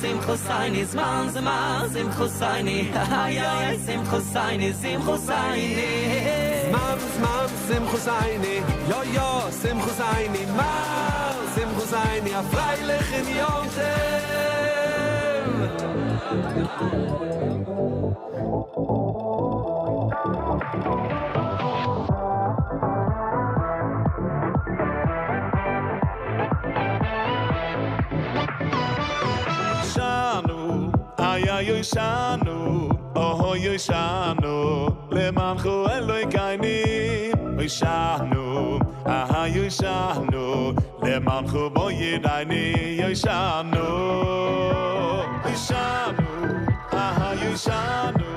שמחותינו זמן זמן שמחותינו איי איי איי שמחותינו שמחותינו. זמן זמן שמחותינו יא יא שמחותינו מה שמחותינו א פרייליכן יום טוב. הושענא, איי איי הושענא, אוי הושענא, למענך אלוקינו, הושענא, איי הושענא, למענך בו ידעני, הושענא, הושענא, איי הושענא,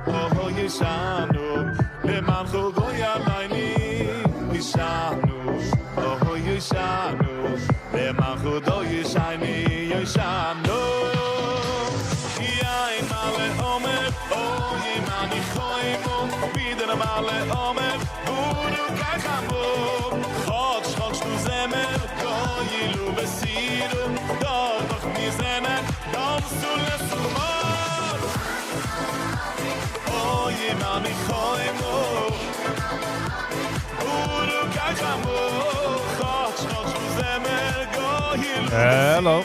אוי הושענא, למענך גואלינו, הושענא, אוי הושענא, למענך דו ישעני, הושענא. יין מלא עומר, אוי מאני חוימו, בידר מלא עומר, בורו כחמו, חוק שחוק שטו זמר, גוילו בסירו, דור דוך מזנר, דום סולסומר. אוי מאני חוימו, בורו כחמו, חוק שחוק שטו זמר, גוילו Hello.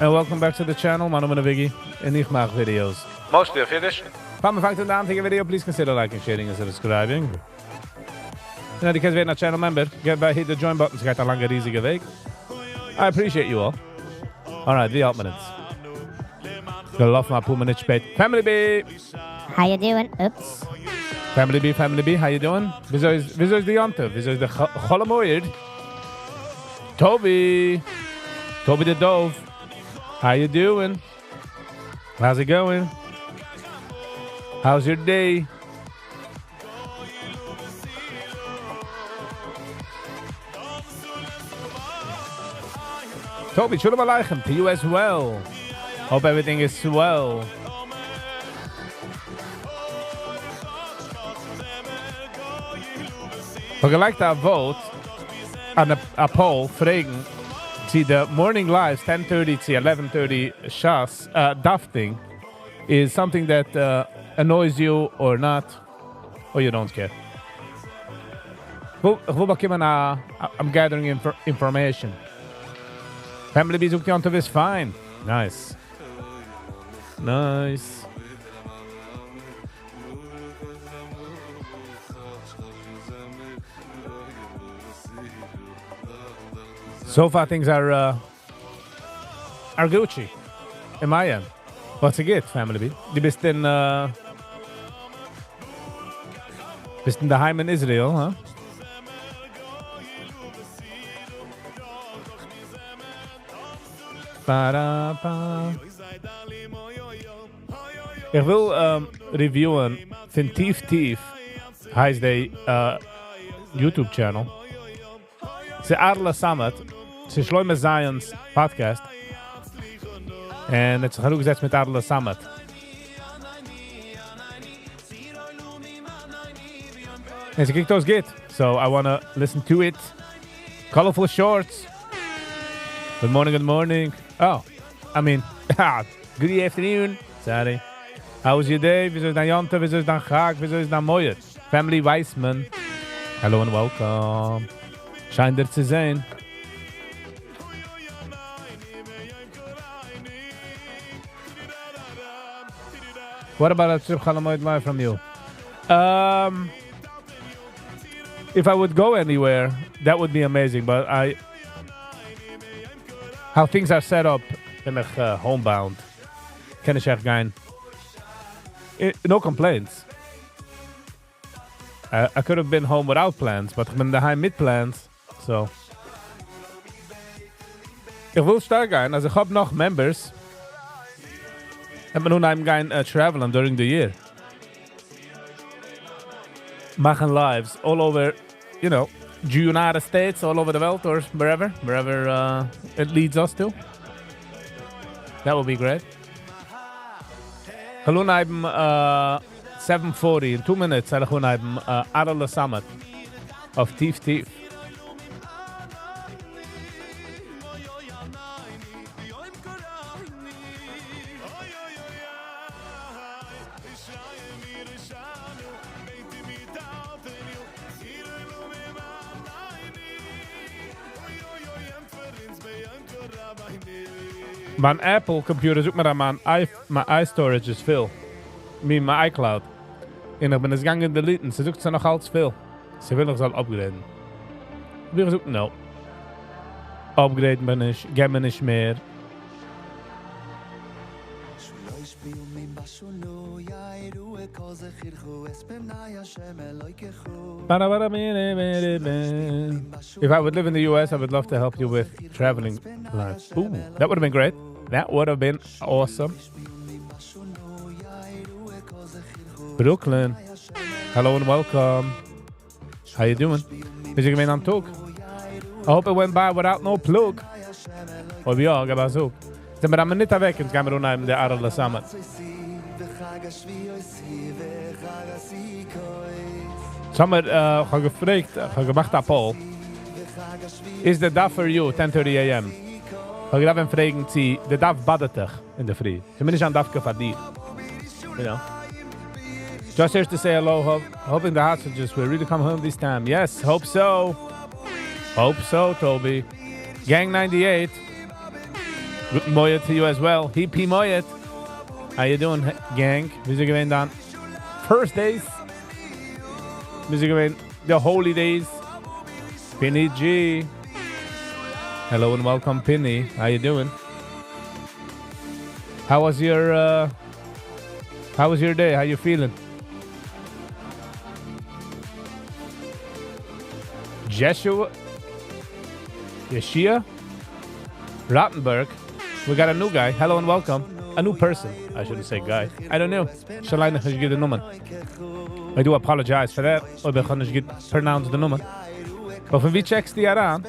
And welcome back to the channel. מיין נאמען איז Viggy און איך מאך videos. Mostly אויף אידיש. פאר מ'פאנגט אן די היינטיגע video, please consider liking, sharing and subscribing. און דו קענסט ווערן א channel member. Get by hit the join button. ס'גייט א לאנגע ריזיגע וועג. I appreciate you all. Alright, ווי האלט מען יעצט? געלאפן א פאר מינוט שפעט. Family B! How you doing? Oops. Family B, Family B, how you doing? וויאזוי איז די יום טוב? וויאזוי איז די חול המועד? Toby! Toby the Dove. How you doing? How's it going? How's your day? Toby, שלום עליכם to you as well. Hope everything is well. כ'האב געלייגט א vote אן א poll פרעגן צי the morning lives 10:30 to 11:30 שס dafting is something that annoys you or not, or you don't care. איך וויל באקומען א, I'm gathering information. Family B זאגט יום טוב is fine. Nice. Nice. So far things are Gucci. In my end. What's it get, Family B? דו ביסט אין ביסט אין דער היים אין Israel, huh? Ba-da-ba. איך וויל reviewen פון טיף טיף הייסט די YouTube channel. ס'איז Arla Samet, ס'איז Shloime Zion's podcast. און האט זיך אראפגעזעצט מיט Arla Samet. און ס'קוקט אויס גוט. So I want to listen to it. Colorful shorts. Good morning, good morning. Oh, I mean, good afternoon. Sorry. How was your day? וויאזוי איז דיין יום טוב? וויאזוי איז דיין חג? וויאזוי איז דיין מועד? Family Weissman. Hello and welcome. שיין דיר צו זען. What about a trip חול המועד live from you? If I would go anywhere, that would be amazing. But how things are set up, בין איך homebound. קען איך עכט גיין. No complaints. I could have been home without plans, but איך בין דערהיים מיט plans. So. איך וויל שטארק גיין, אז איך האב נאך members. וועט מען אנהייבן גיין traveling during the year. מאכן lives all over, the United States, all over the world, or wherever it leads us to. That would be great. כ'וועל אנהייבן 7:40, in 2 minutes, וועל איך אנהייבן Arla Samet אויף טיף טיף. מיין Apple computer זאגט מיר אז מיין i מיין iStorage איז full. מיין מיין iCloud. און איך בין עס געגאנגען delete ן, ס'זאגט ס'איז נאך אלץ full. ס'וויל איך זאל upgrade ן. האב איך געזאגט no. Upgrade ן מיר נישט, געב מיר נישט מער. If I would live in the US, I would love to help you with traveling plans. Ooh, that would have been great. That would have been awesome. Brooklyn. Hello and welcome. How you doing? ווי איז געווען דיין טאג? I hope it went by without no plug. אויב יא, געב א זאג. זענען מיר א מינוט אוועק, אונז גיימיר אנהייבן די אהרעלע סאמעט. סאמעט, איך האב געפרעגט, איך האב געמאכט א poll. איז די דף for you ten thirty AM? איך האב געדארפט ווען פרעגן צו די דף באדערט דיך אינדערפרי. ס'מוז נישט זיין דווקא פאר דיר. You know. Just here to say hello, hoping the hostages will really come home this time. Yes, hope so. Hope so, Toby. Gang 98. גוטן מועד to you as well. Happy מועד. How you doing, gang? ווי איז געווען דיין first days? ווי איז געווען the holy days? Pinny G. Hello and welcome, Pinny. How you doing? How was your how was your day? How you feeling? Jeshua Yeshia Rottenberg. We got a new guy. Hello and welcome. A new person. I shouldn't say guy. I don't know. שוין לאנג נישט געזען די נאמען. I do apologize for that. אויב איך האב נישט גוט pronounced די נאמען. But פון וואו check סטו אריין?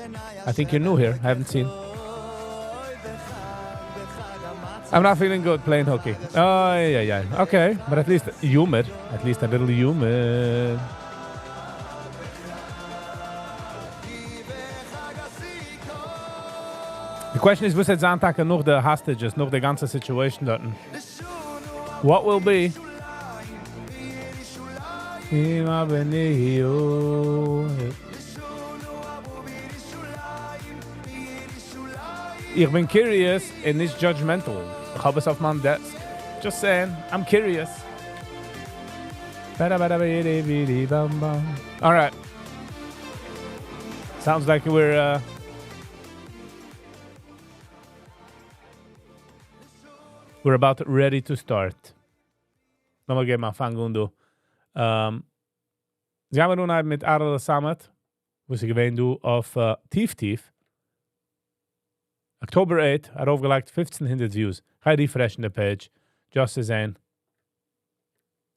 I think you're new here. I haven't seen. I'm not feeling good playing hooky. Oh, yeah, yeah. Okay, but at least humor. At least a little humor. The question is, וואס וועט זיין טאקע נאך די hostages, נאך די גאנצע situation דארט? What will be? אמא בני איך בין curious און נישט judgmental. איך האב עס אויף מיין desk. Just saying, I'm curious. All right. Sounds like we're uh, we're about ready to start. לאמיר געבן א פאנג אן דא. Um, זיי האבן אנהייבן מיט אהרעלע סאמעט, וואס איז געווען דא אויף uh, טיף טיף. October 8, ארויפגעלייגט 1500 views. גיי refresh ן די page, just צו זען.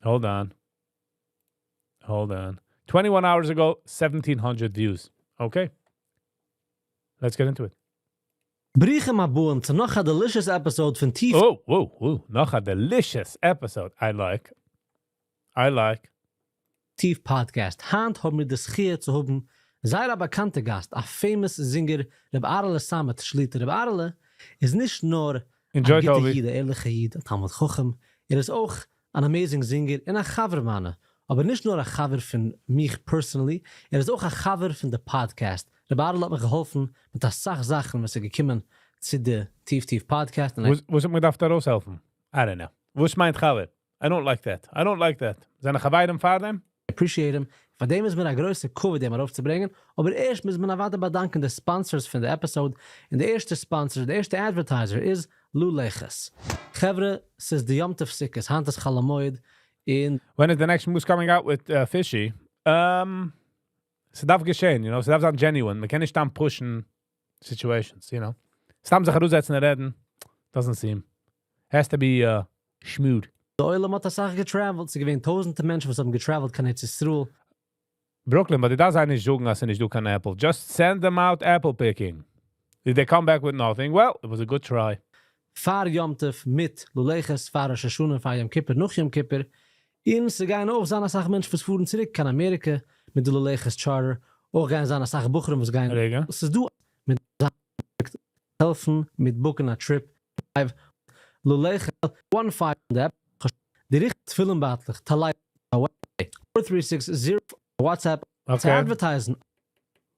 Hold on. Hold on. 21 hours ago, 1700 views. Okay. Let's get into it. ברוכים הבאים צו נאך א delicious episode פון טיף. Oh, whoa, whoa. נאך א delicious episode. I like. I like. טיף podcast. היינט האבן מיר די זכיה צו האבן זייער א באקאנטע גאסט, א famous זינגער ר' אהרעלע סאמעט שליטא. ר' אהרעלע איז נישט נאר א Enjoy, גוטע Toby. איד, א ערליכע איד, א תלמיד חכם, ער איז אויך אן amazing זינגער און א חבר מיינע. אבער נישט נאר א חבר פון מיך personally, ער איז אויך א חבר פון די פאדקעסט. ר' אהרעלע האט מיך געהאלפן מיט אסאך זאכן ווען ס'איז געקומען צו די טיף טיף פאדקעסט. און וואס וואס האט מען געדארפט ארויסהעלפן? I don't know. וואס מיינט חבר? I don't like that. I don't like that. זענען חברים פארדעם? Appreciate him. פאר דעם איז מיר א גרויסע כבוד אים ארויפצוברענגען, אבער ערשט מוז מען אוודאי באדאנקען די sponsors פון די episode, און די ערשטע sponsor, די ערשטע advertiser איז לולעכעס. חברה, ס'איז די יום טוב סוכות, היינט איז חול המועד, און. When is the next moose coming out with uh, Fishy? Um, ס'דארף געשען, you know, ס'דארף זיין genuine. מ'קען נישט סתם push ן situations, you know. סתם זיך אראפזעצן און רעדן, doesn't seem. Has to be uh, smooth. די עולם האט אסאך גע travel ט, ס'איז געווען טויזענטע מענטשן וואס האבן גע travel ט קיין ארץ ישראל. Brooklyn, but דו דארפסט זיי נישט זאגן אז ס'איז נישט דא קיין apple. Just send them out apple picking. If they come back with nothing, well, it was a good try. פאר יום טוב מיט לולעכעס, פאר ראש השנה, פאר יום כיפור, נאך יום כיפור, און ס'גייען אויך זיין אסאך מענטשן וואס פארן צוריק קיין אמעריקע מיט די לולעכעס charter, אויך גייען זיין אסאך בחורים וואס גייען. רגע. ס'איז דא מיט העלפן מיט book ן א trip five לולעכעס one five. די ריכטיגע תפילין בייטלעך, טלית, four three six zero WhatsApp צו אדווערטייזן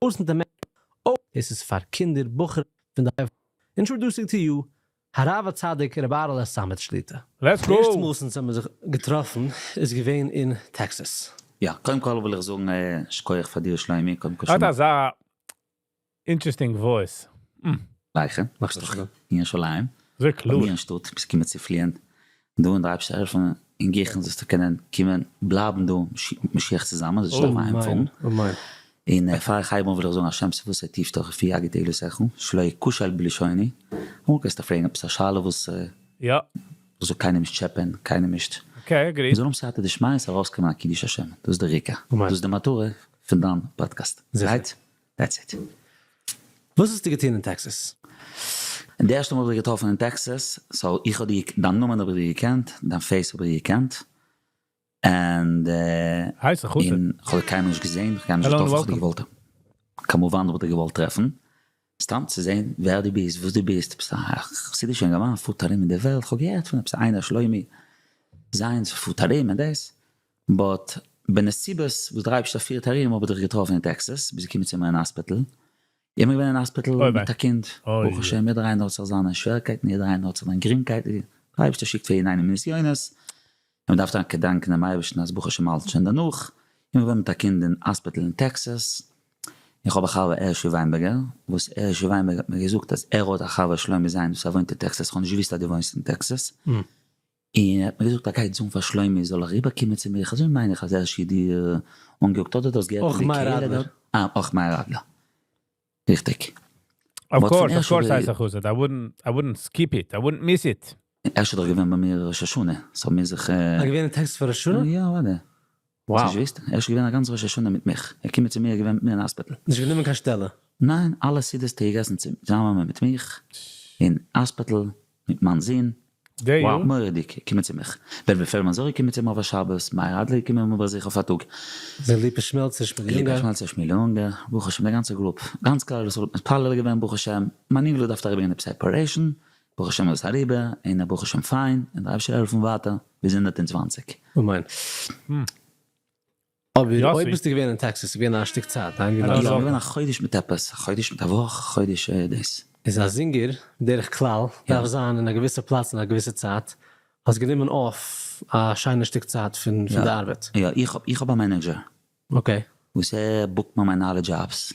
אויסנטע מענטשן אויך דאס איז פאר קינדער בחורים פון די Introducing to you הרב הצדיק רבי אהרעלע סאמעט שליטא. Let's די ערשטע go! מאל וואס אונז האבן זיך געטראפן איז געווען אין טעקסעס. יא, קודם כל וויל איך זאגן שכוח פאר דיר שלומי, קודם כל האט שלום אזא interesting voice. עליכם, מאכסט דאך שלום. אין ירושלים, אזוי ביי קלאר. מיר אין שטאט, ביסט געקומען צו פליען דא און דער אייבערשטער העלפן אין גיכן זאלסטו קענען קומען בלייבן דא מיט משיח צוזאמען, זאלסט נישט דארפן אהיימפארן. אמן. און פאר איך הייב אן וויל איך זאגן השם שפתי תפתח ופי יגיד תהילתך, שלא אכשל בלשוני, אמאל קענסטו פרעגן עפעס א שאלה וואס זאל קיינעם נישט טשעפען, קיינעם נישט. Okay, agree. מ'זאל האבן סייעתא דשמיא ס'זאל ארויסקומען א קידוש השם, דאס איז דער עיקר, דאס איז די מטרה פון דיין פאדקעסט, right? That's it. וואס האסטו געטון אין טעקסעס? די ערשטע מאל האב איך דיך געטראפן אין טעקסעס, so איך האב דיר, דיין נאמען האב איך דיר געקענט, דיין face האב איך דיר געקענט, and הייסע חסיד. און כ'האב דיר קיינמאל נישט געזען, כ'האב קיינמאל נישט געטראפן, כ'האב דיר געוואלט, כמובן האב איך דיר געוואלט טרעפן, סתם צו זען ווער דו ביסט, וואס דו ביסט, ביסט א חסידישע אינגערמאן, פארט ארום אין די וועלט, כ'האב געהערט פון עפעס איינער שלומי זיינס פארט ארום און דאס, but בנסיבות וואס דער אייבערשטער פירט ארום האב איך דיך געטראפן אין טעקסעס, ביסט געקומען צו מיר אין האספיטל, איך בין געווען אין האספיטל מיט א קינד, ברוך השם יעדער איינער האט זיך זיינע שווערקייטן, יעדער איינער האט זיך זיין גרינגקייט, דער אייבערשטער שיקט פאר יעדן איינעם נסיונות, און מען דארף טאקע דאנקען דעם אייבערשטן אז ברוך השם האלט שוין דערנאך, איך בין געווען מיט א קינד אין האספיטל אין טעקסעס, איך האב א חבר הערשי וויינבערגער, וואס הערשי וויינבערגער האט מיר געזאגט אז ער האט א חבר שלומי זיין וואס ער וואוינט אין טעקסעס, איך האב נישט געוואוסט אז דו וואוינסט אין טעקסעס, און ער האט מיר געזאגט ער גייט זאגן פאר שלומי זאל אריבער קומען צו מיך, אזוי מיין איך אז הערשי האט דיר אנגעזאגט אדער דו האסט געהערט פון די קהלה דארט, אה אויך מאיר אדלער, ריכטיג. Of course, of course הייסע חסיד, I wouldn't, I wouldn't skip it, I wouldn't miss it. הערשי איז דאך געווען ביי מיר ראש השנה, so האבן מיר זיך. אה געווען אין טעקסעס פאר ראש השנה? יא אוודאי. Wow. האסט נישט געוואוסט? הערשי איז געווען א גאנץ ראש השנה מיט מיך, ער קומען צו מיר, ער איז געווען מיט מיר אין האספיטל. נישט גענומען קיין שטעלע? ניין, אלע סעודות האט ער געגעסן צוזאמען מיט מיך אין האספיטל, מיט מיין זון. Wow. מורא'דיג, קומען צו מיך. וועלוול פעלדמאן זאל קומען צו מיר אויף א שבת, מאיר אדלער קומען מיר באזוכן אויף א טאג. זיי ליפא שמעלצער, שמואל אונגאר. ליפא שמעלצער, שמואל אונגאר, ברוך השם די גאנצע group, גאנץ כלל ישראל האט מתפלל געווען ברוך השם, מיין אינגל האט געדארפט אריבערגיין עפעס א operation, ברוך השם איז עס אריבער, און ער ברוך השם פיין, און דער אייבערשטער העלפן ווייטער ביז 120. אמן. אבער אויב ביסטו געווען אין טעקסעס איז געווען א שטיק צייט, ניין? יא, געווען א חודש מיט עפעס, א חודש מיט א וואך, חודש דאס. איז א זינגער בדרך כלל דארף זיין אין א געוויסע פלאץ אין א געוויסע צייט, האסט גענומען off א שיינע שטיק צייט פון די ארבעט. יא, איך האב א manager. Okay. וואס ער book ט מיר מיינע אלע דזשאבס,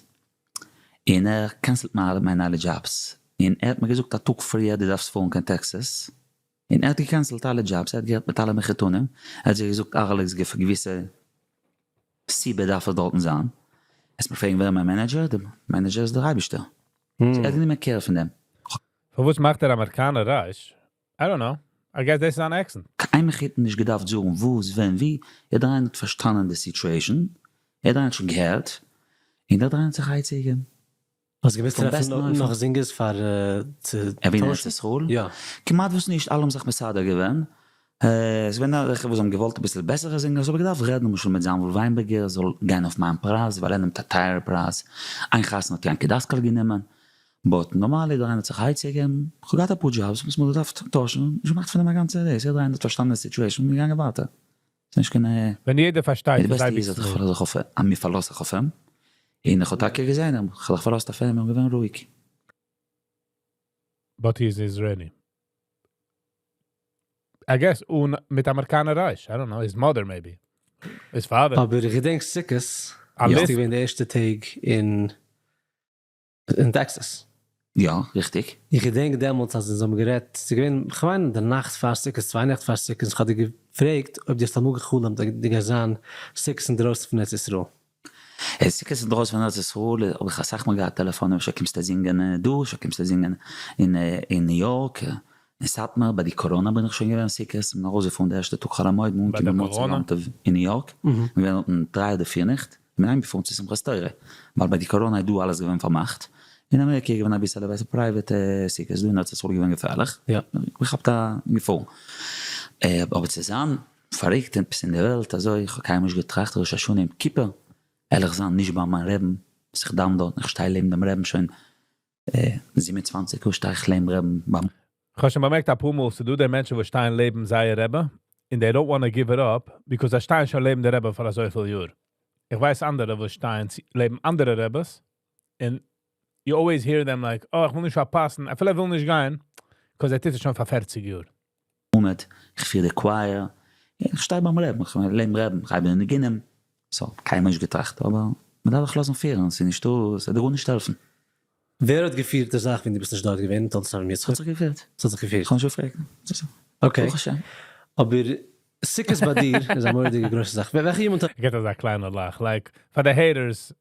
און ער cancel ט מיר מיינע אלע דזשאבס, און ער האט מיר געזאגט א טאג פריער דו דארפסט פארן קיין טעקסעס, און ער האט גע cancel ט אלע דזשאבס, ער האט גערעדט מיט אלע מחותנים, ער האט זיי געזאגט אהרל'ע איז פאר געוויסע סיבה דארף ער דארטן זיין, עסט מיר פרעגן ווער איז מיין manager, די manager איז דער אייבישטער, ער האט גענומען care פון דעם. פארוואס מאכט ער אמעריקאנער רייש? I don't know, I guess דאס איז אן accent. קיין מחותן נישט געדארפט זאגן וואס ווען ווי, יעדער איינער האט פארשטאנען די situation, יעדער איינער האט שוין געהערט, און דער דריי האט זיך א עצה געגעבן. האסט געמוזט טרעפן נאך זינגערס פאר צו טוישן? ארץ ישראל? יא. כמעט וואס נישט, אלע האבן זיך מסדר געווען. עס געווען אזעלכע וואס האבן געוואלט אביסל בעסערע זינגערס, האב איך געדארפט רעדן למשל מיט זאנוויל וויינבערגער זאל גיין אויף מיין פרייז, ווייל ער נעמט א טייערע פרייז. איין חתן האט יענקי דאסקאל גענומען. But נארמאל יעדער איינער האט זיך א עצה געגעבן. כ'האב געהאט אפאר דזשאבס וואס מ'האט געדארפט טוישן, נישט געמאכט פון דעם א גאנצע דאס, יעדער איינער האט פארשטאנען די situation און געגאנגען ווייטער. ס'נישט קיין. ווען יעדער פארשטייט די איז בעסטע אייביג איז אז איך smooth. פארלאז זיך אויף אים, מיר פארלאז זיך אויף אים, און איך האב טאקע געזען אים, איך האב זיך פארלאזט אויף אים און געווען רואיג. But he is Israeli. I guess אן מיט אמעריקאנער רייש, I don't know, his mother maybe. His father. אבער איך געדענק סוכות, ביסטו געווען די ערשטע טעג אין אין טעקסאס. יא, ריכטיג. איך געדענק דעמאלטס אז אונז האבן גערעדט, ס'איז געווען, כ'מיין די נאכט פאר סוכות, צוויי נעכט פאר סוכות, איך האב דיר געפרעגט אויב דו האסט אמאל גע'חלומ'ט אז דו גייסט זיין סוכות אינדרויסן פון ארץ ישראל. סוכות אינדרויסן פון ארץ ישראל האב איך אסאך מאל געהאט טעלעפאנען אפשר קומסטו זינגען דא, אפשר קומסטו זינגען אין ניו יארק, אין סאטמאר, ביי די קאראנא בין איך שוין געווען סוכות, כ'בין ארויסגעפארן די ערשטע טאג חול המועד, און אנגעקומען מוצאי יום טוב אין ניו יארק, כ'בין געווען דארטן דריי אדער פיר נעכט, כ'בין אהיימגעפארן צו שמחת תורה, ווייל ביי די קאראנא איז דא אלעס געווען פארמאכט, אין אמעריקע איז געווען אביסעלע בעסער private סוכות, דא אין ארץ ישראל איז געווען געפערליך, געכאפט א געפארן. אבער צו זיין פארריקט עפעס אין די וועלט אזוי, איך האב קיינמאל נישט געטראכט ראש השנה יום כיפור, וועל איך זיין נישט ביי מיין רעבן, וואס איך דאוון דארטן, איך שטיי לעבן דעם רעבן שוין 27 יאר שטיי איך לעבן רעבן ביים. כ'האב שוין באמערקט אפאר מאל, ס'דא די מענטשן וואס שטייען לעבן זייער רבי. and they don't want to give it up because זיי שטייען שוין לעבן דער רבי פאר אזויפיל יאר. איך ווייס אנדערע וואס שטייען לעבן אנדערע רביס and you always hear them like, "Oh, איך וויל נישט פארפאסן, אפילו איך וויל נישט גיין, because ער טוט עס שוין פאר 40 יאר. עמוד, איך פיר די choir, איך שטיי ביים רבי'ן, איך לעבן רבי'ן, איך הייב אן ניגונים, so, קיינמאל נישט געטראכט, אבער מען דארף זיך לאזן פירן, ס'איז נישטא, ס'וועט דיר גארנישט העלפן. ווער האט געפירט די זאך ווען דו ביסט נישט דארט געווען, תולדות אברהם יצחק? ס'האט זיך געפירט. ס'האט זיך געפירט. כ'האב נישט געפרעגט. okay. ברוך השם. אבער סוכות ביי דיר איז א מורא'דיגע גרויסע זאך. וועלכע ימים טובים געט אזא קליינע לאך, like, פאר די haters,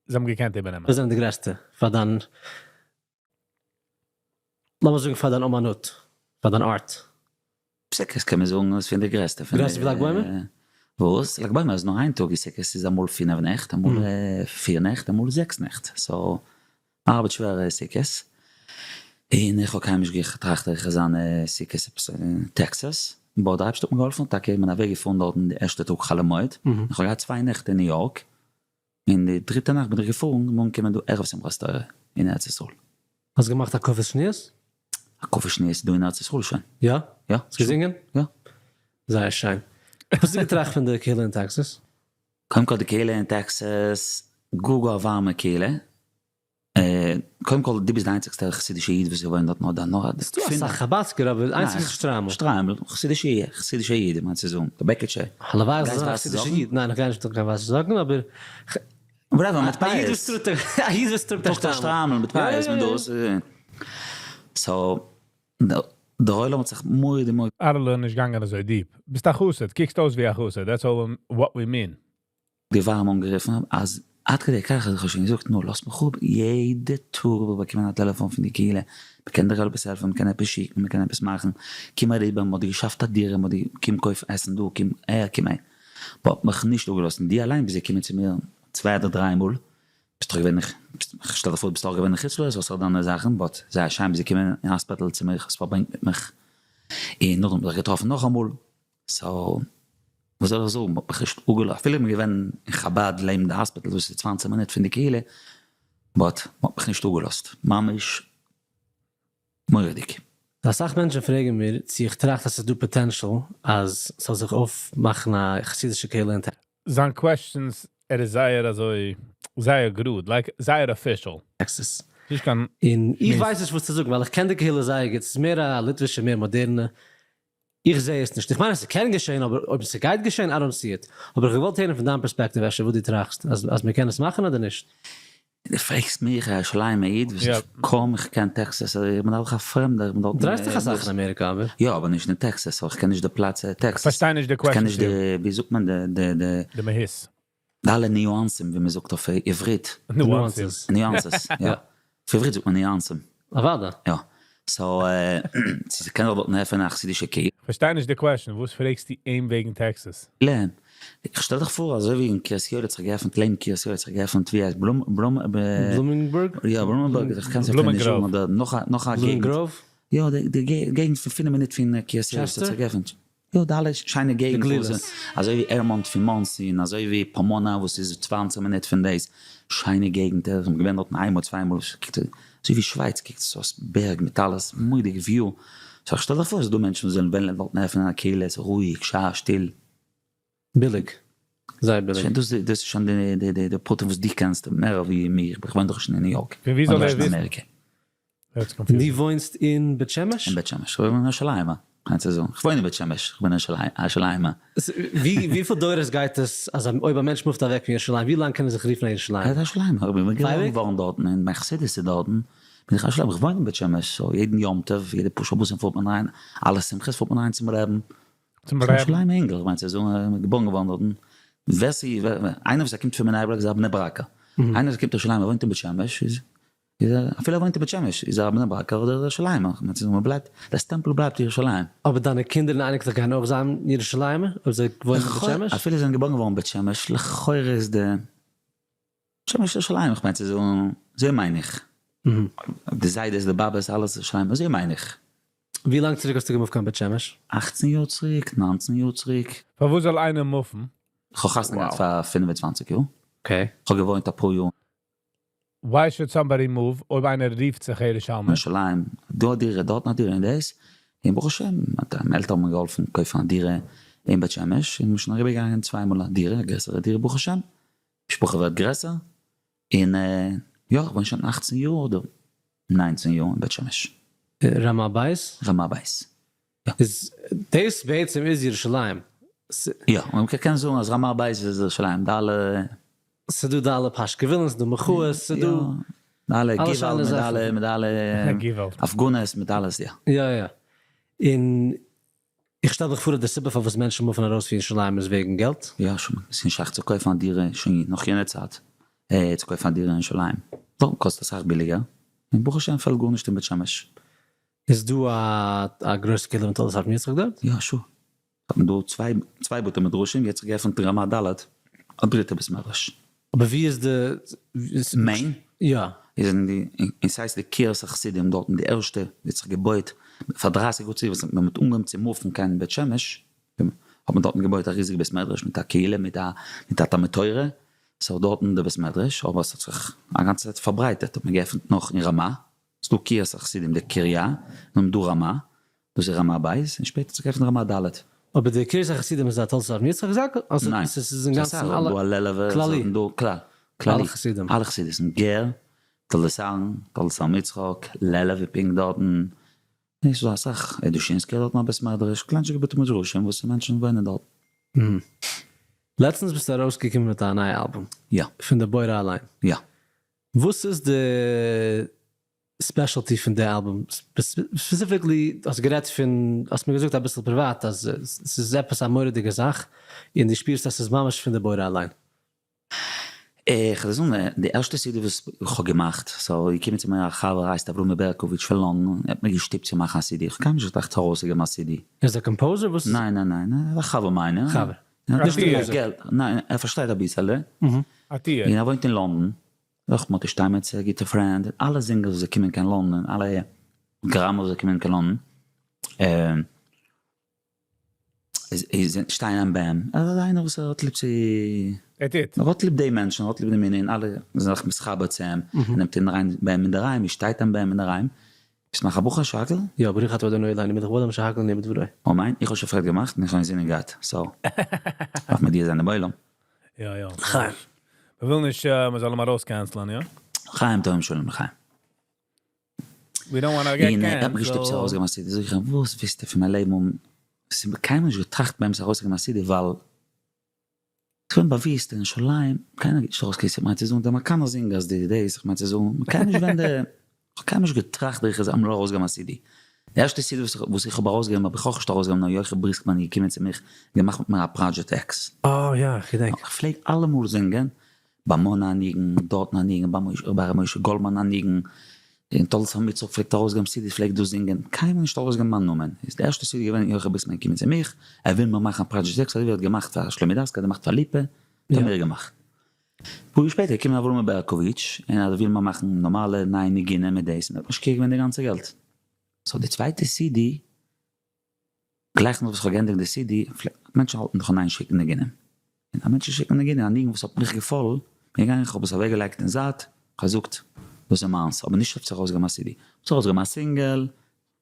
זיי האבן געקענט איבערנעמען. זענען די גרעסטע פאר דיין, לאמיר זאגן פאר דיין אומנות, פאר דיין art? סוכות קען מען זאגן איז פון די גרעסטע. גרעסטע ווי ל"ג בעומר? וואס? ל"ג בעומר איז נאר איין טאג, סוכות איז אמאל פינף נעכט, אמאל פיר נעכט, אמאל זעקס נעכט, so מ'ארבעט שווער סוכות, און איך האב קיינמאל נישט געטראכט אז איך וועל זיין סוכות עפעס אין טעקסאס, but דער אייבערשטער האט מיר געהאלפן, טאקע איך בין אוועק געפארן דארטן די ערשטע טאג חול המועד, איך האב געהאט צוויי נעכט אין ניו יארק, און די דריטע נאכט בין איך געפארן און אנגעקומען דא ערב שמחת תורה אין ארץ ישראל. האסט געמאכט הקפות שניות? הקפות שניות איז דא אין ארץ ישראל שוין. יא? יא. האסט געזינגען? יא. זייער שיין. וואס האסטו געטראכט פון די קהילה אין טעקסעס? קודם כל די קהילה אין טעקסעס, גאר גאר א ווארעמע קהילה. קודם כל דו ביסט די איינציגסטע חסידישע איד וואס וואוינט דארט נאר דיין נאר ס'דא אסאך חבדסקער אבער איינציגסטע שטריימל. שטריימל, חסידישע איד, חסידישע איד מיינט צו זאגן, די בעקיטשע. הלוואי איך זאל זיין א חסידישע איד, ניין איך גיי נישט קיין ווייסע זאקן אבער. whatever מיט א איד פאות. וואס טראגט א איד וואס טראגט א שטריימל מיט פאות מיט דאס. so דער עולם האט זיך מורא'דיג מורא'דיג. אדער נישט געגאנגען אזוי deep. ביסט א חסיד, קוקסט אויס ווי א חסיד, that's all what we mean. די ווארעם אנגערופן אז עד כדי כך אז איך האב שוין געזאגט נו לאז מיך אפ, יעדע טאג האב איך באקומען א טעלעפאן פון די קהילה, מען קען דיך עפעס העלפן, מען קען עפעס שיקן, מען קען עפעס מאכן, קום אריבער, מען האט דיר געשאפט א דירה, מען האט דיר, קום קויף עסן דא, קום אהער, קום אהין. מען האט מיך נישט אפגעלאזט, און דו אליין ביסט געקומען צו מיר צוויי אדער דריי מאל, ביסט דאך געווען, איך שטעל דיך פאר דו ביסט אויך געווען אין חוץ לארץ, האסט אויך דיינע זאכן, but זייער שיין ביסט געקומען אין האספיטאל צו מיר, האסט פארברענגט מיט מיך, און נאכדעם האט מען זיך געטראפן נאכאמאל, so וואס זאל איך זאגן, מ'האט מיך נישט אפגעלאזט, אפילו איך בין געווען אין חבד לעבן די האספיטל וואס איז צוואנציג מינוט פון די קהילה, but מ'האט מיך נישט אפגעלאזט, ממש מורא'דיג. אסאך מענטשן פרעגן מיר צו איך טראכט אז ס'איז דא potential אז ס'זאל זיך אויפמאכן א חסידישע קהילה אין זיין questions, ער איז זייער אזוי, זייער גראד, like זייער official. טעקסעס. נישט קיין און איך ווייס נישט וואס צו זאגן ווייל איך קען די קהילה זייער גוט, ס'איז מער א ליטווישע מער מאדערנע, איך זע עס נישט, איך מיין אז ס'קען געשען אבער אויב ס'גייט געשען I don't see it, אבער איך געוואלט הערן פון דיין פערספעקטיוו אפשר וואס דו טראכסט אז אז מ'קען עס מאכן אדער נישט. דו פרעגסט מיך א ירושלימ'ער איד וואס איך קום איך קען טעקסעס איך בין דאך א פרעמדער איך בין דארט דרייסט דיך אסאך אין אמעריקא אבער. יא אבער נישט אין טעקסעס so איך קען נישט די פלאץ טעקסעס. פארשטיי נישט די איך קען נישט question. די ווי זאגט מען די די די. די מהות. די אלע ניואנסים ווי מען זאגט אויף עברית. nuances. nuances, יא. אויף עברית זאגט מען ניואנסים. אוודאי. יא. so, צו ס'קען זיך דארטן עפענען א חסידישע קהילה. כ'פארשטיי נישט די question, וואס פרעגסטו אים וועגן טעקסעס? איך שטעל דיך פאר אזוי ווי אין קרית יואל האט זיך געעפנט, לעבן קרית יואל האט זיך געעפנט ווי הייסט בלום בלום בלומינגבורג? יא בלומינבורג, איך קען זיך נישט זאגן אדער נאך א נאך א געגנט. בלומינגראוו? יא די געגנט פון פינף מינוט פון קרית יואל האט זיך געעפנט. יא די אלע שיינע געגנט אזוי ווי עירמאנט פון מאנסי און אזוי ווי פאמאנא וואס איז צוואנציג מינוט פון דאס, שיינע געגנטער, איך בין געווען דארטן איינמאל צוויי מאל, קוקט אזוי ווי שווייץ קוקט עס אויס, בערג מיט אלעס, מורא'דיגע view, so איך שטעל זיך פאר ס'איז דא מענטשן וואס זאלן וועלן דארטן עפענען א קהילה, ס'איז רואיג, שא, שטיל. ביליג. זייער ביליג. דאס איז שוין די פרטים וואס דו קענסט מער ווי מיר, איך וואוין דאך נישט אין ניו יארק, פון ווי זאל ער וויסן? און דו וואוינסט אין בית שמש? אין בית שמש, איך וואוין אין ירושלים, קענסט זאגן, איך וואוין אין בית שמש, איך בין א ירושלימ'ער. וויפיל דורות גייט עס אז אויב א מענטש מופט אוועק פון ירושלים, ווי לאנג קען ער זיך רופן א ירושלימ'ער? ער איז א ירושלימ'ער, איך בין געבוירן געווארן דארטן און מיין חסידות איז דארטן, בין איך א ירושלימ'ער, איך וואוין אין בית שמש, so יעדן יום טוב, יעדע פאר שבתים פארט מען אריין, אלע שמחות פארט מען אריין צום רעבן, צום רעבן. ירושלימ'ער אינגל, איך מיין צו זאגן, איך בין געבוירן געווארן דארטן, ווער ס'איז, איינער וואס ער קומט פון בני ברק איז א בני ברק'ער, איינער וואס קומט ירושלים ער וואוינט אין בית שמש איז איז ער, אפילו ער וואוינט אין בית שמש, איז ער א בני ברק'ער אדער ירושלימ'ער, כ'מיין צו זאגן מען בלייבט, דער סטעמפל בלייבט ירושלים. אבער דיינע קינדער און אייניקלעך גייען אויך זיין ירושלימ'ער אויב זיי וואוינען אין בית שמש? אפילו זיי זענען געבוירן געווארן אין בית שמש, לכאורה איז די בית שמש ירושלים, איך מיין צו זאגן, אזוי מיין איך. די זיידעס די באבעס אלעס ירושלים, אזוי מיין איך. ווי לאנג צוריק האסטו געמופט קיין בית שמש? אכצן יאר צוריק, ניינצן יאר צוריק. פארוואס זאל איינער מופן? כ'האב חתונה געהאט פאר 25 יאר. okay. כ'האב געוואוינט אפאר יאר. Why should somebody move אויב איינער רופט זיך ירושלמי? ירושלים, דא א דירה, דארטן א דירה, און דאס, און ברוך השם, מיינע עלטערן האבן מיר געהאלפן קויפן א דירה. אין בית שמש, און מ'איז שוין אריבערגעגאנגען צוויי מאל א דירה, א גרעסערע דירה ברוך השם, משפחה ווערט גרעסער, און יא, איך וואוין שוין אכצן יאר אדער ניינצן יאר אין בית שמש. רמה בית? רמה בית, יא. איז דאס בעצם איז ירושלים? יא, מען קען זאגן אז רמה בית איז ירושלים, די אלע. ס'דא די אלע פאשקעווילן, ס'דא מחאות, ס'דא. די אלע געוואלד מיט אלע מיט אלע הפגנות מיט אלעס יא. יא יא. און איך שטעל מיך פאר אז די סיבה פארוואס מענטשן מופן ארויס פון ירושלים איז וועגן געלט. יא שוין, ס'איז נישט שייך צו קויפן א דירה שוין נאך יענע צייט צו קויפן א דירה אין ירושלים, דארט קאסט אסאך ביליגער, און ברוך השם פעלט גארנישט אין בית שמש. איז דא א גרויסע קהילה מיט תולדות אברהם יצחק דארט? יא sure, האט מען דא צוויי בתי מדרשים, יעצט זיך געעפנט אין רמה ד' א דריטע בית מדרש. אבער ווי איז די main? יא. איז אין די אין ס'הייסט די קרית החסידים דארטן די ערשטע ווי האט זיך געבויט פאר דרייסיג יאר צוריק וואס מען האט אנגעהויבן צו מופן קיין בית שמש האט מען דארטן געבויט א ריזיגע בית מדרש מיט א קהילה מיט א מיט א תלמוד תורה סאו דארטן די בית מדרש אבער עס האט זיך א גאנצע צייט פארברייטערט האט מען געעפנט נאך אין רמה ס'דא קרית החסידים די קריה און דא רמה דאס איז רמה בית און שפעטער האט זיך געעפנט רמה ד'. אבער די קרית החסידים איז א תולדות אברהם יצחק זאך? ניין, ס'איז אינגאנצן אלע כללי, אלע חסידים. אלע חסידות'ן, גער, תולדות אהרן, תולדות אברהם יצחק, לעלוב פונקט דארטן, ס'איז דא אסאך, דושינסקיא האט דארטן א בית מדרש, קליינטשיגע בתי מדרשים וואס מענטשן וואוינען דארט. לעצטנס ביסטו ארויסגעקומען מיט א נייע אלבום. יא. פון די בורא אליין. יא. וואס איז די specialty פון די אלבום? Specifically האסט גערעדט פון, האסט מיר געזאגט אביסל פריוואט אז ס'איז עפעס א מורא'דיגע זאך, און דו שפירסט אז ס'איז ממש פון די בורא אליין. איך וועל זאגן, די ערשטע סידי וואס איך האב געמאכט, סאו געקומען צו מיר א חבר הייסט אברומי בערקאוויטש פון לאנדאן, ער האט מיר געשטופט צו מאכן א סידי, איך האב קיינמאל נישט געטראכט ארויסצוגעבן א סידי. ער איז א composer? וואס איז? ניין ניין ניין, א חבר מיינער. חבר. ער האט נישט קיין געלט, ניין ער פארשטייט אביסעלע, א טיער. און ער וואוינט אין לאנדאן, אויך מאטי שטיינמעץ א גוטע friend, אלע זינגערס וואס קומען קיין לאנדאן, אלע גראמער וואס קומען קיין לאנדאן, איז שטייען ביי אים, ער איז איינער וואס ער האט ליב צו, ער טוט. ער האט ליב די מענטשן, ער האט ליב די מנין, אלע זענען זיך מתחבר צו אים, ער נעמט אים אריין ביי אים אינדערהיים, ער שטייט אים ביי אים אינדערהיים, ביסט מאך א ברכה שהכל? יא, ברוך אתה ה' אלהינו מלך העולם שהכל נהיה בדברו. אמן, איך האב שוין פריערט געמאכט און איך האב אינזינען געהאט, so דארף מען דיר זיין דעם עולם. יא יא. לחיים. מ'וויל נישט מ'זאל אים ארויס cancel ען, יא? לחיים טובים שלום לחיים. We don't wanna get און ער האט מיר געשטופט צו cancelled. ארויסגעבן א סידי, זאג איך אים וואס ווילסטו פון מיין לעבן האבן, ס'איז קיינמאל נישט געטראכט באמת ארויסצוגעבן א סידי ווייל כ'בין באוויסט אין ירושלים, קיינער גיבט נישט ארויס קיין סידי, כ'מיין צו זאגן די אמעריקאנער זינגערס די דאס, כ'מיין צו זאגן מ'קען נישט ווען די, כ'האב קיינמאל נישט געטראכט איך זאל אמאל ארויסגעבן א סידי, די ערשטע סידי וואס איך האב ארויסגעגעבן האב איך אויך נישט ארויסגעגעבן נאר יוחי בריסקמאן איז געקומען צו מיך געמאכט מיט מיר א project X. אה יא איך געדענק. איך פלעג אלעמאל זינגען ביי מונה א ניגון, דארטן א ניגון, ביי ר' משה גאלדמאן א ניגון, און תולדות אברהם יצחק פלעגט ארויסגעבן סידיס פלעגט דאס זינגען, קיינמאל נישט ארויסגעבן מיין נאמען, איז די ערשטע סידי געווען יוחי בריסקמאן געקומען צו מיך, ער וויל מיר מאכן א project X אזוי ווי ער האט געמאכט פאר שלומי דאסקאל, האט געמאכט פאר ליפא, האט ער מיר געמאכט. אפאר יאר שפעטער געקומען אברומי בערקאוויטש און ער וויל מיר מאכן נארמאלע נייע ניגונים מיט דאס, און ער האט משקיע געווען די גאנצע געלט. So די צווייטע סידי גלייך נאך וואס כ'האב געענדיגט די סידי, מענטשן האלטן דאך אין איין שיקן ניגונים, און א מענטש שיקט מיר ניגונים, א ניגון וואס האט מיך געפאלן, בין איך געגאנגען כ'האב עס אוועק געלייגט אין זייט, כ'האב געזאגט דאס איז מיינס, אבער נישט אויף צו ארויסגעבן א סידי, אויף צו ארויסגעבן א single,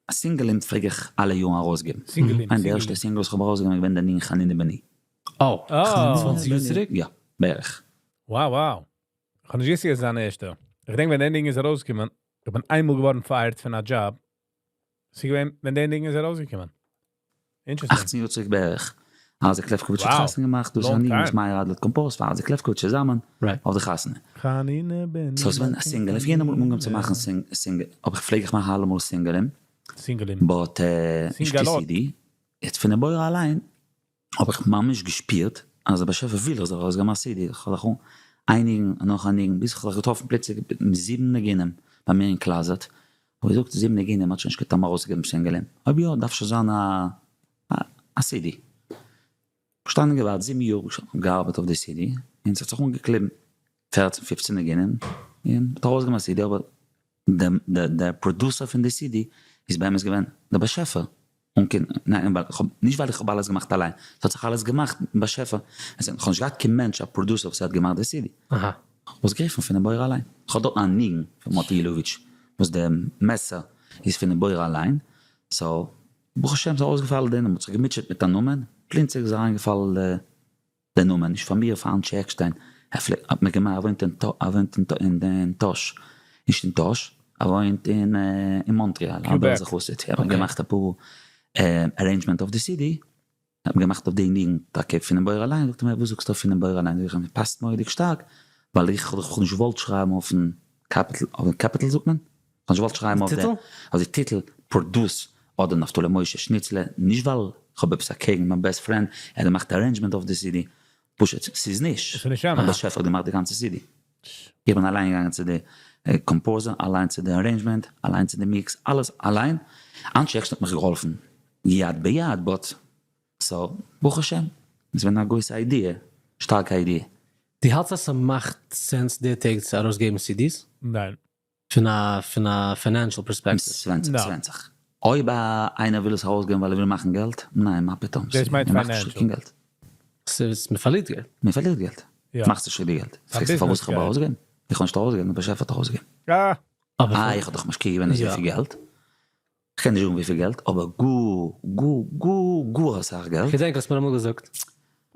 א סינגלים פלעג איך אלע יארן ארויסגעבן, סינגלים, כ'מיין די ערשטע single וואס כ'האב ארויסגעגעבן איז געווען די ניגון חנינא בני. אה, צוואנציג יאר צוריק? יא, בערך. Wow wow. כ'האב נישט געוואוסט אז עס איז זיין ערשטע. איך געדענק ווען די ניגון איז ארויסגעקומען, איך בין איינמאל געווארן fired פון א דזשאב, ס'איז געווען ווען די ניגון איז ארויסגעקומען. Interesting. אכצן יאר צוריק בערך. אייזיק לעפקאוויטש האט חתונה געמאכט, דאס איז א ניגון וואס מאיר אדלער האט composed פאר אייזיק לעפקאוויטש צוזאמען אויף די חתונה. So ס'איז געווען א single, איך יעדע מאל אנגעהויבן צו מאכן single, אבער פלעג איך מאכן אלעמאל סינגלים, but נישט קיין סידי, יעצט פונעם בורא אליין האב איך ממש געשפירט אז דער באשעפער וויל איך זאל ארויסגעבן א סידי, איך האב זיך איין ניגון און נאך א ניגון, ביז איך האב זיך געטראפן פלוצלינג מיט זיבן ניגונים ביי מיר אין closet, האב איך געזאגט זיבן ניגונים האט שוין נישט קיין טעם ארויסצוגעבן סינגלים, אויב יא דארף שוין זיין א סידי. געשטאנען געווארט זיבן יאר געארבעט אויף די סידי, און ס'האט זיך אנגעקליבן פערצן פופצן ניגונים, און מ'האט ארויסגעגעבן א סידי, אבער דער producer פון די סידי איז באמת געווען דער באשעפער, אן קיין, ניין ווייל איך האב, נישט ווייל איך האב אלעס געמאכט אליין, ס'האט זיך אלעס געמאכט מיטן באשעפער, עס איך האב נישט געהאט קיין מענטש א producer וואס האט געמאכט די סידי, איך האב עס גערופן פונעם בורא אליין, איך האב דארטן א ניגון פון מאטי אילאוויטש וואס די מסר איז פונעם בורא אליין, so ברוך השם ס'איז אויסגעפאלן די נאמען, מ'האט זיך געמוטשעט מיט א נאמען. פלוצלינג איז אריינגעפאלן די נאמען, נישט פאר מיר, פאר אנשי עקשטיין, ער פלעגט, האט מיר געמאכט, ער וואוינט אין ער וואוינט אין אין טאהש, נישט אין טאהש, ער וואוינט אין אין מאנטריאל, א בעלזער חסיד, ער האט מיר געמאכט אפאר arrangement אויף די CD, ער האט מיר געמאכט אויף די ניגון טאקע פונעם בורא אליין, זאגט ער מיר וואס זאגסטו אויף פונעם בורא אליין, זאג איך אים פאסט מורא'דיג שטארק, ווייל איך האב דאך נישט געוואלט שרייבן אויפן קאפיטל, אויפן קאפיטל זאגט מען? איך האב נישט געוואלט שרייבן אויף די אויף די טיטל produce אדער נפתלי משה שניצלער, נישט ווייל איך האב עפעס אקעגן מיין best friend, ער האט געמאכט arrangement אויף די CD, פשוט ס'איז נישט, מיין באשעפער האט געמאכט די גאנצע CD, איך בין אליין געגאנגען צו די composer, אליין צו די arrangement, אליין צו די mix, אלעס אליין, אנשי עקשטיין האט מיך געהאלפן יד ביד, but so ברוך השם, עס איז געווען א גרויסע idea, שטארקע idea. דו האלטסט אז ס'מאכט sense די טעג צו ארויסגעבן CDs? ניין. פון א פון א financial perspective. ס'ווענדט זיך, ס'ווענדט זיך. אויב איינער וויל עס ארויסגעבן ווייל ער וויל מאכן געלט, ניין מה פתאום, דאס מיינט מ'מאכט נישט קיין financial. געלט. ס'איז מ'פארלירט געלט. מ'פארלירט געלט. יא. מאכסט נישט ריכטיג געלט. א פרעגסט פארוואס ביזנעס איך האב גייט. ארויסגעגעבן? איך האב נישט ארויסגעגעבן, דער באשעפער האט ארויסגעגעבן. אה! אבער אה, איך האב דאך משקיע געווען אזויפיל געלט. כ'קען נישט זאגן וויפיל געלט, אבער גאר גאר גאר גאר אסאך געלט. כ'געדענק האסט מיר אמאל געזאגט.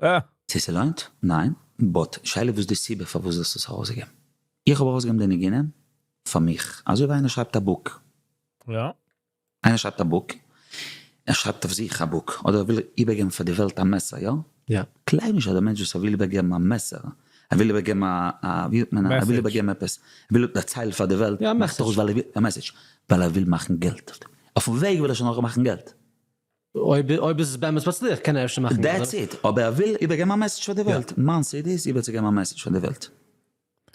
אה! צו ס'לוינט? ניין. but שאלה וואס די סיבה פארוואס דו האסט עס ארויסגעגעבן. איך האב ארויסגעגעבן די ניגונים פאר מיך. אזוי ווי איינער שרייבט א book. יא. איינער שרייבט א book, ער שרייבט אויף זיך א book, אדער ער וויל איבערגעבן פאר די וועלט א מסר, יא? יא. גלייב נישט אז דער מענטש וואס ער וויל איבערגעבן א מסר, ער וויל איבערגעבן א א ווי זאגט מען א ער וויל איבערגעבן עפעס, ער וויל דערציילן פאר די וועלט, מאכט ער אויס ווייל ער וויל, א message, ווייל ער וויל מאכן געלט אויף דעם. אויפן וועג וויל ער שוין אויך מאכן געלט. אויב אויב איז עס באמת מצליח קען ער אפשר מאכן געלט. That's it, אבער ער וויל איבערגעבן א message פאר די וועלט, מיין סידי איז איבערצוגעבן א message פאר די וועלט.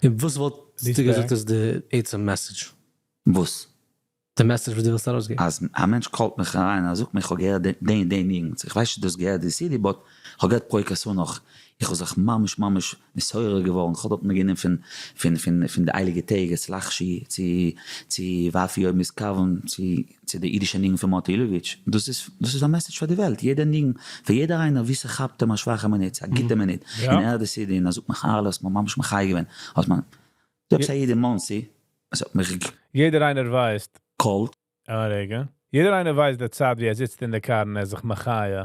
און וואס וואלטסטו געזאגט איז די עצם message? וואס? די message וואס דו ווילסט ארויסגעבן. אז א מענטש call ט מיך אריין און ער זאגט מיר איך האב געהערט די און די ניגון, איך ווייס נישט דו האסט געהערט די CD but איך האב געהערט פרוק אסור נאך, איך האב זיך ממש ממש נתעורר געווארן, איך האב דארט ניגונים פון פון פון פון די הייליגע טעג, את לחשי, צו צו ואף יום מתכוון, צו צו די אידישע ניגון פון מאטי אילאוויטש, דאס איז דאס איז א message פאר די וועלט, יעדע ניגון, פאר יעדער איינער ווי ס'כאפט אים א שוואכע מינוט, א גוטע מינוט, און ער הערט די CD און ער זאגט מיך אהרלע האסט מיר ממש מחיה געווען, האסט מיר, דא עפעס א איד אין מאנסי וואס האט מיך יעדער איינער ווייסט. געקאלט. א רגע. יעדער איינער ווייסט די צייט ווי ער זיצט אין די קאר און ער איז זיך מחיה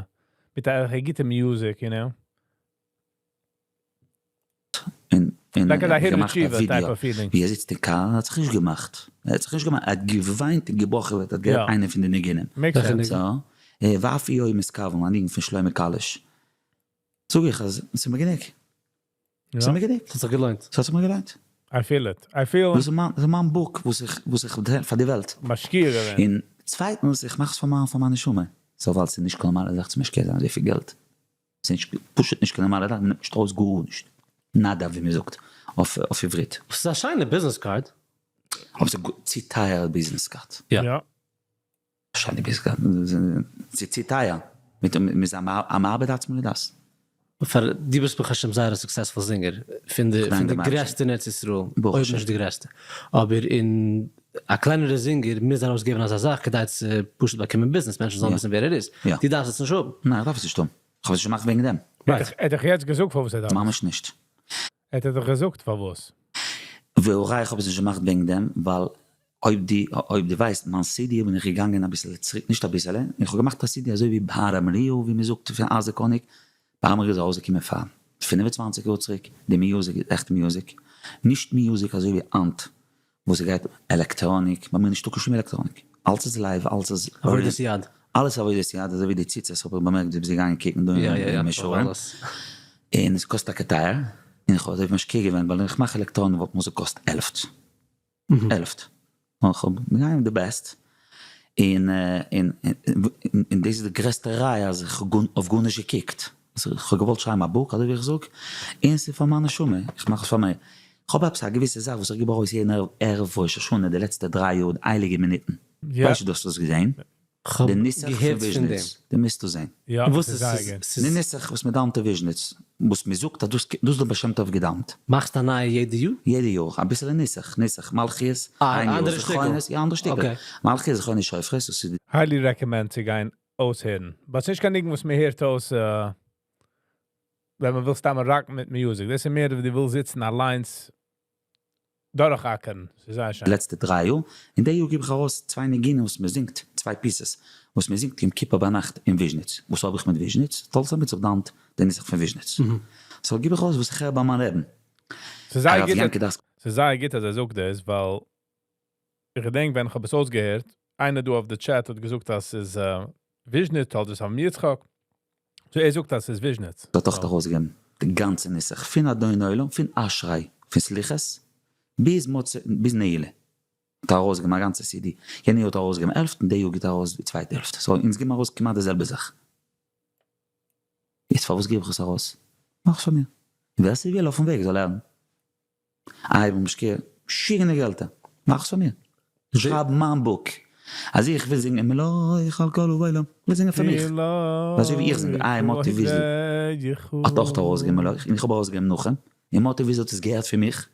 מיט א גוטע music, you know. און און Like ער א האט hidden געמאכט א achiever type ווידעא of feeling. ווי ער זיצט אין קאר און האט זיך נישט געמאכט. ער האט זיך נישט געמאכט. ער האט געוויינט און געבאכעוועט. ער האט געהערט איינע פון די ניגונים. Makes sense. So, ואף יום מתכוון, א ניגון פון שלמה קאליש. זאג איך אז ס'איז מיר גענוג. ס'איז מיר גענוג. ס'האט זיך געלוינט. ס'האט זיך מיר געלוינט. I feel it. I feel. דאס איז מיין, דאס איז מיין book וואס איך, וואס איך דערצייל פאר די וועלט. משקיע געווען. און צווייטנס, איך מאך עס פאר מיין, פאר מיין נשמה. so ווייל ס'איז נישט קיין נארמאלע זאך צו משקיע זיין אזויפיל געלט. ס'איז נישט, פשוט נישט קיין נארמאלע זאך, מ'נעמט נישט ארויס גארנישט. nada ווי מ'זאגט אויף אויף עברית. ס'איז א שיינע business card. אבער ס'איז צו טייער business card. יא. שיינע business card, ס'איז צו טייער, מיט מ'איז א מאבד עצמו לדעת. פאר דו ביסט ברוך השם זייער א successful זינגער, פון די פון די גרעסטע אין ארץ ישראל, אויב נישט די גרעסטע, אבער אין א קלענערע זינגער מוז ארויס געבן אזא זאך כדי צו פשוט באקומען ביזנעס, מענטשן זאלן וויסן ווער ער איז, דו דארפסט עס נישט האבן. ניין איך דארף עס נישט האבן, איך האב עס נישט געמאכט וועגן דעם. ער האט דיך יעצט געזאגט פארוואס ער דארף עס. ממש נישט. ער האט דיך געזאגט פארוואס. והא ראי' איך האב עס נישט געמאכט וועגן דעם, ווייל אויב די אויב די ווייסט מיין סידי בין איך געגאנגען אביסעלע צוריק נישט אביסעלע איך האב געמאכט א סידי אזוי ווי בהר המוריה ווי מען זאגט פון אייזיק האניג בהר המוריה איז ארויסגעקומען פאר 25 יאר צוריק די music איז עכט music נישט music אזוי ווי היינט וואס ס'גייט electronic ביי מיר נישטא קיין שום electronic אלץ איז live אלץ איז עבודת יד. אלעס עבודת יד אזוי ווי די ציצית האב איך באמערקט דו ביסט געגאנגען קוקן דא אין מאה שערים און עס קאסט טאקע טייער און איך האב אזוי משקיע געווען ווייל איך מאך electronic וואלט מיר עס געקאסט העלפט. העלפט. און כ'האב געגאנגען די best, און און און דאס איז די גרעסטע ראיה אז איך האב אויף גארנישט געקוקט, איך האב געוואלט שרייבן א book אזוי ווי איך זאג, און ס'איז פאר מיין נשמה, איך מאך עס פאר מיר, כ'האב עפעס א געוויסע זאך וואס איך גיב ארויס יעדן ערב ראש השנה די לעצטע 3 יאר די הייליגע מינוטן, כ'ווייס נישט דו האסט עס געזען? די נוסח פון וויזשניץ, די מוזט עס זען. יא, וואס ס'איז זייער גוט. די נוסח וואס מ'דאווענט אין וויזשניץ, וואס מ'זאגט אז דאס דאס דער בעל שם טוב געדאווענט. מאכסט א נייע יעדע יאר? יעדע יאר, אביסעלע נוסח, נוסח, מלכיות, אה, איין יאר אנדערע שטיקל. זכרונות, יא אנדערע שטיקל. Okay. מלכיות זכרונות שופרות, דאס איז די. Highly recommend צו גיין אויסהערן. But ס'נישט קיין ניגון וואס מ'הערט אויס ווען מ'וויל סתם rock ן מיט music. דאס איז מער ווי דו ווילסט זיצן אליינס דורכאקערן. ס'איז זייער שיין. לעצטע 3 יאר, און די יאר גיב איך ארויס צוויי ניגונים וואס מ'זינגט, צוויי pieces. וואס מען זינגט יום כיפור ביינאכט אין וויזשניץ. וואס האב איך מיט וויזשניץ? תולדות אברהם יצחק דאווענט די נוסח פון וויזשניץ. So גיב איך אויס וואס איך הער ביי מיין רעבן. ס'איז זייער הרב גוט, יענקי דאסקאל. ס'איז זייער גוט אז ער זאגט דאס, ווייל איך געדענק ווען איך האב עס אויסגעהערט, איינער דא אויף די chat האט געזאגט אז ס'איז וויזשניץ, תולדות אברהם יצחק. So ער זאגט אז ס'איז וויזשניץ. האט אויך ארויסגעגעבן די גאנצע נוסח פון אדון עולם, פון אשרי, פון סליחות, ביז מוצ ביז נעילה. האט ער ארויסגעגעבן א גאנצע CD. יענע יאר האט ער ארויסגעגעבן העלפט און די יאר גיבט ער ארויס די צווייטע העלפט. So אונז גיבן ארויס כמעט די זעלבע זאך. יעצט פארוואס גיב איך עס ארויס? מאך עס פאר מיר. און ווער ס'וויל אויפן וועג זאל הערן. איי איך בין משקיע משוגענע געלטער. מאך עס פאר מיר. שרייב מיין book. אז איך וויל זינגען מלוך על כל העולם. איך וויל זינגען פאר מיך. אזוי ווי איך זינג. איי מאטי וויזל האט אויך ארויסגעגעבן מלוך און איך האב ארויסגעגעבן נאך אים. און מאטי וויזל האט עס געהערט פון מיך.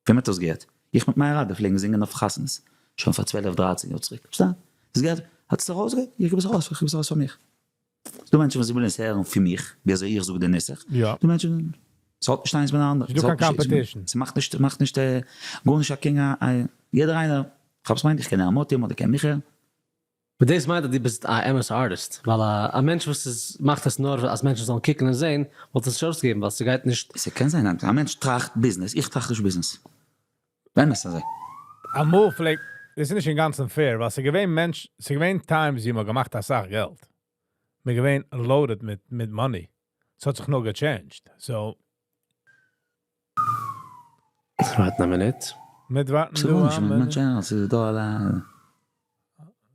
ווען מ'האט עס געהערט? איך מיט מיין רבי פלעגן זינגען אויף חתונות, שוין פאר 12 דרייצן יאר צוריק. סתם, עס געהערט, האט עס ארויסגעהערט, איך גיב עס ארויס, איך גיב עס ארויס פאר מיך. ס'דא מענטשן וואס ווילן עס הערן פון מיך, ווי אזוי איך זאג די נוסח. ס'דא מענטשן, ס'האט נישט איינס מיט די אנדערע. נישטא קיין competition. ס'מאכט נישט, ס'מאכט נישט גארנישט אקעגן א, יעדער איינער, כאפסט מיין, איך קען הערן מאטי, מאטי קען מיך הערן. אבער דאס מיינט אז דו ביסט א אמת ארטיסט, ווייל א מענטש וואס איז מאכט עס נאר אז מענטשן זאלן קוקן און זען, וואלט עס נישט ארויסגעגעבן ווייל ס'גייט נישט. ס'קען זיין אז א מענטש טראכט ביזנעס, איך טראכט נישט ביזנעס. באמת אזוי. אמאל פלעגט, דאס איז נישט אינגאנצן fair, ווייל ס'איז געווען מענטש, ס'איז געווען times ווי מ'האט געמאכט אסאך געלט. מ'איז געווען loaded מיט מיט money. ס'האט זיך נאר גע change ט. So. ווארטן א מינוט. מיט ווארטן ס'איז דא גארנישט, א מיט מינוט. מענטשן, ס'איז דא אלע.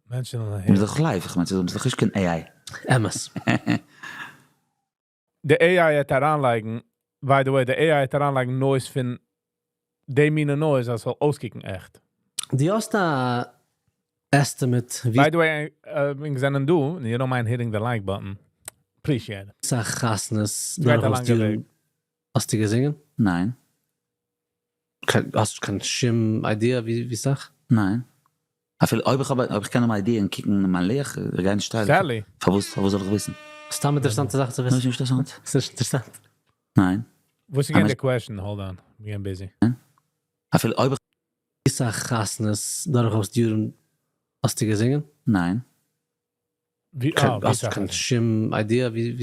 מענטשן מ'איז דאך live, איך מיין ס'איז דאך נישט קיין AI. אמת. די AI העט אריינלייגן, by the way, די AI העט אריינלייגן noise פון די מינע noise אז ס'זאל אויסקוקן עכט. דו האסט א estimate ווי. By the way, מיר זענען דא, און you don't mind hitting the like button. Appreciate it. סאך חתונות ס'גייט א דורכאויס לאנגע די יארן וועג. האסטו געזינגען? ניין. האסט נישט קיין שום idea ווי סאך? ניין. אפילו אויב איך האב אויב איך קען האבן א idea און קוקן אין מיין לוח, איך גיי נישט טיילן. Sally. פארוואס פארוואס זאל איך וויסן? סתם אינטערעסאנטע זאך צו וויסן. ס'איז נישט אינטערעסאנט. ס'איז נישט אינטערעסאנט. ניין. וואס איז געווען די question? Hold on, מיר גייען busy. אפילו אויב איך. ווי סאך חתונות דורכאויס די יארן האסטו געזינגען? ניין. ווי אה, ווי האסט סאך קיין חתונות? שום idea ווי.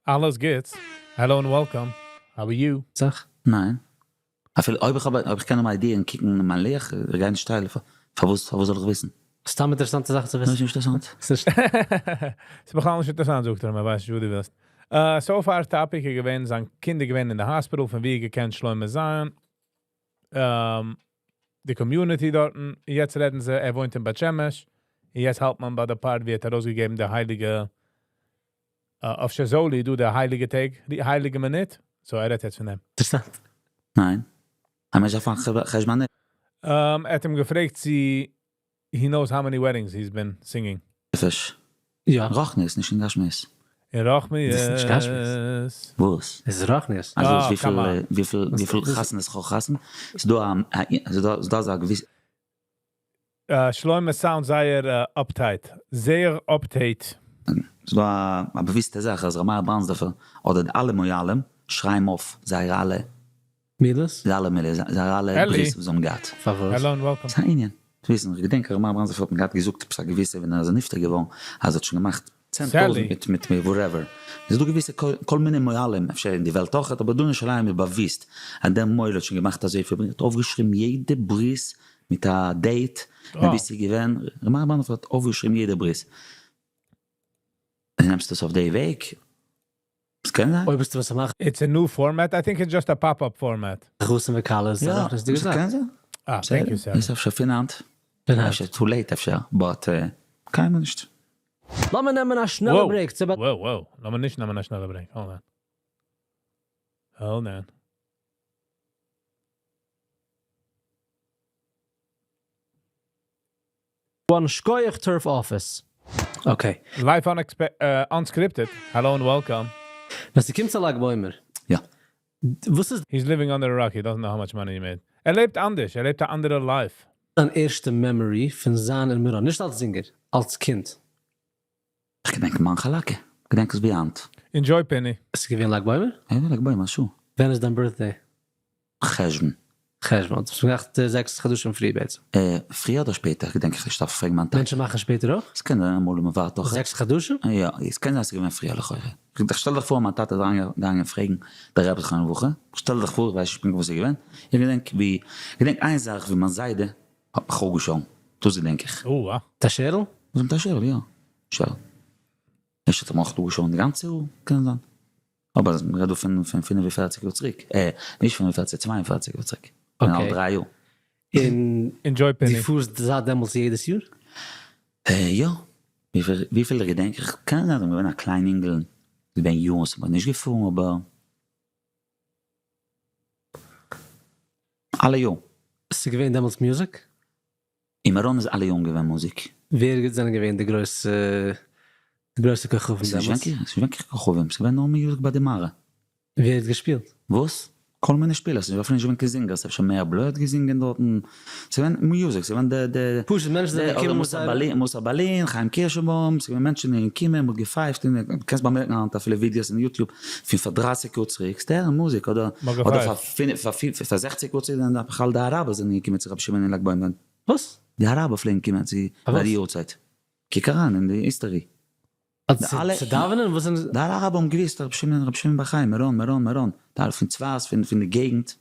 אלעס גוטס. Hello and welcome. How are you? סאך? ניין. אפילו אויב איך האב אויב איך קען האבן א idea און קוקן אין מיין לוח, איך גיי נישט טיילן. פארוואס פארוואס זאל איך וויסן? סתם אינטערעסאנטע זאך צו וויסן. ס'איז נישט אינטערעסאנט. ס'איז בכלל נישט אינטערעסאנט זאגט ער, מען ווייסט נישט וואס דו ווילסט. So far topic איז געווען, זיין קינד איז געווען אין די hospital פון ווי ער געקענט שלמה זיין. די community דארטן, יעצט רעדן זיי, ער וואוינט אין בית שמש, און יעצט האלט מען ביי די part ווי ער האט ארויסגעגעבן די הייליגע, אויף שזולי דא די הייליגע טעג, די הייליגע מינוט, so ער רעדט יעצט פון דעם. אינטערעסאנט. ניין. א מענטש דארף מאכן חשבון נפש. ער האט אים געפרעגט צו he knows how many weddings he's been singing. נפש. יא. רוחניות, נישט אין גשמיות. אין רוחניות. דאס איז נישט גשמיות. וואס? עס איז רוחניות. אז אה, וויפיל come on. וויפיל וויפיל חתונות איך האב חתונה, ס'איז דא א ס'איז דא אזא געוויסע. שלמה sound זייער uptight. זייער uptight. ס'איז דא א באוויסטע זאך אז ר' מאיר בראנדסדארפער אדער די אלע מוהלים שרייבן אויף זייערע אלע. מילות? זייער אלע מילות, זייערע אלע אלי. ברית וואס זיי האבן געהאט. פארוואס? Hello and welcome. ס'איז א ענין צו וויסן, איך געדענק ר' מאיר בראנדסדארפער האט מיר געהאט געזאגט עפעס א געוויסע ווען ער איז נפטר געווארן אז ער האט שוין געמאכט 10,000 מיט מיט מיט whatever. איז דא געוויסע כל מיני מוהלים, אפשר אין די וועלט אויכעט, אבער דא אין ירושלים איז באוויסט אז דער מוהל האט שוין געמאכט אזויפיל ברית, האט אויפגעשריבן יעדע ברית מיט א date ווען ווי ס'איז געווען, ר' מאיר בראנדסדארפער האט אויפגעשריבן יעדע ברית. נעמסט עס אויף די וועג? ס'קען זיין. אויב ביסטו משמח. It's a new format? I think it's just a pop up format. חתן וכלה איז א רוחניות'דיגע זאך. ס'קען זיין. אה, thank you סער. איז אפשר פון היינט. פון היינט. אפשר too late אפשר, but קיינמאל נישט. לאמיר נעמען א שנעלע break צו. Wow wow, לאמיר נישט נעמען א שנעלע break, hold on. Hold on. One שקויעך Turf Office. Okay. Life unscripted, hello and welcome. ווען ס'קומט צו לג בעומר. יא. וואס איז. He's living under a rock, he doesn't know how much money he made. ער לעבט אנדערש, ער לעבט א אנדערע life. דיין ערשטע memory פון זיין אין מירון, נישט אלס זינגער, אלס קינד? איך געדענק מיין חאלאקע, געדענק עס ווי היינט. Enjoy פיני. עס איז געווען לג בעומר? יא, לג בעומר, sure. ווען איז דיין birthday? חשוון. חשבון. האסט געמאכט זעקס חדשים פרי בעצם. פריער אדער שפעטער געדענק איך נישט, דארף פרעגן מיין טאטע. מענטשן מאכן שפעטער אויך? ס'קען זיין אמאל מ'ווארט אויך. זעקס חדשים? יא, ס'קען זיין ס'איז געווען פריער לכאורה. איך שטעל דיך פאר מיין טאטע איז אריינגעגאנגען פרעגן דער רבי זכרונו לברכה, איך שטעל דיך פאר, איך ווייס נישט פונקט וואס איז געווען, איך געדענק ווי, איך געדענק איין זאך ווי מיין זיידע האט מיך אפגעשארן, דאס געדענק איך. או אה. מיט א שערל? וואס מיט א שערל? יא, שערל. אפשר האט ער מיך אויך אפגעשארן די גאנצע יאר, קען זיין. אבער מ'רעדט דא פון 45 יאר צוריק, נישט 45, 42 יאר צוריק, פון אלט דריי יאר. און Enjoy דו פארסט זייט דעמאלטס יעדעס יאר? יא, וויפיל איך געדענק, איך קען זיין אז איך בין געווען א קליין אינגל, געווען יארן וואס איך בין נישט געפארן אבער אלע יאר. ס'איז געווען דעמאלטס מוזיק? אין מירון איז אלע יארן געווען מוזיק. ווער זענען געווען די גרויסע די גרויסע כוכבים ס'איז דעמאלטס? נישט געווען קיין כוכבים, ס'איז געווען נאר מוזיק ביי די מערה. ווער האט געשפילט? וואס? כל מיני שפילערס, ס'איז אפילו נישט געווען קיין זינגערס, אפשר מאיר בלוי האט געזינגען דארטן, ס'איז געווען מוזיק, ס'איז געווען די די פשוט מענטשן זענען געקומען מיט זייערע. מוסא באלין, חיים קירשנבוים, ס'איז געווען מענטשן און געקומען, מ'האט געפייפט, און קענסט באמערקן היינט אפילו ווידיאוס אין YouTube פון פאר דרייסיג יאר צוריק, ס'איז מוזיק, אדער אדער פאר פאר זעכציג יאר צוריק זענען בכלל די אראבער זענען געקומען צו רבי שמעון אין לג בעומר. וואס? די אראבער פלעגן קומען צו ביי די יארצייט. קוק אריין אין די history. צו דאווענען? וואס זענען. די אלע אראבער האבן געוויסט רבי שמעון רבי שמעון בר חיים מירון מירון מירון. די אלע פון צפת פון פון די געגנט.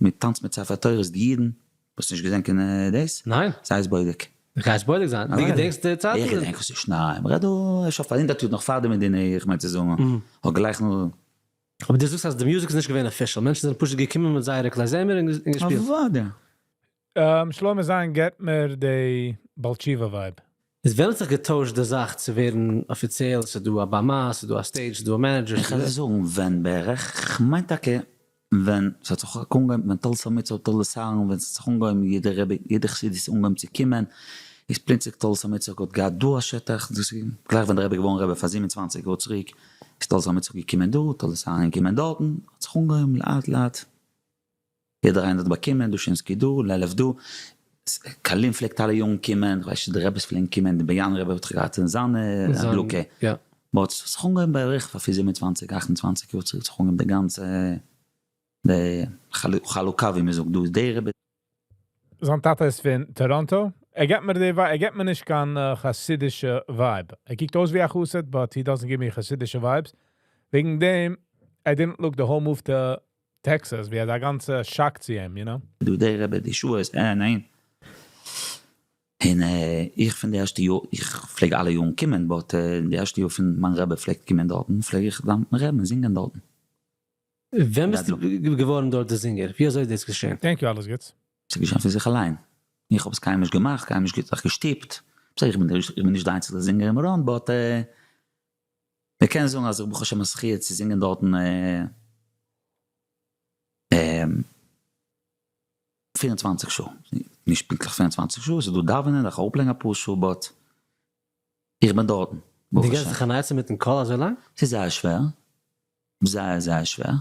מען טאנצט מיט ספר תורות די אידן. האסט נישט געזען קיין דאס? ניין. זיי עס בודק. איך גיי עס בודק זיין. דו געדענקסט די צייטן? איך געדענק עס נישט ניין. מ'רעדט דא אפשר פאר הונדערט יאר נאך פאר די מדינה איך מיין צו זאגן. האט גלייך נאר. אבער דו זאגסט אז די מוזיק איז נישט געווען official, מענטשן זענען פשוט געקומען מיט זייערע כלי זמר און געשפילט. אוודאי. שלמה זיין געט מיר די בעל תשובה vibe. איז ווען האט זיך געטוישט די זאך צו ווערן אפיציעל, ס'איז דא א במה, ס'איז דא א stage, ס'איז דא א manager. איך וועל דיר זאגן ווען בערך, כ'מיין טאקע ווען ס'האט זיך אנגעהויבן ווען תולדות המצוה תולדות אהרן ווען ס'האט זיך אנגעהויבן יעדע רבי יעדע חסידות איז אנגעהויבן צו קומען, איז פלוצלינג תולדות המצוה האט געהאט דא א שטח, דאס איז גלייך ווען די רבי איז געווארן רבי פאר 27 יאר צוריק, איז תולדות המצוה געקומען דא, תולדות אהרן געקומען דארטן, האט זיך אנגעהויבן לאט לאט, יעדער איינער האט באקומען, דושינסקי דא, לעלוב דא, קארלין פלעגט אלע יארן קומען, כ'ווייס נישט די רבי'ס פלעגן קומען, די באיאנער רבי האט דאך געהאט אין זיינע הדלקה, but ס'האט זיך אנגעהויבן בערך פאר 27 28 יאר צוריק האט זיך אנגעהויבן די גאנצע די חלוקה ווי מ'זאגט דא איז די רבי. זיין טאטע איז פון טאראנטא, ער געט מיר די vibe, ער געט מיר נישט קיין חסידישע vibe, ער קוקט אויס ווי א חסיד but he doesn't give me חסידישע vibes, וועגן דעם I didn't look the whole move to Texas ווי אזא גאנצע שאק צו אים, you know. דא די רבי די שעות, אה ניין. און איך פון די ערשטע יאר, איך פלעג אלע יארן קומען, but די ערשטע יאר פון מיין רבי פלעגט קומען דארטן, פלעג איך זיין מיטן רבי'ן און זינגען דארטן. ווען ביסטו געווארן דארט די זינגער? ווי אזוי איז דאס געשען? Thank you, אלעס גוטס. ס'איז געשען פון זיך אליין. איך האב עס קיינמאל נישט געמאכט, קיינמאל נישט זיך געשטופט. בסדר, איך בין נישט די איינציגסטע זינגער אין מירון, but מ'קען זאגן אז איך ברוך השם א זכי' צו זינגען דארטן 24 שעה. נישט פונקטליך 24 שעה, ס'איז דא דאווענען, דארף איך אראפלייגן אפאר שעה, but איך בין דארטן, ברוך דו השם. געבסט זיך אן עצה מיטן קול אזוי לאנג? ס'איז זייער שווער, זייער זייער שווער,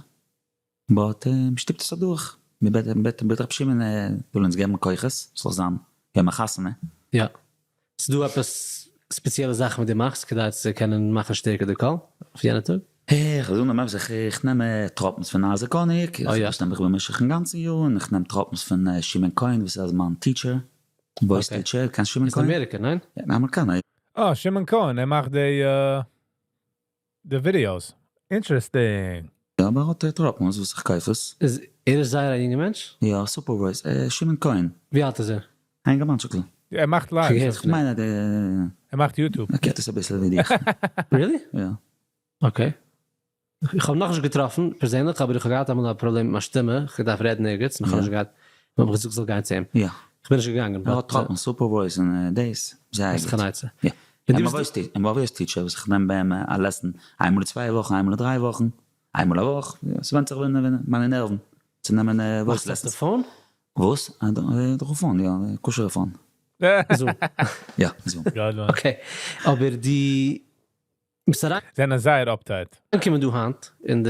but מ'שטופט עס אדורך, מ'בעט מ'בעט רבי שמעון זאל אונז געבן כוחות, ס'זאל זיין יום החתונה. יא. ס'איז דא עפעס ספעציעלע זאכן וואס דו מאכסט כדי צו קענען מאכן שטערקער די קול אויף יענע טאג? איך זאג נאר עפעס, איך נעם טראפנס פון אייזיק האניג, דאס נעם איך במשך'ן גאנצן יאר, און איך נעם טראפנס פון שמעון כהן וואס איז מיין teacher, voice teacher, קענסט שמעון איז כהן? אין אמעריקע, ניין? יא, אין אמעריקאנער. אה, שמעון כהן, ער מאכט די די videos. Interesting. יא, אבער ער האט טראפנס וואס איך קויף עס. איז ער איז זייער א יונגע מענטש? יא, super voice, שמעון כהן. ווי אלט איז ער? א יונגערמאנטשיקל. ער מאכט live. איך מיין אז ער מאכט YouTube. ער קוקט אויס אביסל ווי דיך. Really? יא. Okay. איך האב נאכנישט געטראפן פערזענליך, אבער איך האב געהאט אמאל א פראבלעם מיט מיין שטימע, איך האב געדארפט רעדן ערגעץ, און איך האב נישט געהאט, מען האט מיר געזאגט איך זאל גיין צו אים. יא. איך בין נישט געגאנגען. ער האט טראפן super voice און דאס, זייער גוט. האסט קיין עצה? יא. און מיין voice teacher וואס איך נעם ביי אים א lesson איינמאל אין צוויי וואכן, איינמאל אין דריי וואכן, איינמאל א וואך, ס'ווענדט זיך ווען מיינע נערוון צו נעמען voice lessons. מאכסט עס די phone? וואס? דורכן phone, יא, כשר'ע phone. Zoom. יא, Zoom. Okay, אבער די ביסט אריין. זענען זייער uptight. אנקומען דא היינט אין די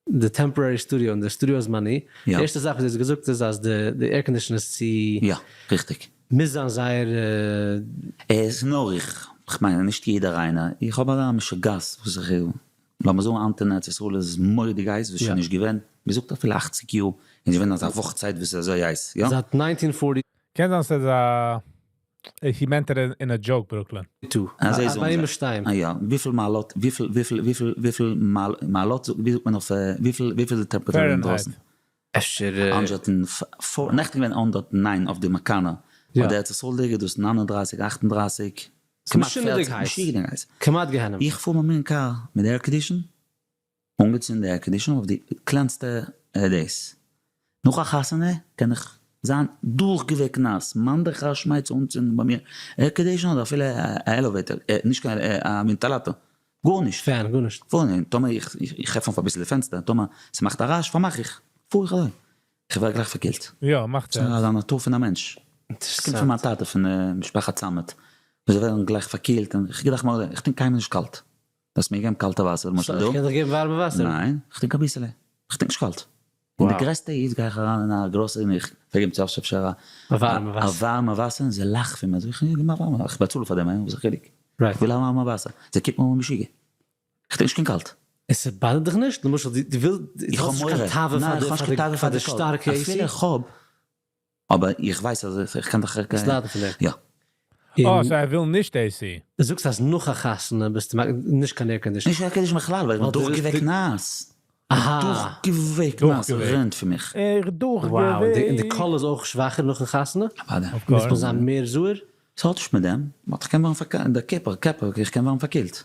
די temporary studio, אין די studio זמני, די ערשטע זאך וואס דו האסט געזאגט איז אז די די air condition איז צו. יא, ריכטיג. מוז זיין זייער. עס איז נאר איך, כ'מיין נישט יעדער איינער, איך האב אזא משוגעת וואס איך. לאמיר זאגן היינט אין ארץ ישראל איז עס מורא'דיג הייס וואס איז שוין נישט געווען, מען זאגט אפילו אכציג יאר איז נישט געווען אזא וואך צייט וואס איז אזוי הייס, יא? זייט 1942. קען זיין ס'איז א he meant it in a joke ברוקלין. אזוי זאגן זיי. אה יא, וויפיל מעלות, וויפיל וויפיל וויפיל וויפיל מעלות, ווי זאגט מען אויף וויפיל וויפיל איז די טעמפרעטור אינדרויסן? אפשר. הונדערט און פאר, נעכטן געווען 109 אויף די מקאנא, אויף די ארץ ישראל'דיגע איז דאס 39 38, כמעט 40, משוגענע הייס. כמעט גיהנום. איך פאר מיט מיין קאר מיט די air condition, אנגעצינדן די air condition אויף די קלענסטע דאס, נאך א חתונה קען איך זיין דורכגעוועקט נאס, מאן דכר שמיה צו אנצינדן ביי מיר air condition אדער אפילו א elevator, נישט קיין א ווענטילאטאר, גארנישט. fan, גארנישט. פארן, טאמער איך איך עפן אויף אביסל די פענסטער, טאמער ס'מאכט א רעש פארמאך איך, פאר איך אזוי, איך ווער גלייך פארקילט. יא, מאכט sense. ס'איז א נאטור פון א מענטש. ס'קומט פון מיין טאטע פון משפחת סאמעט, וואס זיי ווערן גלייך פארקילט, און איך גיב דאך איך טרינק קיינמאל נישט קאלט. דארפסט מיר געבן קאלטע וואסער למשל דא. איך קען דיך געבן ווארעמע וואסער. ניין, איך טרינק אביסעלע. איך טרינק נישט קאלט. אין די גרעסטע היץ גיי איך אריין אין א גראסערי און איך פרעג אים צו אפשר אפשר א ווארעמע וואסער. א ווארעמע וואסער און זיי לאכן פון מיר. זאג איך, גיב מיר א ווארעמע, איך באצאל פאר דעם, וואס איז די חילוק? איך וויל א ווארעמע וואסער. זיי קוקן מיר אן משוגע. איך טרינק נישט קיין קאלט. עס bother ט דיך נישט? למשל דו ווילסט, איך האב מורא. קיין תאווה ניין, איך האב נישט קיין תאווה פאר די שטארקע AC? אפילו איך האב, אבער איך ווייס אז איך קען דאך. עס ליידן פון דעם. יא. אה, so ער וויל נישט AC. דו זאגסט אז נאך א חתונה ביסטו נישט קיין air condition. נישט air condition בכלל, ווייל איך בין דורכגעוועקט נאס. אהא. דורכגעוועקט נאס, רענט פון מיך. איך דורכגעוועקט. wow, און די קול איז אויך שוואכער נאכן חתונה? אוודאי. מוז מען זיין מער זהיר? ס'האט נישט מיט דעם, but איך קען ווערן פארקילט, דער קערפער, קערפער, איך קען ווערן פארקילט.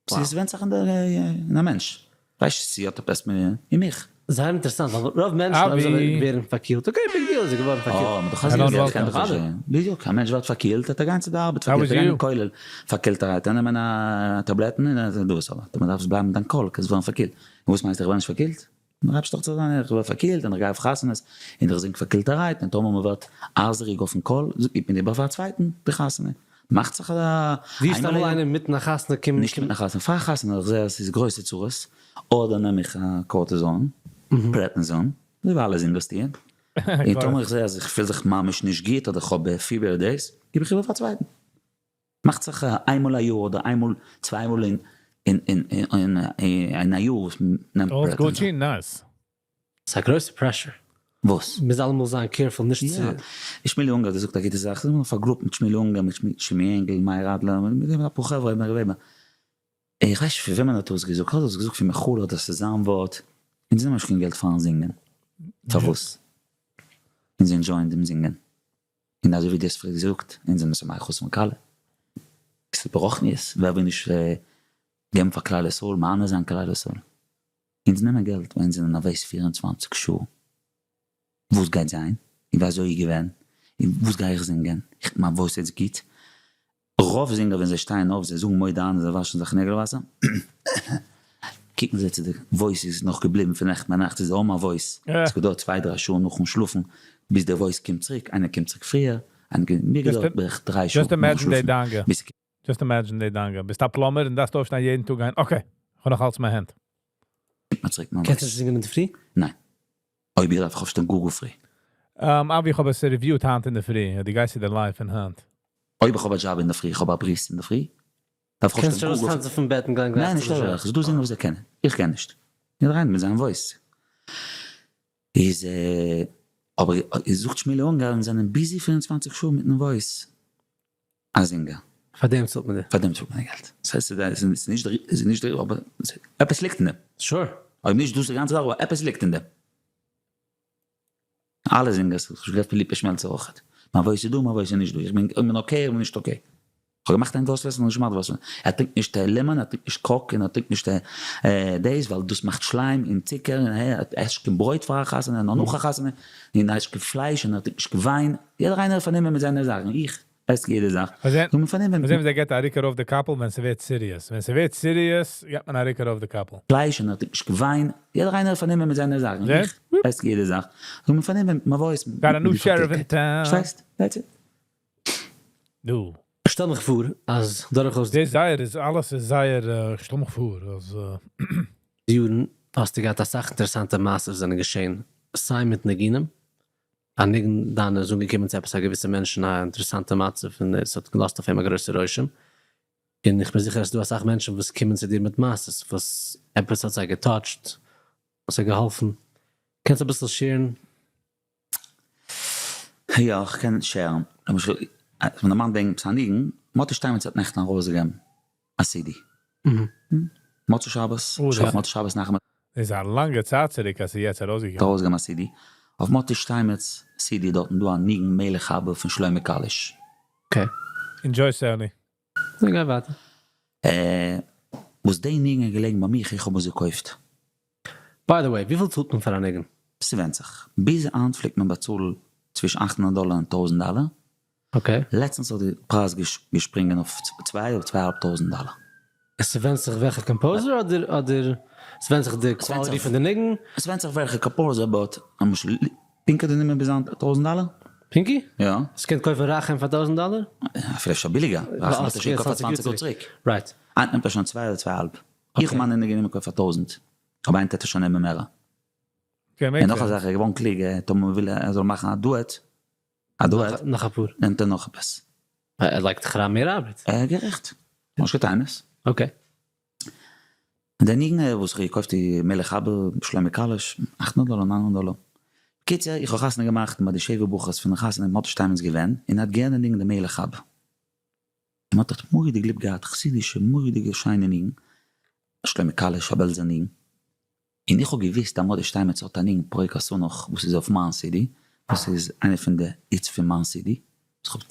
ס'איז ווענדט זיך אין א מענטש. ווייסט צו האט עפעס מיט אין מיך. זייער אינטערעסאנט ווייל רוב מענטשן אויב זיי ווערן פארקילט okay big deal איז ער געווארן פארקילט. אה, מ'דאך אזוי איך קען דאך נישט. בדיוק, א מענטש ווערט פארקילט האט ער גיין צו די ארבעט פארקילט, גיין אין כולל פארקילטערהייט, נעמען א טאבלעטן און דאס, אבער דו דארפסט בלייבן מיט דיין קול קענסט ווערן פארקילט. און וואס מיינסטו איך ווער נישט פארקילט? דו הייבסט דאך צו זיין איך ווער פארקילט און איך גיי אויף חתונות און איך זינג פארקילטערהייט און טאמער מ'ווערט הייזעריג אויפן קול גיבט מען איבער פאר א צווייטן די חתונה. מאכט זיך א. זעסט אמאל איינעם אינמיטן א חתונה קומען? נישט אינמיטן א חתונה, פאר א חתונה איך זעה אז ס'איז גרויסע צרות, אדער נעם איך א קארטיזאן, פרעטניזאן, אזוי ווי אלע זינגערס טוען, און טאמער איך זעה אז איך פיל זיך ממש נישט גוט אדער איך האב פיבער דאס, גיב איך איבער פאר א צווייטן. מאכט זיך איינמאל א יאר אדער איינמאל צוויי מאל אין א יאר וואס מ'נעמט פרעטניזאן. ס'איז א גרויסע pressure. וואס? מ'מוז אלעמאל זיין careful נישט צו. יא. שמילי אונגאר האט געזאגט א גוטע זאך, ס'איז אמאל אויף א group מיט שמילי אונגאר, מיט שימי ענגל, מאיר אדלער, מיט אפאר חברה, מאיר וועבער. איך ווייס נישט פון וועמען ער האט דאס געזאגט, האט ער דאס געזאגט פון מיכאל אדער ס'איז זיין ווארט, אונז נעמען נישט קיין געלט פארן זינגען. פארוואס? אונז enjoy ען דעם זינגען. און אזוי ווי דו האסט פריער געזאגט, אונז זענען משמח חתן וכלה. ס'איז ברוחניות, ווער וויל נישט געבן פאר כלל ישראל, מהנה זיין כלל ישראל. אונז נעמען געלט ווייל אונז זענען נערוועז 24 שעה, וואס גייט זיין, און ווי אזוי איז געווען, און וואס גיי איך זינגען, איך מיין voice איז גוט, רוב זינגער ווען זיי שטייען אויף זיי זאגן מודה אני זיי וואשן זיך נעגל וואסער, קוקן זיי צו די voice איז נאך געבליבן פון נעכטן ביינאכט איז אן מיין voice, עס געדויערט צוויי דריי שעה נאכן שלאפן ביז די voice קומט צוריק, איינער קומט צוריק פריער, איינער קומט, מיר געדויערט בערך 3 שעה נאכן שלאפן ביז ס'קומט. Just imagine די דאגה, ביסט א plumber און דארפסט אויפשטיין יעדן טאג גיין, okay, איך האב נאך אלץ מיין הענט. קומט מיר צוריק מיין voice. קענסט נישט זינגען אינדערפרי? ניין. אויב איך דארף איך אויפשטיין גאר גאר פרי. אבי איך האב עס review ט היינט אינדערפרי, דו גייסט צו די live פון היינט. אויב איך האב א דזשאב אינדערפרי, איך האב א ברית אינדערפרי, דארף איך קענסט אויפשטיין גאר נישט גאר פרי. ארויסטאנצן פון בעט און גיין גלייך ניין, צו נישט די דזשאב. אזוי, ס'איז דא זינגער וואס זיי קענען, איך קען נישט. יעדער איינער מיט זיין voice. איז אבער זאגט שמילי אונגאר אונז זענען busy 24 שעה מיטן voice. א זינגער. פאר דעם צאלט מען דיר. פאר דעם צאלט מען געלט. דאס הייסט ס'איז נישט ס'איז נישט די אבער עפעס ליגט אין דעם. Sure. אויב נישט דאס איז די גאנצע זאך אבער עפעס ליגט אין דעם. אלע זינגערס, איך האב שוין געהערט פון ליפא שמעלצער אויכעט. מיין voice איז דא מיין voice איז נישט דא. איך בין איך בין okay איך בין נישט okay. איך האב געמאכט איין voice lesson נישט געמאכט voice lesson. ער טרינקט נישט lemon ער טרינקט נישט Coke און ער טרינקט נישט דאס ווייל דאס מאכט שליים און צוקער און ער עסט נישט קיין ברויט פאר א חתונה נאר נאך א חתונה און ער עסט נישט קיין פלייש און ער טרינקט נישט קיין וויין. יעדער איינער איז פארנומען מיט זיינע זאכן, איך עס יעדע זאך, איך בין פארנומען מיט. זען ווי געט א ריקער אויף די קאפל ווען ס'ווערט serious, ווען ס'ווערט serious געט מען א ריקער אויף די קאפל. פלייש און ער טרינקט נישט קיין וויין, יעדער איינער איז פארנומען מיט זיינע זאכן, איך עס יעדע זאך, איך בין פארנומען מיט מיין voice, מיט די פארקערטקייט, פארשטייסט? That's it. דו. שטעל מיך פאר אז דורכאויס. דאס זייער איז אלעס איז זייער שטעל מיך פאר אז. די יארן האסטו געהאט אסאך אינטערעסאנטע מעשות וואס זענען געשען סיי מיט ניגונים, א ניגון דיינע איז אנגעקומען צו עפעס א געוויסע מענטש אין א אינטערעסאנטע מצב און עס האט געלאזט אויף אים א גרויסע רושם. און איך בין זיכער אז ס'דא אסאך מענטשן וואס קומען צו דיר מיט מעשות וואס עפעס האט זיי גע touch ט, האט זיי געהאלפן. קענסט אביסל share ן? יא, איך קען share ן. למשל, איך בין דערמאנט וועגן עפעס א ניגון, מאטי שטיינמעץ האט נעכטן ארויסגעגעבן א CD. מוצאי שבת, מוצאי שבת נחמו. איז א לאנגע צייט צוריק אז ס'איז יעצט ארויסגעקומען. ארויסגעגעבן א CD. אויף מאטי שטיינמעץ CD דארטן דא א ניגון מלך אבא פון שלמה קאליש. Okay. Enjoy סערני. נו גיי ווייטער. וואס די ניגון איז געלעגן ביי מיך איך האב עס געקויפט. By the way, וויפיל צאלט מען פאר א ניגון? ס'ווענדט זיך. ביז היינט פלעגט מען באצאלן צווישן 800 דאלער און 1000 דאלער. Okay. לעצטנס האט די פרייז געשפרינגען אויף צוויי אדער צוויי אהאלב טויזנט דאלער. עס ווענדט זיך וועלכע composer אדער אדער עס ווענדט זיך די quality פון די ניגון? עס ווענדט זיך וועלכע composer but למשל פינקי האט גענומען ביז היינט טויזנט דאלער. פינקי? יא. האסט געקענט קויפן רחם פאר טויזנט דאלער? אפילו אפשר ביליגער, רחם האט ער שוין געקויפט פאר צוואנציג יאר צוריק. Right. היינט נעמט ער שוין צוויי אדער צוויי אהאלב. איך מיין ער האט גענומען קויפן פאר טויזנט, אבער היינט העט ער שוין נעמען מערער. Okay, און נאך א זאך, ער איז געווארן קלוג, טאמער מ'וויל ער זאל מאכן א duet, א duet, נאך אפאר. נעמט ער נאך עפעס. ער לייגט זיך אריין מער ארבעט. ער איז גערעכט. נישט קיין טענות. Okay. און די ניגון וואס איך האב געקויפט די מלך אבא שלמה קאליש, 800 דאלער, 900 דאלער. בקיצור, איך האב חתונה געמאכט און ביי די שבע ברכות פון די חתונה איז מאטי שטיינמעץ געווען, און ער האט געהערט די ניגון די מלך אבא. און מאטי האט מורא'דיג ליב געהאט חסידישע מורא'דיגע שיינע ניגון, שלמה קאליש א בעלזער ניגון. און איך האב געוויסט אז מאטי שטיינמעץ האט א ניגון פרוק אסונך וואס איז אויף מיין CD, וואס איז איינע פון די hits פון מיין CD, וואס איך האב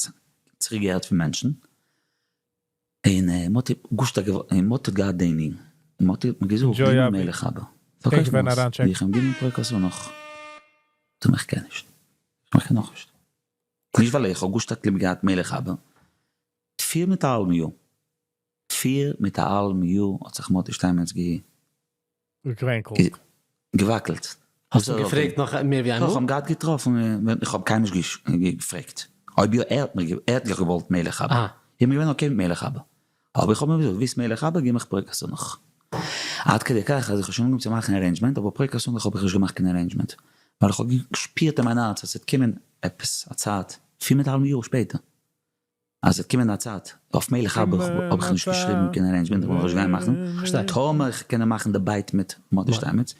צוריק געהערט פון מענטשן, און מאטי גארשט און מאטי האט געהאט די ניגון, און מאטי האט מיר געזאגט גיב מיר מלך אבא, פארקויף מיר עס, איך אים גיב מיר פרוק אסונך, זאגט ער מיר איך קען נישט, איך קען נאכנישט, נישט ווייל איך האב גאר שטארק ליב געהאט מלך אבא, פיר מיט א האלבן יאר, פיר מיט א האלבן יאר האט זיך מאטי שטיינמעץ גע. געקווענקלט. געוואקלט. האסט אים געפרעגט נאך מער ווי איינמאל? איך האב אים געהאט געטראפן, איך האב קיינמאל נישט געפרעגט. אויב יא, ער האט מיר, ער האט געוואלט מלך אבא. איך בין געווען okay מיט מלך אבא. אבער איך האב אים געזאגט, ווילסט מלך אבא, גיב מיך פרוק אסונך. עד כדי כך אז איך האב שוין אנגעהויבן צו מאכן arrangement, אבער פרוק אסונך האב איך נישט געמאכט קיין arrangement. ווייל איך האב געשפירט אין מיין הארץ אז ס'וועט קומען עפעס א צייט, פיר מיט א האלבן יאר שפעטער, אז ס'וועט קומען א צייט, אויף מלך אבא האב איך נישט געשריבן קיין arrangement, איך וועל נאכנישט גיין מאכן, טאמער איך קען מאכן די בייט מיט מאטי שטיינמעץ,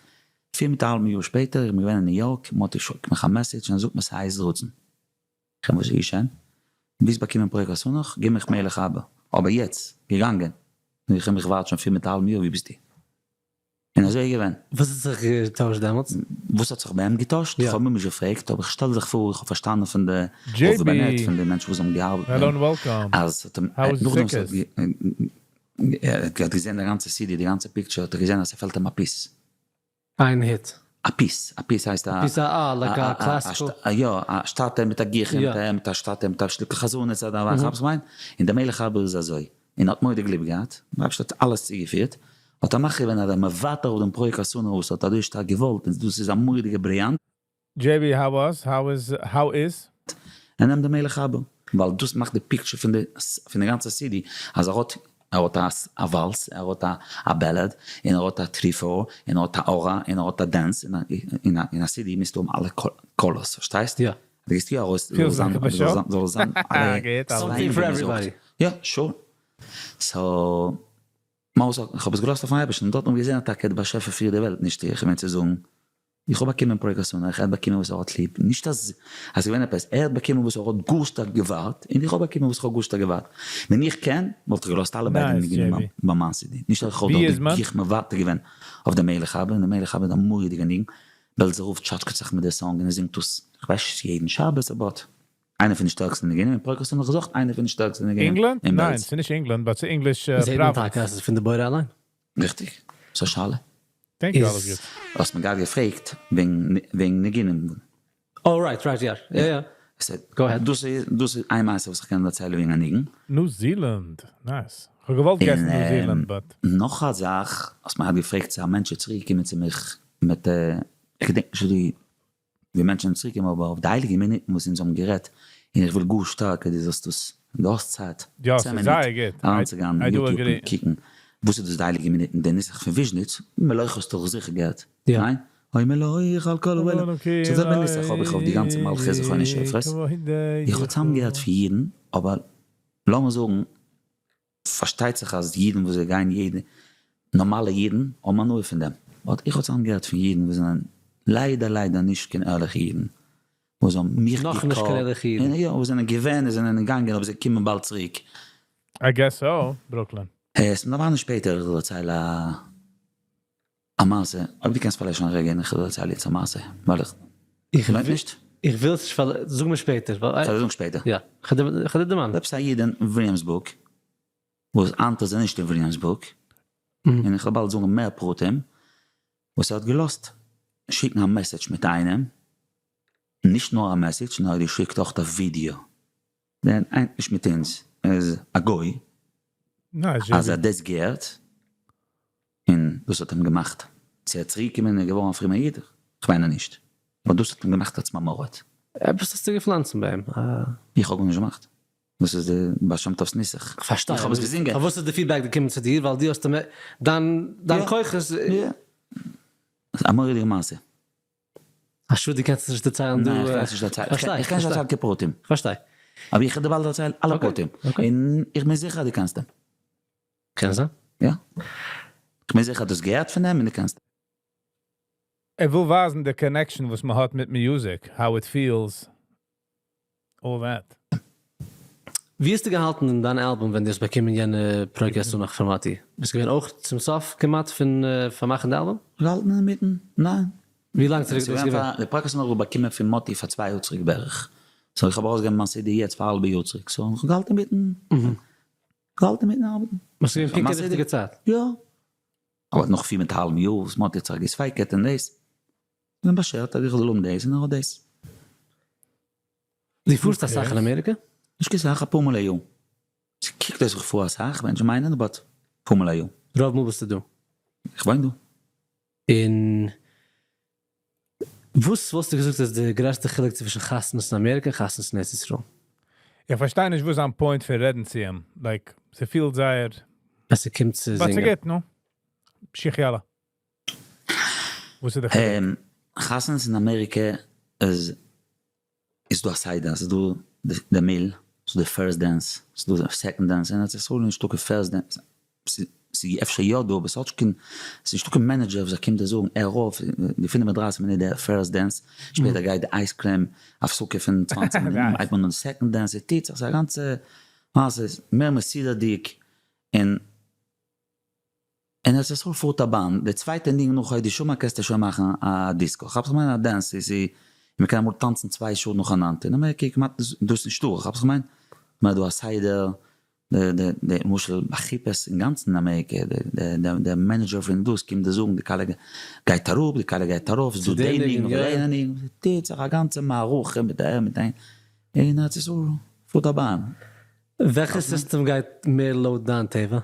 פיר מיט א האלבן יאר שפעטער, איך בין געווען אין ניו יארק, מאטי שיקט מיך א message און ער זאגט מיר ס'הייסט רצון. איך וואס איז געשען? ווילסט באקומען פרוק אסונך, גיב מיך מלך אבא. אבער יעצט, געגאנגען. איך איך ווארט שוין פיר מיט א האלבן יאר, ווי ביסטו? און אזוי איז געווען. וואס האט זיך געטוישט דעמאלטס? וואס האט זיך ביי אים געטוישט? איך האב אים נישט געפרעגט, אבער איך שטעל זיך פאר, איך האב פארשטאנען פון די אויף באנעט, פון די מענטשן וואס האבן געארבעט מיט אים, אז ס'האט אים, נאכדעם וואס ער האט געזען די גאנצע CD, די גאנצע picture, האט ער געזען אז ס'פעלט אים א piece. איין hit. א piece, א piece הייסט א. Piece א א, like א classical. יא, א שטאטע מיט א גיכע, מיט א שטאטע מיט א שטיקל חזנות אדער וואס, כאפסט מיין? און דער מלך אבא איז אזוי. און האט מורא'דיג ליב געהאט, דער אייבערשטער האט אלעס צוגעפירט, האט ער מכריע געווען אז ער מוותר אויף דעם פרוק אסונך וואס האט אזוי שטארק געוואלט, און דאס איז א מורא'דיגע בריליאנט. JB, how was? How is? How is? ער נעמט דעם מלך אבא, ווייל דאס מאכט די picture פון די פון די גאנצע CD, אז ער האט ער האט א וואלס, ער האט א ballad, און ער האט א three-four, און ער האט א אורה, און ער האט א dance, אין א CD מוזטו האבן אלע colors, פארשטייסט? יא. דו גייסט יא ארויס, זאל זיין, זאל זיין אלע Something for everybody. יא, sure. So, מה עושה, איך האב עס געלאזט אויפן אייבערשטן, דארט האב איך געזען אז טאקע דער באשעפער פירט די וועלט, נישט איך, כ'מיין צו זאגן, איך האב באקומען פרוק אסונך, ער האט באקומען וואס ער האט ליב, נישט אז אז ס'געווען עפעס, ער האט באקומען וואס ער האט גאר שטארק געווארט, און איך האב באקומען וואס איך האב גאר שטארק געווארט. ווען איך קען, וואלט איך געלאזט אלע ביידע ניגונים ביי מיין CD, נישט אז איך האב דארט גיך מוותר געווען אויף די מלך אבא, און די מלך אבא איז א מורא'דיגע ניגון, בעלזער רב טשאטשקעט זיך מיט די song און ער זינגט עס, איך ווייס נישט צו יעדן שבת, אבער איינע פון די שטערקסטע ניגונים, און פרוק אסונך איז אויך איינע פון די שטערקסטע ניגונים England? אין ניין, בעלז. ס'איז נישט England, but ס'איז English זעט מען province. טאקע אז ס'איז פון די בורא אליין. ריכטיג. ס'איז א שאלה. Thank you, אלעס איז. גוט. האסט מיר גראד געפרעגט וועגן וועגן ניגונים. Oh right right יא יא יא. Go ahead. דאס איז דאס איז איין מעשה וואס איך קען דערציילן וועגן א ניגון. New Zealand, nice. כ'האב געוואלט guess ן New Zealand but. נאך א זאך, האסט מיר געהאט געפרעגט צו א מענטש איז צוריק געקומען צו מיך מיט איך געדענק נישט ווי ווי מענטשן זענען צוריק געקומען אבער אויף די הייליגע מינוטן וואס אונז האבן גערעדט, און איך וויל גאר שטארק אז דו זאלסט דאס, דו האסט צייט, יא צען ס'איז מינוט, זייער גוט, אריינצוגיין I אין do YouTube און agree. קוקן וואס איז דאס די הייליגע מינוטן, די נוסח פון וויזשניץ, מלוך האסטו דאך זיכער געהערט, ניין? אוי מלוך על כל העולם, סאו זעלבע נוסח האב איך אויף די גאנצע מלכות זכרונות שופרות, איך האב צוזאמגעהערט פון אידן, אבער לאמיר זאגן. פארשטייט זיך אז אידן וואס זיי גייען יעדע, נארמאלע אידן האבן הנאה פון דעם, but איך האב צוזאמגעהערט פון אידן וואס זענען ליידער ליידער נישט קיין ערליכע אידן, וואס האבן מיך נאך נישט קיין ערליכע אידן. יא, וואס זענען געווען און זענען געגאנגען אבער זיי קומען באלד צוריק. I guess so, Brooklyn. עס מיר דערמאנען שפעטער איך זאל דערציילן א מעשה, אויב דו קענסט פארלעשן א רגע און איך וועל דערציילן יעצט א מעשה, ווייל איך איך לוינט נישט. איך וויל עס נישט פארלעשן, זאג מיר שפעטער. כ'וועל דיר זאגן שפעטער. יא, כ'וועל דיר דערמאנען. עפעס א איד אין וויליאמסבורג, וואס היינט איז ער נישט אין וויליאמסבורג, און איך וועל באלד זאגן מער פרטים, וואס ער האט געלאזט שיקן א message מיט איינעם, נישט נאר א message נאר ער האט געשיקט אויך א ווידיאו, דער היינט נישט מיט אונז, ער איז א גוי, אז ער האט דאס געהערט, און דאס האט אים געמאכט צו ער צוריק קומען און געווארן א פרומער איד, כ'מיין אז נישט, אבער דאס האט אים געמאכט א צמרמורת. עפעס האסטו געפלאנצן ביי אים א. איך האב גארנישט געמאכט, דאס איז די בעל שם טוב'ס נוסח, כ'פארשטיי, איך האב עס געזינגען. פארוואס איז די feedback געקומען צו דיר, ווייל דו האסט אים, דיין דיין כוחות. יא, א מורא'דיגע מעשה. א שאד דו קענסט עס נישט דערציילן דא. ניין איך קען עס נישט דערציילן, פארשטיי, איך קען נישט דערציילן קיין פרטים. כ'פארשטיי. אבער איך וועל דיר באלד דערציילן אלע פרטים, און איך בין זיכער אז דו קענסט אים. קען זיין. יא. כ'בין זיכער אז דו האסט געהערט פון אים און דו קענסט אים. ער וויל ווייזן די connection וואס מען האט מיט music, how it feels, all that. ווי האסטו געהאלטן אין דיין אלבום ווען דו האסט באקומען יענע פרק עשו נאך פון מאטי? ביסט געווען אויך צום סוף כמעט פון פארמאכן די אלבום? געהאלטן אינמיטן, ניין. ווי לאנג צוריק איז דאס געווען? די פרק עשו נאך האב איך באקומען פון מאטי פאר צוויי יאר צוריק בערך, so איך האב ארויסגעגעבן מיין CD יעצט פאר א האלבע יאר צוריק, so איך האב געהאלטן אינמיטן, געהאלטן אינמיטן ארבעטן. ס'איז געווען פונקט די ריכטיגע צייט. יא. אבער נאך פיר מיט א האלבן יאר וואס מאטי האט זיך געספיקעט און דאס, געווען באשערט אז איך זאל האבן דאס און ער האט דאס. דו פארסט אסאך אין אמעריקע? נישט קיין סאך, אפאר מאל א יאר. ס'קוקט אויס איך פאר אסאך, מענטשן מיינען, but אפאר מאל א יאר. רוב מאל ביסטו דא? איך וואוין דא. און וואס וואלסטו געזאגט איז די גרעסטע חילוק צווישן חתונות אין אמעריקע און חתונות אין ארץ ישראל? איך פארשטיי נישט וואס זיין point פון רעדן צו אים, like, ס'פילט זייער. אז ס'קומט צו but זינגען. ס'גוט, נו. פשיך יאללה. וואס איז די חילוק? חתונות אין אמעריקע איז איז דא א סדר, ס'איז דא די מיל, ס'איז דא די first dance, ס'איז דא די second dance, אין ארץ ישראל איז נישטא קיין first dance, ס'איז אפשר יא דא אבער ס'האט נישט קיין, ס'איז נישטא קיין manager וואס קומט דיר זאגן הער אויף די 35 מינוט די first dance, שפעטער גייט די ice cream, הפסקה פון 20 מינוט, הייבט מען אן די second dance, ס'טוט זיך, ס'איז א גאנצע מעשה, מער מסודר'דיג, און אין ארץ ישראל פארט א באן, די צווייטע ניגון נאך הודי שמע קענסטו שוין מאכן א דיסקא, כאפסט כ'מיין א dance איז און מ'קען אמאל טאנצן צוויי שעה נאכאנאנד, אין אמעריקע איז כמעט דאס נישטא, כאפסט כ'מיין? כ'מיין דא א סדר, די די די למשל ביי חופות אינגאנצן אין אמעריקע, די די די manager פון דאס קומט דיר זאגן די כלה גייט אראפ די כלה גייט ארויף, ס'איז דא די ניגון אדער יענע ניגון, ס'טוט זיך א גאנצע מערכה מיט אהער מיט אהין, אין ארץ ישראל פארט א באן. וועלכע סיסטעם גייט מער לויט דיין טבע?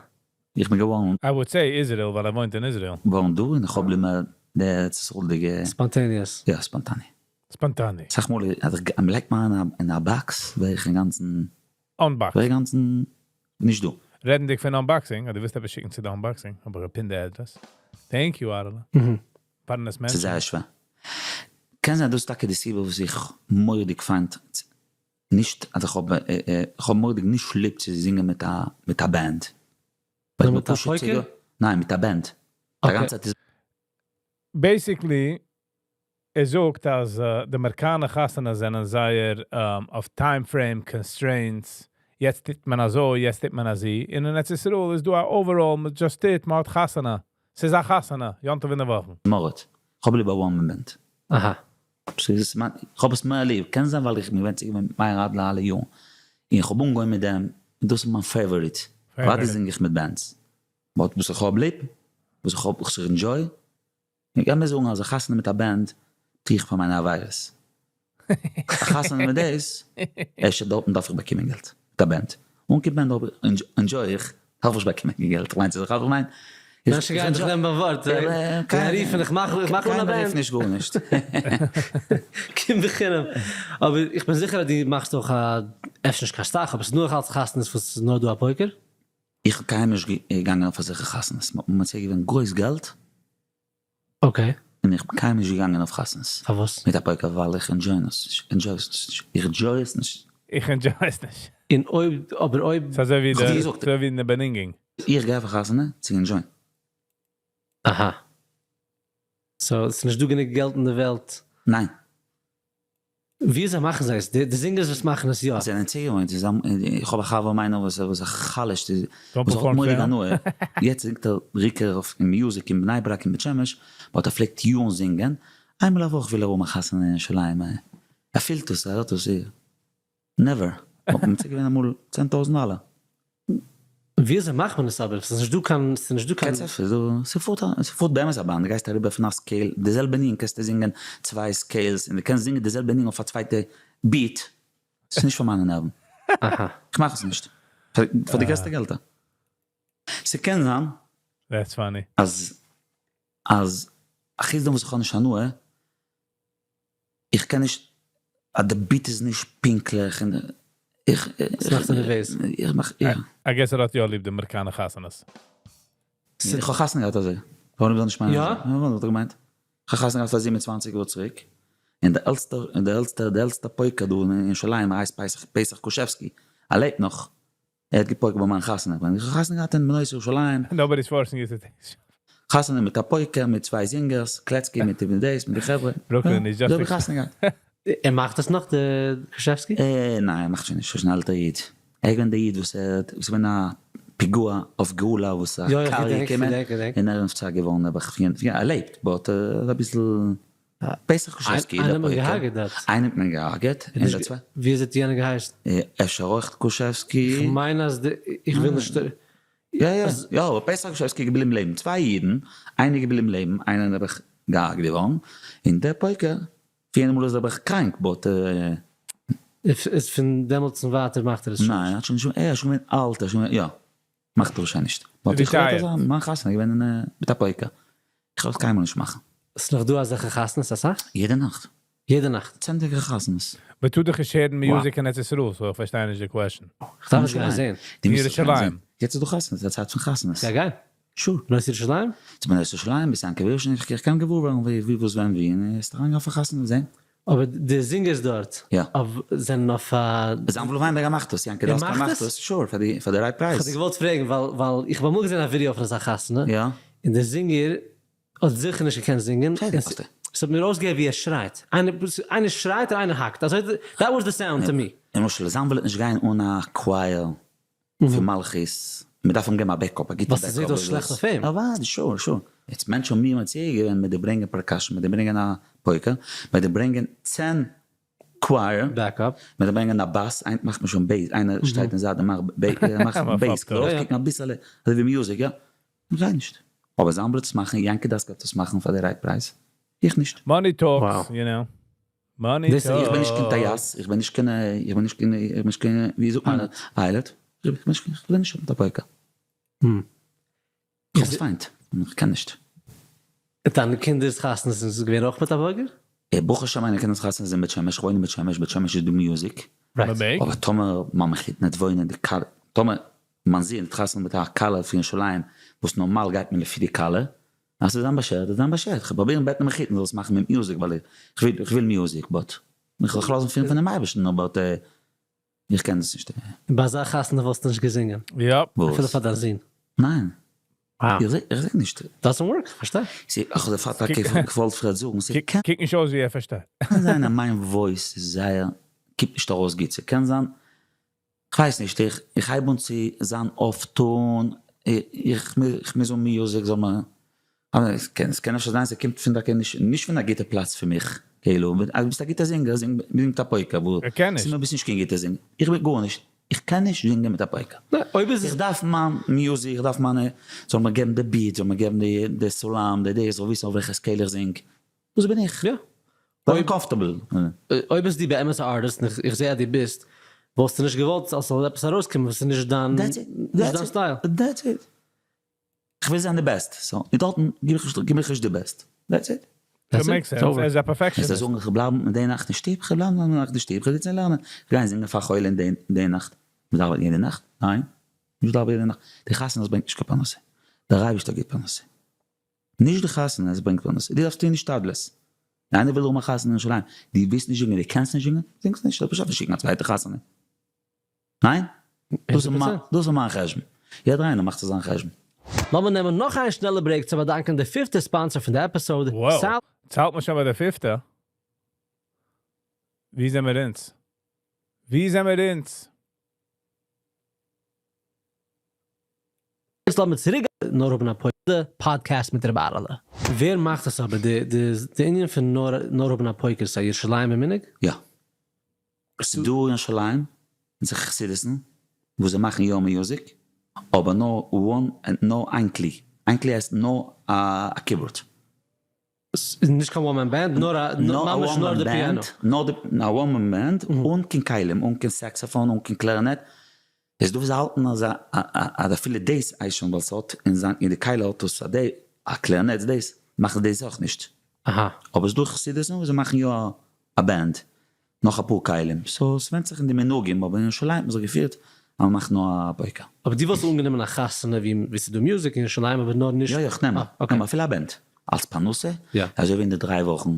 איך בין געווארן. I would say Israel ווייל ער וואוינט אין איזריעל. געווארן דא און איך האב ליב מער די ארץ ישראל'דיגע. spontaneous. יא spontaneous. spontaneous. אסאך מאל אז איך מען לייגט מיר אריין אין א box ווער איך אינגאנצן. Unbox. ווער אינגאנצן נישט דא. רעדנדיג פון unboxing, אז דו ווילסט עפעס שיקן צו די unboxing, האב איך גע pin ט די address. Thank you אהרעלע. פארן עס ס'איז mention ען. זייער שווער. קען זיין דאס איז טאקע די סיבה וואס איך מורא'דיג פיינט נישט אז איך האב איך האב מורא'דיג נישט ליב צו זינגען מיט א מיט א band. נאר מיט א פויקער? ניין מיט א band. א גאנצע צייט איז. Basically ער זאגט אז די אמעריקאנע חתונות זענען זייער אויף time frame constraints, יעצט טוט מען אזוי יעצט טוט מען אזי, און אין ארץ ישראל איז דא א overall מען just טוט, מען האט חתונה, ס'איז א חתונה, יום טוב אין די וואכן. מרת. כ'האב ליב א one man band. אהא. ס'איז מיין, כ'האב עס מער ליב, קען זיין ווייל איך בין געווען צוגעוואוינט מיט מאיר אדלער אלע יארן, און כ'האב אנגעהויבן מיט דעם, און דאס איז מיין favorite, אוודאי זינג איך מיט bands, but וואס איך האב ליב, וואס איך האב, וואס איך enjoy, איך גיי מיר זאגן אז א חתונה מיט א band טו איך פאר מיינע עבירות, א חתונה מיט דאס, אפשר דארטן דארף איך באקומען געלט, מיט א band, אן קיין band enjoy איך, דארף איך באקומען קיין געלט, כ'מיין צו זיך איך מיין. מענטשן גייען דיך נעמען ביים ווארט, זיי רופן איך מאך איך מאך אן א band. קיינער רופט נישט גארנישט. קום בחינם. אבער איך בין זיכער אז דו מאכסט אויך א, אפשר נישט קיין סאך, אבער ס'איז נאך אלץ חתונות וואס ס'איז נאר דא א פויקער. איך האב קיינמאל נישט געגאנגען אויף אזעלכע חתונות, מ'האט מיר מציע געווען גרויס געלט. Okay. און איך בין קיינמאל נישט געגאנגען אויף חתונות. פארוואס? מיט א פויקער ווייל איך enjoy עס נישט, איך enjoy עס נישט. איך enjoy עס נישט. און אויב, אבער אויב. ס'איז אזוי ווי כ'האב דיר די, געזאגט. אזוי ווי אין די בענינגינג. איך גיי אויף א חתונה צו enjoy ען. אהא. So ס'איז נישט דא גענוג געלט אין די וועלט. ניין. וויאזוי מאכן זיי עס? די זינגערס וואס מאכן עס יא. זיי זענען צוגעוואוינט, זיי זענען, איך האב א חבר מיינער וואס וואס חלש'ט, Don't וואס האט perform מורא'דיג sound. הנאה, יעצט זינגט ער ריקער אויף אין music אין בני ברק אין בית שמש, but ער פלעגט יארן זינגען, איינמאל א וואך וויל ער האבן א חתונה אין ירושלים, ער פילט עס, ער האט עס, never, האט מען צוגעוואוינט אמאל 10,000 דאלער. וויאזוי מאכט מען עס אבער? ס'איז נישט דא קיין, ס'איז נישט דא קיין. קענסט אפשר, ס'פארט א, ס'פארט באמת א באן, דו גייסט אריבער פון א scale, די זעלבע ניגון קענסטו זינגען צוויי scales, און דו קענסט זינגען די זעלבע ניגון אויף א צווייטע beat, ס'איז נישט פאר מיינע נערוון. אהא. כ'מאך עס נישט. פאר די גרעסטע געלטער. ס'קען זיין. That's funny. אז, אז, אחוץ דעם וואס איך האב נישט הנאה, איך קען נישט, אז די beat איז נישט פונקטליך, און איך, עס מאכט זיי נערוועז. איך מאך, איך. I guess ער האט יא ליב די אמעריקאנע חתונות. איך האב חתונה געהאט אזוי. פארוואס זאל נישט מיינען יא? אזוי? וואס האט ער געמיינט? איך האב חתונה געהאט פאר 27 יאר צוריק, און דער עלטסטער, און דער עלטסטער, דער עלטסטער פויקער דא אין ירושלים הייסט פסח, פסח קושעווסקי, ער לעבט נאך, ער האט געפויקט ביי מיין חתונה, ווען איך האב חתונה געהאט אין בנות ירושלים. Nobody is forcing you to take. חתונה מיט א פויקער, מיט צוויי זינגערס, קלעצקי מיט איבן דעיס, מיט די חברה. ברוקלין איז just. דא האב איך חתונה געהאט. ער מאכט עס נאך דער קושעווסקי? ניין ער מאכט שוין נישט, ער איז שוין א אלטער איד. ער איז געווען דער איד וואס ער האט, ס'איז געווען א פיגוע אויף גאולה וואס א קאר איז געקומען און ער איז נפצע געווארן נעבעך, ער לעבט but אביסל פסח קושעווסקי איינער האט מען געהארגעט דארט. איינער האט מען געהארגעט, און דער צווייטער. ווי אזוי האט יענער געהייסן? אפשר אויך קושעווסקי. איך מיין אז די, איך וויל נישט. יא יא יא, אבער פסח קושעווסקי איז געבליבן לעבן, צוויי אידן, איינער איז געבליבן לעבן, איינער איז נעבעך געהארגעט געווארן, און דער פויקער, פון יענע מאל איז ער נעבעך קראנק but. איז פון דעמאלטס און ווייטער מאכט ער עס שוין ניין, ער האט שוין נישט, ער איז שוין געווען אלט, ער איז שוין געווען, יא, מאכט ער עס שוין נישט. but איך האב געהערט אז מיין חתונה איז געווען מיט א פויקער, איך וועל עס קיינמאל נישט מאכן. ס'איז נאך דא אזעלכע חתונות אסאך? יעדע נאכט. יעדע נאכט? צענדליגער חתונות. מען טוט דאך נישט הערן music אין ארץ ישראל, so איך פארשטיי נישט די question. איך דארף עס גיין זען. דו מוזט עס גיין זען. ירושלים. יעצט איז דא חתונות, ס'איז א צייט פון חתונות. גיי גיין. Sure. בנות ירושלים? צו בנות ירושלים, בית יעקב הירש, איך קען געוואר ווערן ווי וואס ווען ווי, און עס אריינגיין אויף א חתונה זען. אבער די זינגערס דארט יא. זענען אויף א. זאנוויל וויינבערגער מאכט עס, יענקי דאסקאל מאכט עס, sure, פאר די פאר די right price. כ'האב דיר געוואלט פרעגן ווייל ווייל איך האב אמאל געזען א ווידעא פון אזא חתונה, יא. און דער זינגער האט זיכער נישט געקענט זינגען, ס'האט מיר אויסגעהערט ווי ער שרייט, איינער שרייט און איינער האקט, אזוי that was the sound to me. למשל זאנוויל וועט נישט גיין אן א choir פון מלכות, מען דארף אים געבן א backup, א גוטע backup. ווייל ס'זעט אויס שלעכט אויף אים. אוודאי, sure sure. יעצט מענטשן האבן מיר מציע געווען מיט די ברענגען percussion, מיט די ברענגען א פויקער, מיט די ברענגען 10 choir, backup, מיט די ברענגען א באס, היינט מאכט מען שוין bass, איינער שטייט אין זייט און מאכט bass, כ'זאל אויסקוקן אביסעלע אזוי ווי music, יא? איך גיי נישט. אבער זאנוויל וועט עס מאכן, יענקי דאסקאל וועט עס מאכן פאר די right price, איך נישט. Money talks, you know. Money talks. איך בין נישט קיין טייס, איך בין נישט קיין, איך בין נישט קיין, איך בין נישט קיין, ווי זאגט מען, pilot. איך בין נישט, איך בין נישט מיט א פויקער. איך האב עס פיינט, איך קען נישט. דיינע קינדער'ס חתונות איז געווען אויך מיט א פויקער? ברוך השם מיינע קינדער'ס חתונות זענען בית שמש, איך וואוין אין בית שמש, בית שמש איז דא music. אבער טאמער מיין מחותן וועט וואוינען די כלה, טאמער מיין זון וועט חתונה מיט א כלה פון ירושלים, וואס נארמאל גייט מען לפי די כלה, אז ס'איז זיין באשערט איז זיין באשערט, כ'וועל פרובירן בעטן מחותן זאל עס מאכן מיט music ווייל איך וויל music but איך וועל זיך לאזן פירן פונעם אייבערשטן אבער איך קען דאס נישט. און ביי אזא חתונה וואלסטו נישט געזינגען? יאפ. אפילו פאר דיין זון? ניין. איך זינג נישט. Doesn't work, כ'פארשטיי. איך האב דערפאר טאקע געוואלט פריער זאגן, ס'קען. קוקט נישט אויס ווי ער פארשטייט. זיין אז מיין voice איז זייער, קומט נישט ארויס גוט, ס'קען זיין כ'ווייס נישט, איך איך הייב אן צו זיין off tune, איך איך מוז האבן music זאל מען, אבער עס קען אפשר זיין ס'קומט פון טאקע נישט נישט פון א גוטע פלאץ פון מיך, כאילו אז ביסט א גוטע זינגער זינג מיט א פויקער, וואו ער קען נישט. סימן ביסט נישט קיין גוטע זינגער, איך בין גארנישט, איך קען נישט זינגען מיט א פויקער, איך דארף מיין music, איך דארף מיינע, זאל מיר געבן די beat, זאל מיר געבן די די סולם, די דאס, זאל וויסן אויף וועלכע scale איך זינג, דאס בין איך. יא. אויב comfortable. אויב ביסטו באמת א ארטיסט, און איך זע אז דו ביסט, וואלסטו נישט געוואלט אז ס'זאל עפעס ארויסקומען וואס איז נישט דיין נישט דיין style. That's it. כ'וויל זיין די best, so און דארטן גיב איך גיב איך נישט די best. That's it. That makes sense, ער איז א perfectionist. זיי זאגן איך בלייב די נאכט אין שטוב, כ'בלייב די נאכט אין שטוב, כ'זיץ און לערנען, כ'גיי זינגען פאר חולים די נאכט. מ'דארף יעדע נאכט? ניין. נישט דארף יעדע נאכט. די חתונות ברענגט נישט קיין פרנסה. דער אייבערשטער גיבט פרנסה. נישט די חתונה עס ברענגט פרנסה, דו דארפסט טון השתדלות, איינער וויל האבן א חתונה אין ירושלים, דו ווילסט נישט זינגען, דו קענסט נישט זינגען, זינגסט נישט, דער באשעפער שיקן א צווייטע חתונה. ניין? דאס איז מיין חשבון. יעדער איינער מאכט זיך זיין חשבון. לאמיר נעמען נאך איין שנעלע break צו באדאנקען די פיפטע sponsor פון די episode, Wow. צאלט מען שוין ביי די פיפטע? ווי זעמיר אונז? ווי זעמיר אונז? יעצט לאמיר צוריק נאר האבן א פויקע פאדקעסט מיט רבי אהרעלע. ווער מאכט עס אבער די די די ענין פון נאר נאר האבן א פויקער איז א ירושלימ'ער מנהג? יא. ס'דא אין ירושלים זיך חסידות'ן וואס זיי מאכן יא music אבער נאר one נאר איין כלי, איין כלי הייסט נאר א keyboard. ס'איז נישט קיין one man band נאר א ממש נאר די פיאנא. נאר די א one man band אן קיין כלים אן קיין saxophone אן קיין clarinet, איז דא וואס האלטן אז אז אפילו דאס הייסט שוין ווייל ס'האט אין זיין אין די כלי האט עס א די א clarinet דאס מאכן דאס אויך נישט. אבער ס'דא חסידות'ן וואס זיי מאכן יא א band נאך אפאר כלים, so ס'ווענדט זיך אין די מנהגים, אבער אין ירושלים האט מען זיך געפירט אז מ'מאכט נאר א פויקער. אבער דו וואלסט אנגענומען א חתונה ווי ס'איז דא music אין ירושלים אבער נאר נישט. יא יא כ'נעם כ'נעם אפילו א band אלס פרנסה, אזוי ווי אין די דריי וואכן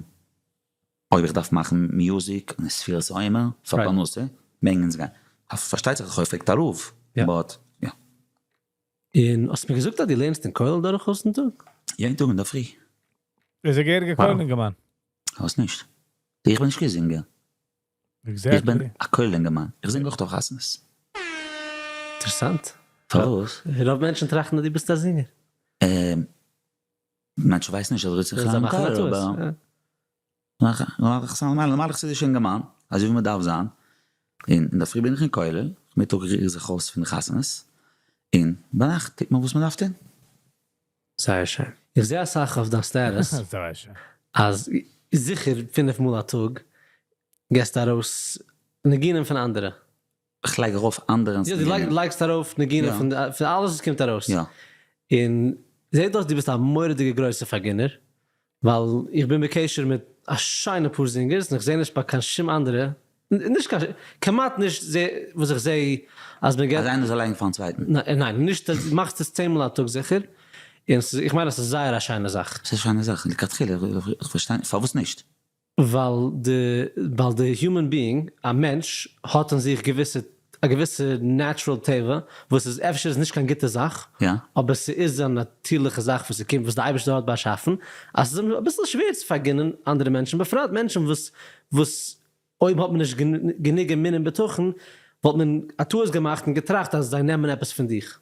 אויב איך דארף מאכן music און ספירת העומר פאר פרנסה מעגן אונז גיין, פארשטייט זיך איך האב געפרעגט א רב, but יא. און האסט מיר געזאגט אז דו לערנסט אין כולל דורכאויסן טאג? יעדן טאג אינדערפרי. איז ער געהעריגע כולל אינגערמאן? פארוואס נישט? איך בין נישט קיין זינגער. איך בין א כולל אינגערמאן. איך זינג אויך אויף חתונות. אינטערעסאנט. פארוואס? רוב מענטשן טראכטן אז דו ביסט א זינגער. מענטשן ווייסן נישט אז איך זיץ אין כולל אבער. נארמאלע חסידישע אינגערמאן, אזוי ווי מען דארף זיין. און אינדערפרי בין איך אין כולל, מיטאג ריר איך זיך אויס פון די חתונות, און ביינאכט טוט מען וואס מען דארף טון. זייער שיין. איך זעה אסאך אויף דיין status אז זיכער פינף מאל א טאג געסטו ארויס ניגונים פון אנדערע. איך לייג ארויף אנדערענס ניגונים. יא, דו לייגסט ארויף ניגונים פון אלעס וואס קומט ארויס. יא. און זעט אויס דו ביסט א מורא'דיגע גרויסע פארגינער, ווייל איך בין בקשר מיט א שיינע פאר זינגערס און איך זעה נישט ביי קיין שום אנדערע, נישט קיין, כמעט נישט זעה וואס איך זעה אז מען געבט. אז איינער זאל לייגן פארן צווייטן. ניין, נישט אז, מאכסט עס צען מאל א טאג זיכער, און ס'איז, איך מיין אז ס'איז זייער א שיינע זאך. ס'איז א שיינע זאך, לכתחילה, איך פארשטיי נישט, פארוואס נישט? ווייל די, ווייל די human being, א מענטש, האט אין זיך געוויסע, א געוויסע natural טבע, וואס איז אפשר איז נישט קיין גוטע זאך, אבער ס'איז א נאטירליכע זאך וואס ס'קומט, וואס די אייבערשטער האט באשאפן, אז ס'איז אביסל שווער צו פארגינען אנדערע מענטשן, בפרט מענטשן וואס, וואס אויב האט מען נישט גענוג אמונה און בטחון, וואלט מען א טעות געמאכט און געטראכט אז זיי נעמען עפעס פון דיך.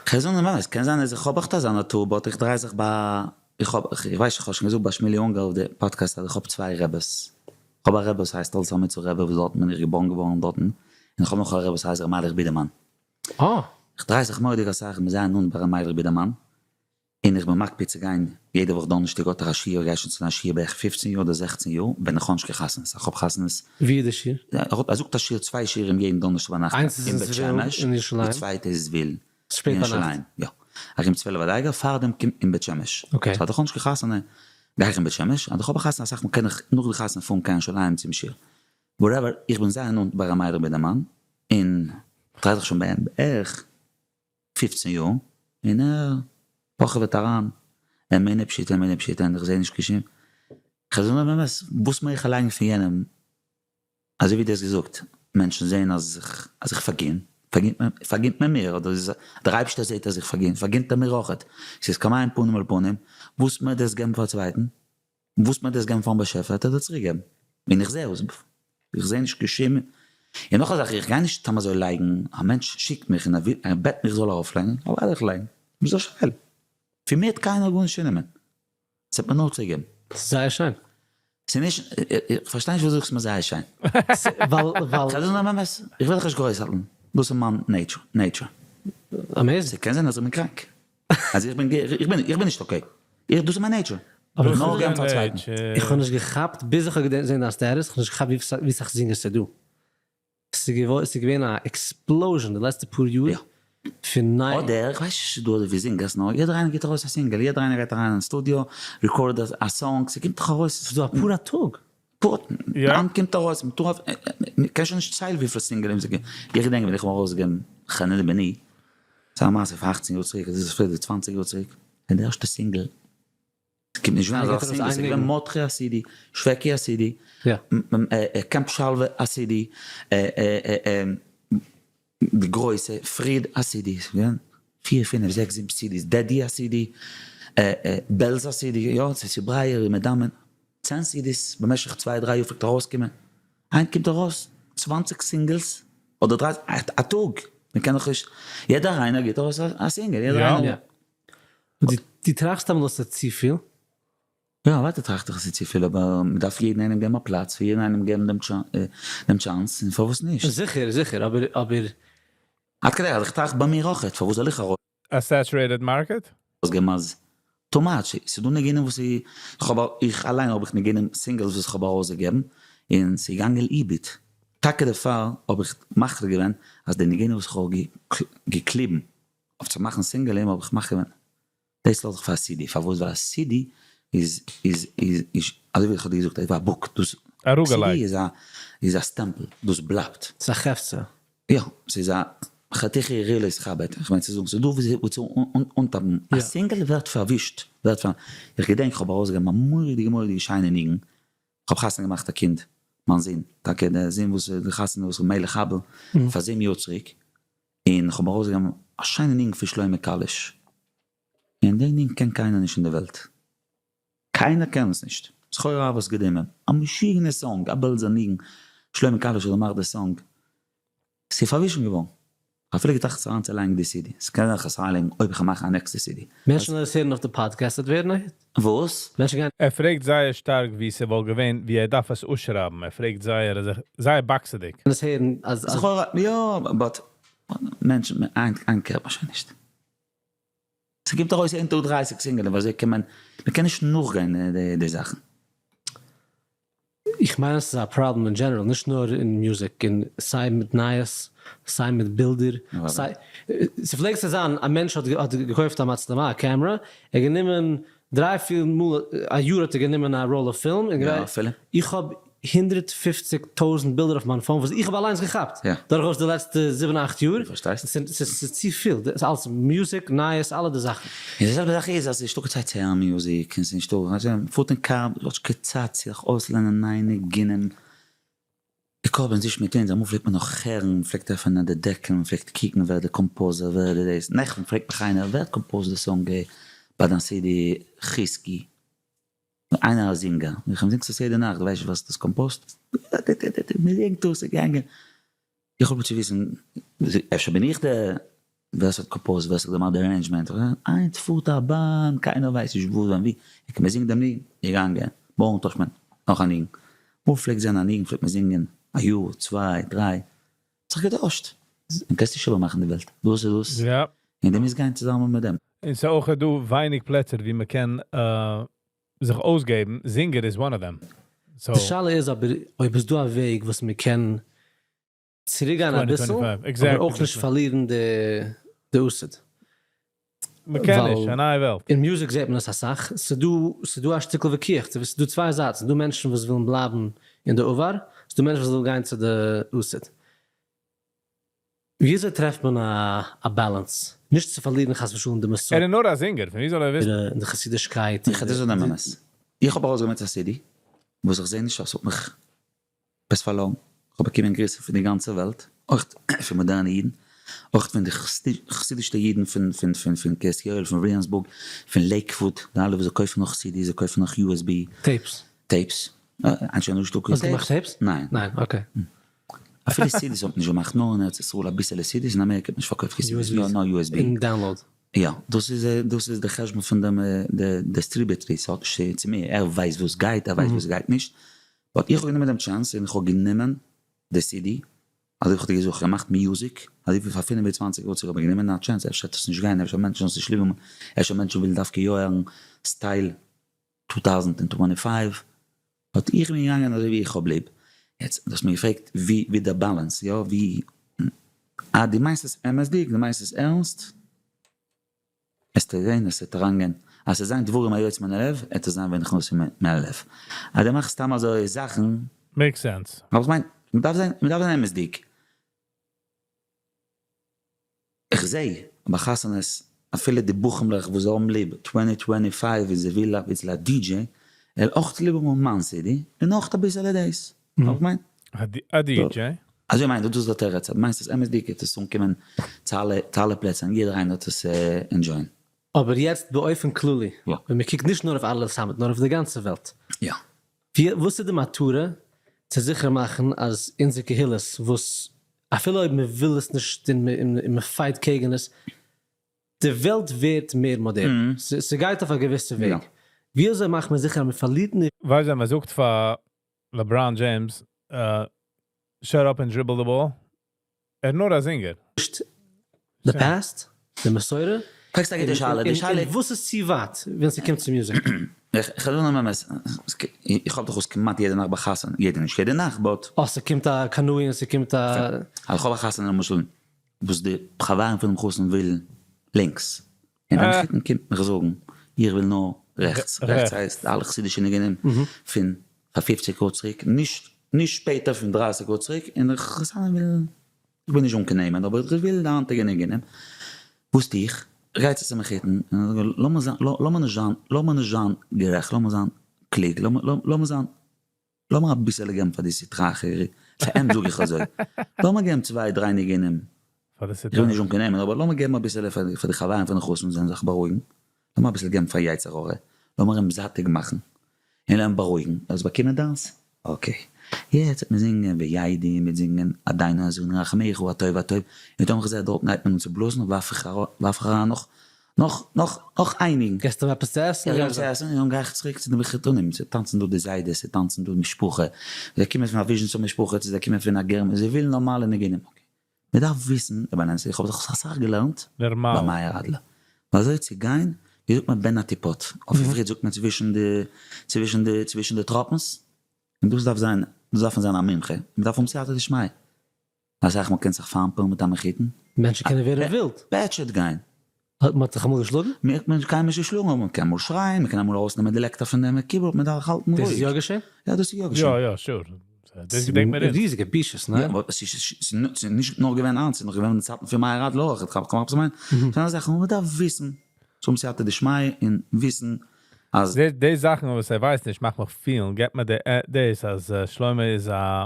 כ'זאג נאר עס קען זיין אז איך האב אויך אזא נאטור but איך דריי זיך ביי איך האב איך ווייס איך האב שוין געזאגט ביי שמילי אונגאר אויף די פאדקעסט אז איך האב צוויי רעבעס איך האב א רעבע וואס הייסט אלס המצא רעבע וואס דארטן בין איך געבארן געווארן דארטן און איך האב נאך א רעבע וואס הייסט ר' מיילעך בידערמאן איך דריי זיך מורא'דיג אסאך איך בין זייער נאנט ביי ר' מיילעך בידערמאן און איך בין מקפיד צו גיין יעדע וואך דאנערשטאג האט ער א שיעור, איך גיי שוין צו זיין שיעור בערך פופצן יאר אדער זעכצן יאר, ווען איך האב נישט קיין חתונות, איך האב חתונות. ווי איז די שיעור? ער זאגט א שיעור צוויי שיעורים יעדן דאנערשטאג ביינאכט איינס אין בית שמש, אין די צווייטע איז זוויל שפעט אין ביינאכט. ירושלים, יא, ארום 12 אזייגער, פארדעם קומט אין בית שמש, okay. so אז איך האב נישט קיין חתונה גיי איך אין בית שמש, אז איך האב א חתונה אסאך מאל קען איך נאך די חתונה פארן קיין ירושלים צום שיעור, whatever, איך בין זייער נאנט ביי ר' מאיר בידערמאן, און דריי זיך שוין ביי אים בערך פופצן יאר, און ער פאכעוועט אריין, אמונה פשוטה אמונה פשוטה, און איך זעה נישט קיין שום, כ'זאג נאר באמת, וואס מער איך לייגן פון יענעם, אזוי ווי דו האסט געזאגט, מענטשן זעען אז איך אז איך פארגין, פארגינט מען פארגינט מען מיר, אדער איז דער אייבערשטער זעט אז איך פארגין, פארגינט ער מיר אויכעט, ס'איז כמים פנים אל פנים, וואס מער דו האסט געבן פאר א צווייטן, וואס מען האט דאס געבן פארן באשעפער האט ער דיר צוריק געבן, און איך זעה אויס איך זעה נישט קיין שום, און נאך א זאך איך גיי נישט סתם אזוי לייגן, א מענטש שיקט מיך און ער וויל ער בעט מיך זאל ארויף לייגן, אוודאי וועל איך לייגן, וואס איז א שאלה, פון מיר האט קיינער גארנישט צונומען, עס האט מיר נאר צוריק געבן. זייער שיין. ס'איז נישט, איך פארשטיי נישט וואס דו זאגסט מיר זייער שיין. ווייל ווייל. כ'זאג נאר אמת, איך וויל דיך נישט גרויס האלטן, דאס איז מיין nature. Amazing. ס'קען זיין אז איך בין קראנק. אז איך בין איך בין איך בין נישט okay. איך דאס איז מיין nature. אבער נאר געבן פאר א צווייטן. איך האב נישט געכאפט ביז איך האב געזען דיין status, איך האב נישט געכאפט ווי סאך זינגערס ס'איז דא. ס'איז געווען א explosion די לעצטע פאר יאר פון נייע. אדער איך ווייס נישט צו ס'איז דא אזויפיל זינגערס נאר יעדער איינער גיבט ארויס א single, יעדער איינער גייט אריין אין סטודיאו record א song, ס'קומט דאך ארויס. ס'איז דא אפאר א טאג. פארט, היינט קומט ארויס, מ'טאר מ'קען שוין נישט ציילן וויפיל סינגלים ס'געווען, איך געדענק ווען איך האב ארויסגעגעבן חנן בני, ס'איז א מעשה פאר אכצן יאר צוריק, אדער אפילו צוואנציג יאר צוריק, ווען די ערשטע single ס'קומט נישט געווען אזא single, ס'איז געווען מרדכי א סידי, שוועקי א סידי, קעמפ שלווה א סידי, די גרויסע פריד א סידי, ס'איז געווען פיר פינף זעקס זיבן סידיס, דעדי א סידי, בעלז א סידי, יא, ס'איז ברייער און מדמם, 10 סידיס במשך צוויי דריי יאר פלעגט ארויסקומען, היינט קומט ארויס 20 singles אדער 30 א טאג, מ'קען דאך נישט, יעדער איינער גיבט ארויס א single, יעדער איינער. דו טראכסט אמאל אז ס'איז צופיל? יא, ווייטער טראכט איך עס איז צופיל, אבער מ'דארף יעדן איינעם געבן א פלאץ, פאר יעדן איינעם געבן דעם chance, און פארוואס נישט? זיכער, זיכער, אבער אבער. עד כדי אז איך טראכט ביי מיר אויכעט, פארוואס זאל איך ארויס. א saturated market? געבן אז too much, ס'איז דא ניגונים וואס איך האב, איך אליין האב איך ניגונים singles וואס איך האב ארויסגעגעבן, און ס'איז געגאנגען לאיבוד, טאקע דערפאר האב איך מחליט געווען אז די ניגונים וואס איך האב געקליבן אויף צו מאכן סינגלים האב איך מחליט געווען דאס לאז איך פאר א סידי, פארוואס? ווייל א סידי איז איז איז איז אזוי ווי איך האב דיר געזאגט אזוי ווי א book, דאס סידי איז א איז א סטעמפל, דאס בלייבט. ס'איז א חפצא. יא, ס'איז א חתיכה יריעה להתכבד, איך מיין צו זאגן ס'איז דא וואו צו אנטאפן, א single ווערט פארווישט, ווערט פאר, איך געדענק איך האב ארויסגעגעבן א מורא'דיגע מורא'דיגע שיינע ניגון, איך האב חתונה געמאכט א קינד, מיין זון, טאקע דער זון וואס די חתונה וואס מלך הבל, פאר 7 יאר צוריק, און איך האב ארויסגעגעבן א שיינע ניגון פון שלמה קאליש, און די ניגון קען קיינער נישט אין די וועלט, קיינער קען עס נישט, זכור אהבת קדומים, א משוגענע song, א בעלזער ניגון, שלמה קאליש האט געמאכט די song, ס'איז פארווישן געווארן, כ'האב אפילו געטראכט עס אריינצולייגן די סידי, ס'קען זיין כ'על עס אריינלייגן אויב כ'וועל מאכן א נעקסטע סידי. מענטשן וועלן עס הערן אויף די פאדקעסט וועט ווערן א hit. וואס? מענטשן גייען. ער פרעגט זייער שטארק ווי ס'וואלט געווען ווי ער דארף עס אויסשרייבן, ער פרעגט זייער זייער באקסעדיג. עס הערן אז. זכור יא but מענטשן היינט קערט מען שוין נישט. ס'קומט ארויס יעדן טאג 30 סינגלען ווי אזוי קען מען, מ'קען נישט נאכגיין די זאכן. איך מיין אז ס'איז א פראבלעם אין general, נישט נאר אין מוזיק, און סיי מיט נייעס, סיי מיט בילדער, סיי, ס'פלעגט צו זיין א מענטש האט האט געקויפט א מצלמה, א קעמרא, ער האט גענומען דריי פיר מאל א יאר האט ער גענומען א roll אוו פילם, און איך האב 150,000 בילדער אויף מיין phone וואס איך האב אליינס געכאפט דורכאויס די לעצטע זיבן אכט יאר, ס'איז צופיל, ס'איז אלס מוזיק, נייעס, אלע די זאכן. און די זעלבע זאך איז אז ס'איז נישטא קיין צייט צו הערן מוזיק, און ס'איז נישטא, מ'פארט אין קאר, מ'האט נישט קיין צייט צו זיך אויסלערנען נייע ניגונים, די קרבן איז נישט מיט אונז, אמאל פלעגט מען נאך הערן, מ'פלעגט עפענען די דעקל, מ'פלעגט קוקן ווער די composer, ווער די דאס, נעכטן פרעגט מיך איינער ווער האט composed די song ביי דיין סידי חזקי? איינער א זינגער, איך אים זינגסט עס יעדע נאכט, דו ווייסט נישט וואס דאס composed? מ'זינגט דאס, געגאנגען, איך האב צו וויסן, אפשר בין איך דער ווער ס'האט composed, ווער ס'האט געמאכט די arrangement, היינט פארט א באן, קיינער ווייסט נישט וואס ווען ווי, אקעי מ'זינגט דעם ניגון, געגאנגען, מארגן טוישט מען נאך א ניגון, אמאל פלעגט זיין א ניגון פלעגט מען זינגען א יאר, צוויי, דריי, האט זיך געטוישט, און קענסט נישט איבערמאכן די וועלט, דאס איז דאס, און דו מוזט גיין צוזאמען מיט דעם. און ס'איז אויך דא ווייניג פלעצער ווי מ'קען זיך אויסגעבן, זינגער איז one of them. די שאלה איז אבער אויב איז דא א וועג וואס מ'קען צוריקגיין אביסל, אבער אויך נישט פארלירן די עתיד. מ'קען נישט, א נייע וועלט. אין מוזיק זעט מען עס אסאך, ס'דא א שטיקל וויכוח, ס'דא צוויי זייטן, ס'דא מענטשן וואס ווילן בלייבן אין די עבר, ס'דא מענטשן וואס ווילן גיין צו די עתיד. וויאזוי טרעפט מען א balance? נישט צו פארלירן חס ושלום די מסורה. ער איז נאר א זינגער, פון ווי זאל ער וויסן? און די חסידישקייט. איך רעד דעם אמת. איך האב ארויסגעברענגט א סידי וואס איך זעה נישט אז ס'האט מיך עפעס פארלוירן. איך האב באקומען גריסן פון די גאנצע וועלט, אויך פון מאדערנע אידן, אויך פון די חסידישסטע אידן פון פון פון פון קרית יואל, פון וויליאמסבורג, פון לעיקוואוד, די אלע וואס זיי קויפן נאך סידיס, זיי קויפן נאך USB. Tapes. Tapes. היינט שוין נישטא קיין האסט געמאכט tapes? ניין. ניין, okay. אפילו סידיס האט מען נישט געמאכט, נאר אין ארץ ישראל אביסעלע סידיס, אין אמעריקע האט מען נישט פארקויפט קיין סידיס, נאר USB. און download. יא, דאס איז דאס איז די חשבון פון דעם distributor, ס'האט נישט צו מיר, ער ווייסט וואס גייט, ער ווייסט וואס גייט נישט, but איך האב גענומען דעם chance און איך האב גענומען די סידי, אזוי ווי איך האב דיר געזאגט, איך האב געמאכט מוזיק, אזוי ווי פאר 25 יאר צוריק האב איך גענומען א chance, אפשר וועט עס נישט גיין, אפשר מענטשן וועלן עס נישט ליב האבן, אפשר מענטשן ווילן דווקא יא הערן style 2025, but איך בין געגאנגען אזוי ווי איך האב ליב. יעצט, דו האסט מיר געפרעגט ווי ווי די balance, יא? ווי, אה, דו מיינסט עס אמת'דיג? דו מיינסט עס ערנסט? וועסטו זען עס וועט אריינגיין, אז ס'וועט זיין דברים היוצאים מן הלב, וועט עס זיין ונכנסים מהלב. אז דו מאכסט סתם אזוי זאכן. Makes sense. אבער איך מיין, מ'דארף זיין, מ'דארף זיין אמת'דיג. איך זע ביי חתונות. אפילו די בחורים'לעך וואס האבן ליב twenty twenty five און זיי ווילן אביסל א DJ, ער אויך ליב האבן מיין CD, און אויך אביסעלע דאס. איך מיין. א DJ? אזוי מיין איך, דאס איז די תירוץ, אז מיינסט עס אמת'דיג וועט עס אנקומען צו אלע צו אלע פלעצער און יעדער איינער וועט עס enjoy ען. אבער יעצט באופן כללי, ווען מען קוקט נישט נאר אויף אהרל'ע סאמעט נאר אויף די גאנצע וועלט, ווי וואס איז די מטרה צו זיכער מאכן אז אונזער קהילות וואס אפילו אויב מען וויל עס נישט און מען fight קעגן עס, די וועלט ווערט מער מאדערן, ס'גייט אויף א געוויסע וועג, ווי אזוי מאכט מען זיכער אז מען פארלירט נישט. ווייסט ווען מען זאגט פאר LeBron James shut up and dribble the ball? ער איז נאר א זינגער. נישט די past, די מסורה, פרעגסט א גוטע שאלה, די שאלה. און וואס איז צו ווייט ווען ס'קומט צו מוזיק? איך וועל דא נאר אמת, איך האב דאך אויס כמעט יעדע נאכט ביי חתונה, יעדע נישט יעדע נאכט but. אה ס'קומט א קנאי און ס'קומט א. איך האב א חתונה למשל וואס די חברים פונעם חתן ווילן לינקס, און די מחותן קומט מיך זאגן איך וויל נאר רעכטס, רעכטס הייסט אלע חסידישע ניגונים פון פאר פופציג יאר צוריק, נישט נישט שפעטער פון דרייסיג יאר צוריק, און די חתנים ווילן, איך בין נישט אנקענעמען אבער איך וויל די היינטיגע ניגונים, וואס טו איך? איך גיי צו צום מחותן און זאג לאמיר זיין לאמיר נישט זיין לאמיר נישט זיין גערעכט לאמיר זיין קלוג לאמיר זיין לאמיר אביסעלע געבן פאר די סטרא אחרא, פאר אים זאג איך אזוי, לאמיר געבן צוויי דריי ניגונים, איך וויל נישט אנקענעמען, אבער לאמיר געבן אביסעלע פאר די חברים פון די חתן זאלן זיך בארואיגן, לאמיר אביסל געבן פאר יצר הרע, לאמיר אים זאטיג מאכן, און אים בארואיגן, האסט באקומען דיינס? okay, יעצט וועט מען זינגען וידעי, מ'וועט זינגען אדוני עזרנו רחמיך הטוב הטוב, און טאמער כ'זע דארטן הייבט מען אן צו בלאזן, ווארף איך אריין נאך נאך נאך נאך איין ניגון. געסט אים עפעס צו עסן? יא, געב צו עסן, און דאן גיי איך צוריק צו די מחותנים, ס'טאנצן דא די זיידעס, ס'טאנצן דא משפחה, זיי קומען פון א וויזשניצער משפחה, צו זיי קומען פון א גער, זיי ווילן נארמאלע ניגונים, okay. מ'דארף וויסן, רבי נענשי, איך האב זיך אסאך געלערנט ביי מאיר אדלער, ווי אזוי צו גיין, ווי זאגט מען בין הטיפות, אויף עברית זאגט מען צווישן די, צווישן די, צווישן די טראפנס, און דאס דארף זיין, דאס דארף מען זיין א מומחה, מ'דארף האבן סייעתא דשמיא. אסאך מאל קענסט זיך פאמפען מיט א מחותן. מענטשן קענען ווערן ווילד. פעטשעט גיין. האט מען זיך אמאל געשלאגן? מען האט קיינמאל נישט געשלאגן אבער מען קען אמאל שרייען, מען קען אמאל ארויסנעמען די לעקטער פון דעם keyboard, מען דארף האלטן רואיג. דאס איז יא געשען? יא דאס איז יא געשען. יא יא sure. דאס געדענקט מיר אונז. ריזיגע בושות, ניין? יא אבער עס איז נישט נאר געווען איינס, ס'איז נאך געווען אין די צייטן פון מאיר אדלער אויך, איך כאפ וואס איך מיין. ס'איז א זאך וואס מען דארף וויסן, צו האבן סייעתא דשמיא און וויסן אז. די זאכן וואס ער ווייסט נישט מאכט מיך פילן, געבט מיר דאס אז שלמה איז א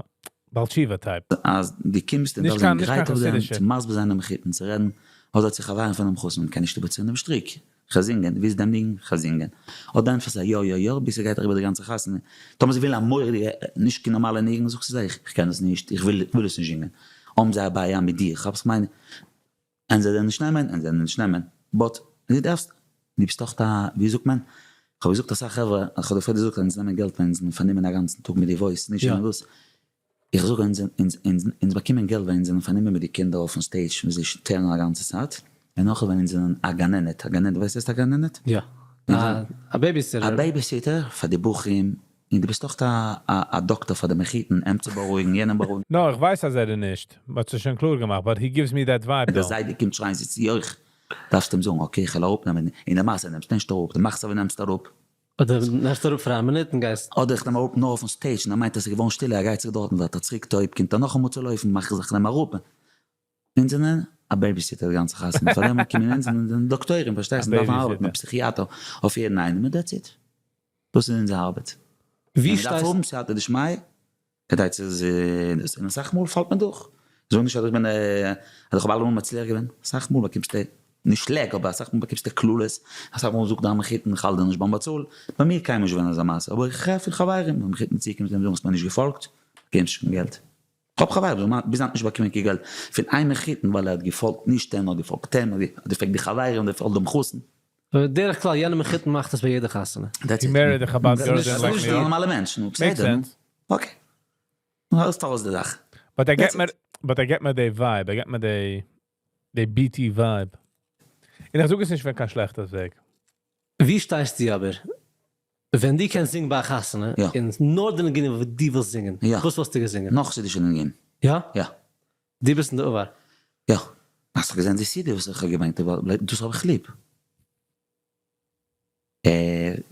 בעל תשובה type. אז דו קומסט און דארפסט זיין גרייט אויף דעם, צו מסביר זיין דעם מחותן, צו רעדן, אדער צו חברים פונעם חתן, מ'קען נישט איבערציען דעם שטריק, כ'זינגען, דו ווילסט דעם ניגון? כ'זינגען. אדער ענטפערסט זיי יא יא יא, ביז ס'גייט אריבער די גאנצע חתונה. טאמער זיי ווילן א מורא'דיגע נישט קיין נארמאלע ניגון, זאגסטו זיי איך קען עס נישט, איך וויל עס נישט זינגען. האבן זיי א בעיה מיט דיר, כאפסט כ'מיין? און זיי זענען נישט נעמען און זיי זענען נישט נעמען but דו דארפסט דו ביסט דאך א ווי זאגט מען כ'האב געזאגט אסאך חברה איך האב דיר פריער געזאגט אז אונז נעמען געלט ווען אונז זענען פארנומען א גאנצן טאג מיט די voice נישט און דאס איך זאג אונז אונז אונז אונז באקומען געלט ווען אונז זענען פארנומען מיט די קינדער אויפן stage ווען זיי שטערן א גאנצע צייט און נאכדעם ווען אונז זענען א גננת א גננת ווייסט וואס הייסט א גננת? יא א babysitter. א babysitter פאר די בחורים און דו ביסט אויך א דאקטער פאר די מחותן, אים צו בארואיגן, יענעם בארואיגן. נא, איך ווייס אז ער איז נישט, מ'האט עס שוין קלאר געמאכט, but he gives me that vibe ווען דער though. זיידע קומט שרייען זיצט זי אויך, דארפסט אים זאגן okay כ'וועל אראפנעמען, און למעשה נעמסט נישט אראפ, דו מאכסט אווי נעמסט אראפ. אדער נעמסט אראפ פאר א מינוט און גייסט. אדער איך נעם אראפ נאר אויפן stage און ער מיינט אז ס'איז געווארן שטילער ער גייט זיך דארטן ווערט ער צוריק טויב קומט ער נאכאמאל צו לויפן מאך איך זיך כ'נעם אראפ. אונז זענען א babysitter די גאנצע חתונה, פאר דעם קומען אונז און זענען דאקטוירים פארשטייסט, און דארפן ארבעטן מיט פסיכיאטער אויף יעדן איינעם און that's it, דאס איז אונזער ארבעט, ווי און מען דארף שטייסט. האבן סייעתא דשמיא כדי צו דאס, און אסאך מאל פאלט מען דורך, זאג נישט אז איך בין אז איך האב אלעמאל מצליח געווען, אסאך מאל באקומסטו נישט שלעק אבער אסאך מאל באקומסטו קללות, אסאך מאל זאגט דיין מחותן איך האלט דיר נישט ביים באצאלן, ביי מיר קיינמאל נישט געווען אזא מעשה, אבער איך הער פון חברים ווען מחותן צוקומט און זאגן האסט מיר נישט געפאלגט, באקומסט נישט קיין געלט. כ'האב חברים וואס האבן ביז היינט נישט באקומען קיין געלט פון איין מחותן ווייל ער האט געפאלגט נישט אים, ער האט געפאלגט אים, ער האט געפרעגט די חברים, ער האט געפאלגט דעם חתן. בדרך כלל יענע מחותן מאכט עס ביי יעדע חתונה. That's He it. married a Chabad girl ס'איז like נישט me. א נארמאלע מענטש, נו Makes בסדר, נו. sense. Okay. נו האלסט ארויס די זאך. But ער That's געט it. מיר, but ער געט מיר די vibe, ער געט מיר די די BT vibe. און איך זאג עס נישט פון קיין שלעכטע וועג. ווי שטייסטו אבער ווען דו קענסט זינגען ביי א חתונה און נאר די ניגונים וואס דו ווילסט זינגען, וואס וואלסטו געזינגען? נאך חסידישע ניגונים. יא? יא. דו ביסט אין די עבר. יא. האסט דאך געזען די CD וואס איך האב געברענגט, דאס האב איך ליב.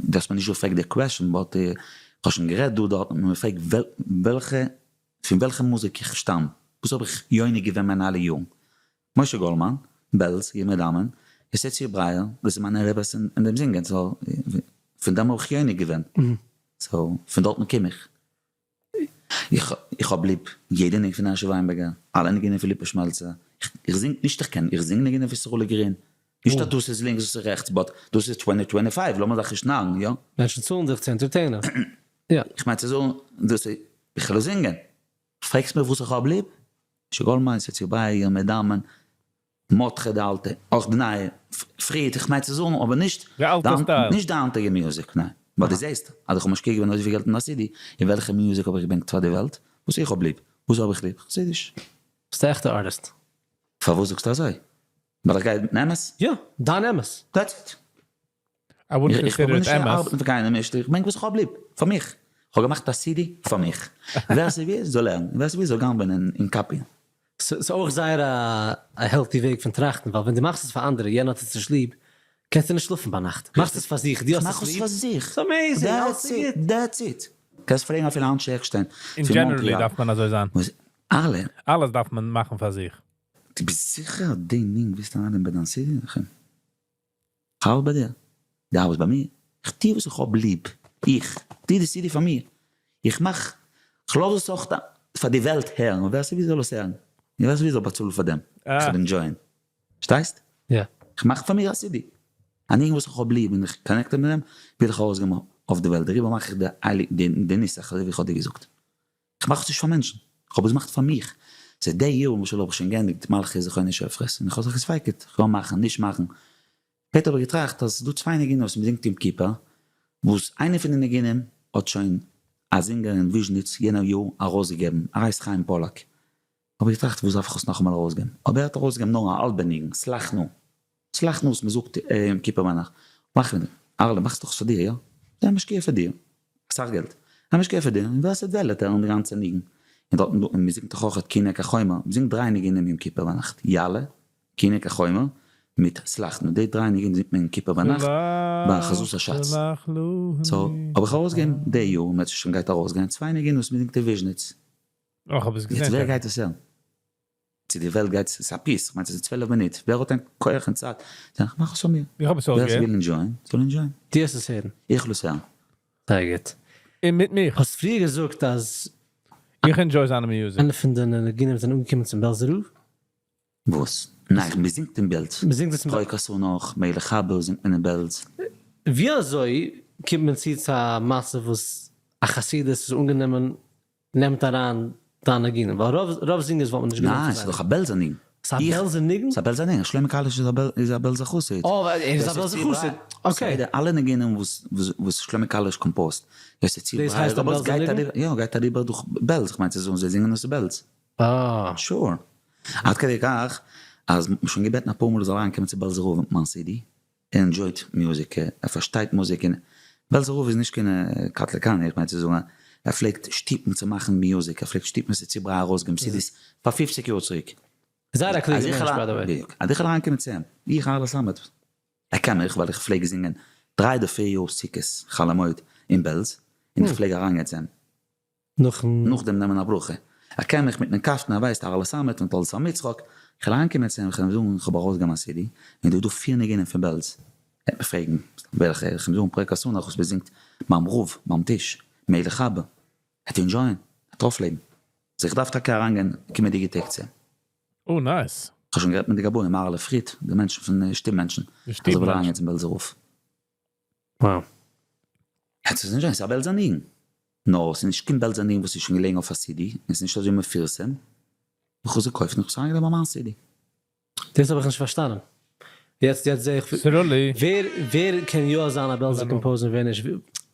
דו האסט מיר נישט געפרעגט די question but איך האב שוין גערעדט דא דארט, מען פרעגט וועלכע, פון וועלכע מוזיק איך שטאם, וואס האב איך יונק געווען מיינע אלע יארן. משה גאלדמאן, בעלז, ימי דמן, יוסי ברייער, דאס איז מיינע רעבעס אין דעם זינגען, so פון דעם האב איך יונק געווען, so פון דארטן קום איך. איך האב ליב יעדע ניגון פון אשר וויינבערגער, אלע ניגונים פון ליפא שמעלצער, איך זינג, נישט איך קען, איך זינג ניגונים פון סרולי גרין, נישט אז דאס איז לינקס דאס איז רעכטס, but דאס איז 2025, לאמיר זיך נישט נארן, יא? מענטשן צאלן דיך צו entertain ען, יא. איך מיין צו זאגן, דאס איז, איך וויל זינגען. פרעגסט מיר וואס איך האב ליב? שגאלמאן, סעציובאי, ירמיה דמן, מרדכי די אלטע, אויך די נייע, פריעד, איך מיין צו זאגן, אבער נישט, די אלטע style. נישט די היינטיגע music, ניין. ווייל דו זעסט אז איך האב משקיע געווען אזויפיל געלט אין א CD, און וועלכע music האב איך געברענגט פאר די וועלט? וואס איך האב ליב. וואס האב איך ליב? חסידיש. ביסט א עכטע ארטיסט. פארוואס זאגסטו אזוי? ווייל איך גיי מיטן אמת? יא, דיין אמת. That's it. I wouldn't איך consider בין it נישט אמת. ארבעטן פאר קיינעם נישט, איך ברענג וואס איך האב ליב, פאר מיך. איך האב געמאכט א CD פאר מיך. ווער ס'וויל זאל הערן, ווער ס'וויל זאל גנב'ענען און copy ען. ס'איז אויך זייער א healthy וועג פון טראכטן, ווייל ווען דו מאכסט עס פאר אנדערע, יענער האט עס נישט ליב, קענסטו נישט שלאפן ביינאכט. מאכסט עס פאר זיך, דו האסט איך מאך עס עס ליב. פאר זיך. ס'איז amazing, אלעס That's איז it, גוט. That's it. קענסט פרעגן אפילו אנשי עקשטיין In פון generally מאנטריאל. דארף מען אזוי זיין. וואס? אלע. אלעס דארף מען מאכן פאר זיך. דו ביסט זיכער די ניגון ווילסט ארייננעמען ביי דיין CD? כ'האלט ביי דיר. דו האלטסט ביי מיר. איך טו וואס איך האב ליב. איך טו די CD פאר מיר. איך מאך, כ'לאז עס אויך פאר די וועלט הערן. ווער ס'וויל זאל עס הערן. און ווער ס'וויל זאל באצאלן פאר דעם. איך וועל enjoy ען. פארשטייסט? יא. כ'מאך פאר מיר א CD. א ניגון וואס איך האב ליב און איך connect מיט דעם, וויל איך ארויסגעבן אויף די וועלט. דעריבער מאך איך די נוסח אזוי ווי איך האב דיר געזאגט. כ'מאך עס נישט פאר מענטשן, כ'האב עס געמאכט פאר מיך. ס'איז די יאר למשל האב איך שוין געענדיגט מלכיות זכרונות שופרות, און איך האב זיך געספק'ט, כ'וועל מאכן, נישט מאכן. שפעטער האב איך געטראכט אז ס'איז דא צוויי ניגונים וואס מ'זינגט יום כיפור, וואס איינע פון די ניגונים האט שוין א זינגער אין וויזשניץ יענער יאר ארויסגעגעבן, ער הייסט חיים פאלאק. האב איך געטראכט וואס דארף איך עס נאכאמאל ארויסגעבן, אבער ער האט ארויסגעגעבן נאר א האלבע ניגון, סלח נא, סלח נא וואס מ'זאגט יום כיפור ביינאכט, מאך מיט דעם, אהרלע מאכסט דאך עס פאר דיר, יא? זיי משקיע פאר דיר, אסאך געלט, זיי משקיע פאר דיר, און ווער ס'וועט וועלן וועט הערן די גאנצע ניגון, און דארטן דא, און מ'זינגט דאך אויך כי הנה כחומר, מ'זינגט דריי ניגונים יום כיפור ביינאכט, יעלה, כי הנה כחומר, מיט סלח נא, די דריי ניגונים זינגט מען יום כיפור ביינאכט, ביי חזות השץ. So, האב איך ארויסגעגעבן די יאר, און מ'האט שוין גייט ארויסגיין, צוויי ניגונים וואס מ'זינגט אין וויזשניץ. איך האב עס געזען. יעצט ווער גייט עס הערן? צו די וועלט גייט, ס'איז א piece, כ'מיין ס'איז 12 מינוט, ווער האט קיין כח און צייט? זאג איך, מאך עס פאר מיר. איך האב עס אויך ווער געהערט. ס'וויל enjoy ען, זאל enjoy ען. דו האסט עס הערן? איך וויל עס הערן. זייער גוט. און מיט מיך. האסט פריער געזאגט אז איך enjoy זיינע music. איינע פון די ניגונים זענען אנגעקומען צום בעלזער רב. וואס? ניין, מ'זינגט אין בעלז. מ'זינגט עס אין בעלז. פרוק עשו נאך, מלך אבא זינגט מען אין בעלז. ווי אזוי קומט מען צו צו א מצב וואס א חסידות איז אנגענומען נעמט אריין דיין ניגונים? ווייל רוב רוב זינגערס וואלט מען נישט גענומען ניין, פאר ס'איז זיי. דאך א בעלזער ניגון. ס'איז א בעלזער ניגון? ס'איז א בעלזער ניגון, שלמה קאליש איז א בעלזער חסיד. אה, ער איז א בעלזער חסיד, okay. בסדר, אלע ניגונים וואס וואס שלמה קאליש compose ט, יוסי צבי דאס הייסט א בעלזער ניגון? יא, גייט אריבער דורך בעלז, כ'מיין צו זאגן זיי זינגען עס אין בעלז. אה. Sure. עד כדי כך אז מ'האט שוין געבעטן אפאר מאל ער זאל אריינקומען צו בעלזער רב מיט מיין CD, ער enjoy ט מוזיק, ער פארשטייט מוזיק, און בעלזער רב איז נישט קיין קטלא איך מיין צו זאגן, ער פלעגט שטופן צו מאכן music, ער פלעגט שטופן צו צובריי ארויסגעבן CDs פאר 50 יאר צוריק. זייער א קלוגער מענטש by the way. בדיוק. אז איך וועל אריינקומען צו אים, איך אהרלע סאמעט, ער קען מיך ווייל איך פלעג זינגען דריי אדער פיר יאר סוכות חול המועד אין בעלז, און איך פלעג אריינגיין צו אים. נאכן. נאכדעם נעמען א ברכה. ער קען מיך מיטן קאפטן, ער ווייסט אהרלע סאמעט און תולדות אברהם יצחק. איך וועל אריינקומען צו אים, איך וועל אים זאגן איך האב ארויסגעגעבן א CD, און דא איז דא פיר ניגונים פון בעלז. ער וועט מיר פרעגן וועלכע, איך וועל אים זאגן פרוק אסון וואס מען זינגט ביים רב, ביים טיש, מלך אבא. ער וועט enjoy ען, ער וועט אויפלעבן. so איך דארף טאקע אריינגיין קומענדיגע טעג צו אים. Oh nice. איך האב שוין גערעדט מיט די גבאים, אהרלע פריד, די מענטשן פון שטוב מענטשן, אז איך וויל אריינגיין צום בעלזער רב. Wow. עס איז נישט ס'איז א בעלזער ניגון. נאר ס'איז נישט קיין בעלזער ניגון וואס איז שוין געלעגן אויף א CD, און ס'איז נישט אזוי מפורסם. איך האב עס געקויפט און איך האב עס אריינגעלייגט ביי מיין CD. דאס האב איך נישט פארשטאנען. יעצט יעצט זעה איך. סרולי. ווער ווער קען יא זיין א בעלזער composer און ווער נישט?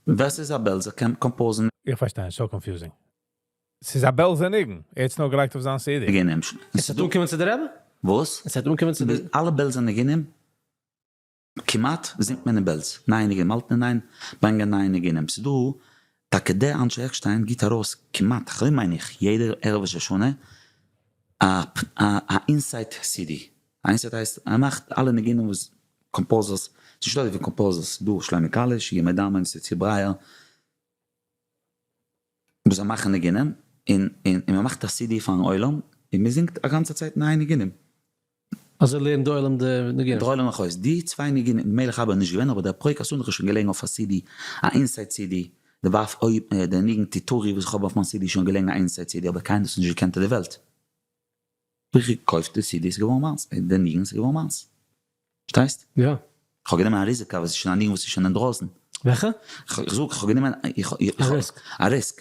ווער ס'איז א בעלזער קען compose ן. איך פארשטיי נישט, so confusing. ס'איז א בעלזער ניגון, ער האט עס נאר געלייגט אויף זיין CD. ניגונים. עס וועט אנקומען צו די רבי? וואס? עס וועט אנקומען צו די. אלע בעלזער ניגונים כמעט זינגט מען אין בעלז נייע ניגונים, האלטן אין איין ברענגען נייע ניגונים, ס'איז דא טאקע דער אנשי עקשטיין גיבט ארויס כמעט, אזוי מיין איך, יעדע ערב ראש השנה א א insight CD, א insight הייסט ער מאכט אלע ניגונים וואס composers, ס'איז נישטא אזויפיל composers, ס'איז דא שלמה קאליש, ימי דמן, ס'איז ברייער, וואס זיי מאכן ניגונים, און און מען מאכט א CD פארן עולם, און מען זינגט א גאנצע צייט נייע ניגונים. אזוי לערנט די עולם די ניגונים. דער עולם נאך אויס. די צוויי ניגונים, מלך אבא איז נישט געווען, אבער דער פרק אסור נאך איז שוין געלעגן אויף א CD, א inside CD, די ווארף אויב דער ניגון תיתורי וואס איך האב אויף מיין CD איז שוין געלעגן א inside CD אבער קיינער האט עס נישט געקענט אין די וועלט. האב איך געקויפט די CD איז געווארן מיינס, די ניגון איז געווארן מיינס. פארשטייסט? יא. איך האב גענומען א ריזיקע וואס איז שוין א ניגון וואס איז שוין אינדרויסן. וועלכע? איך זאג איך האב גענומען א risk. א risk.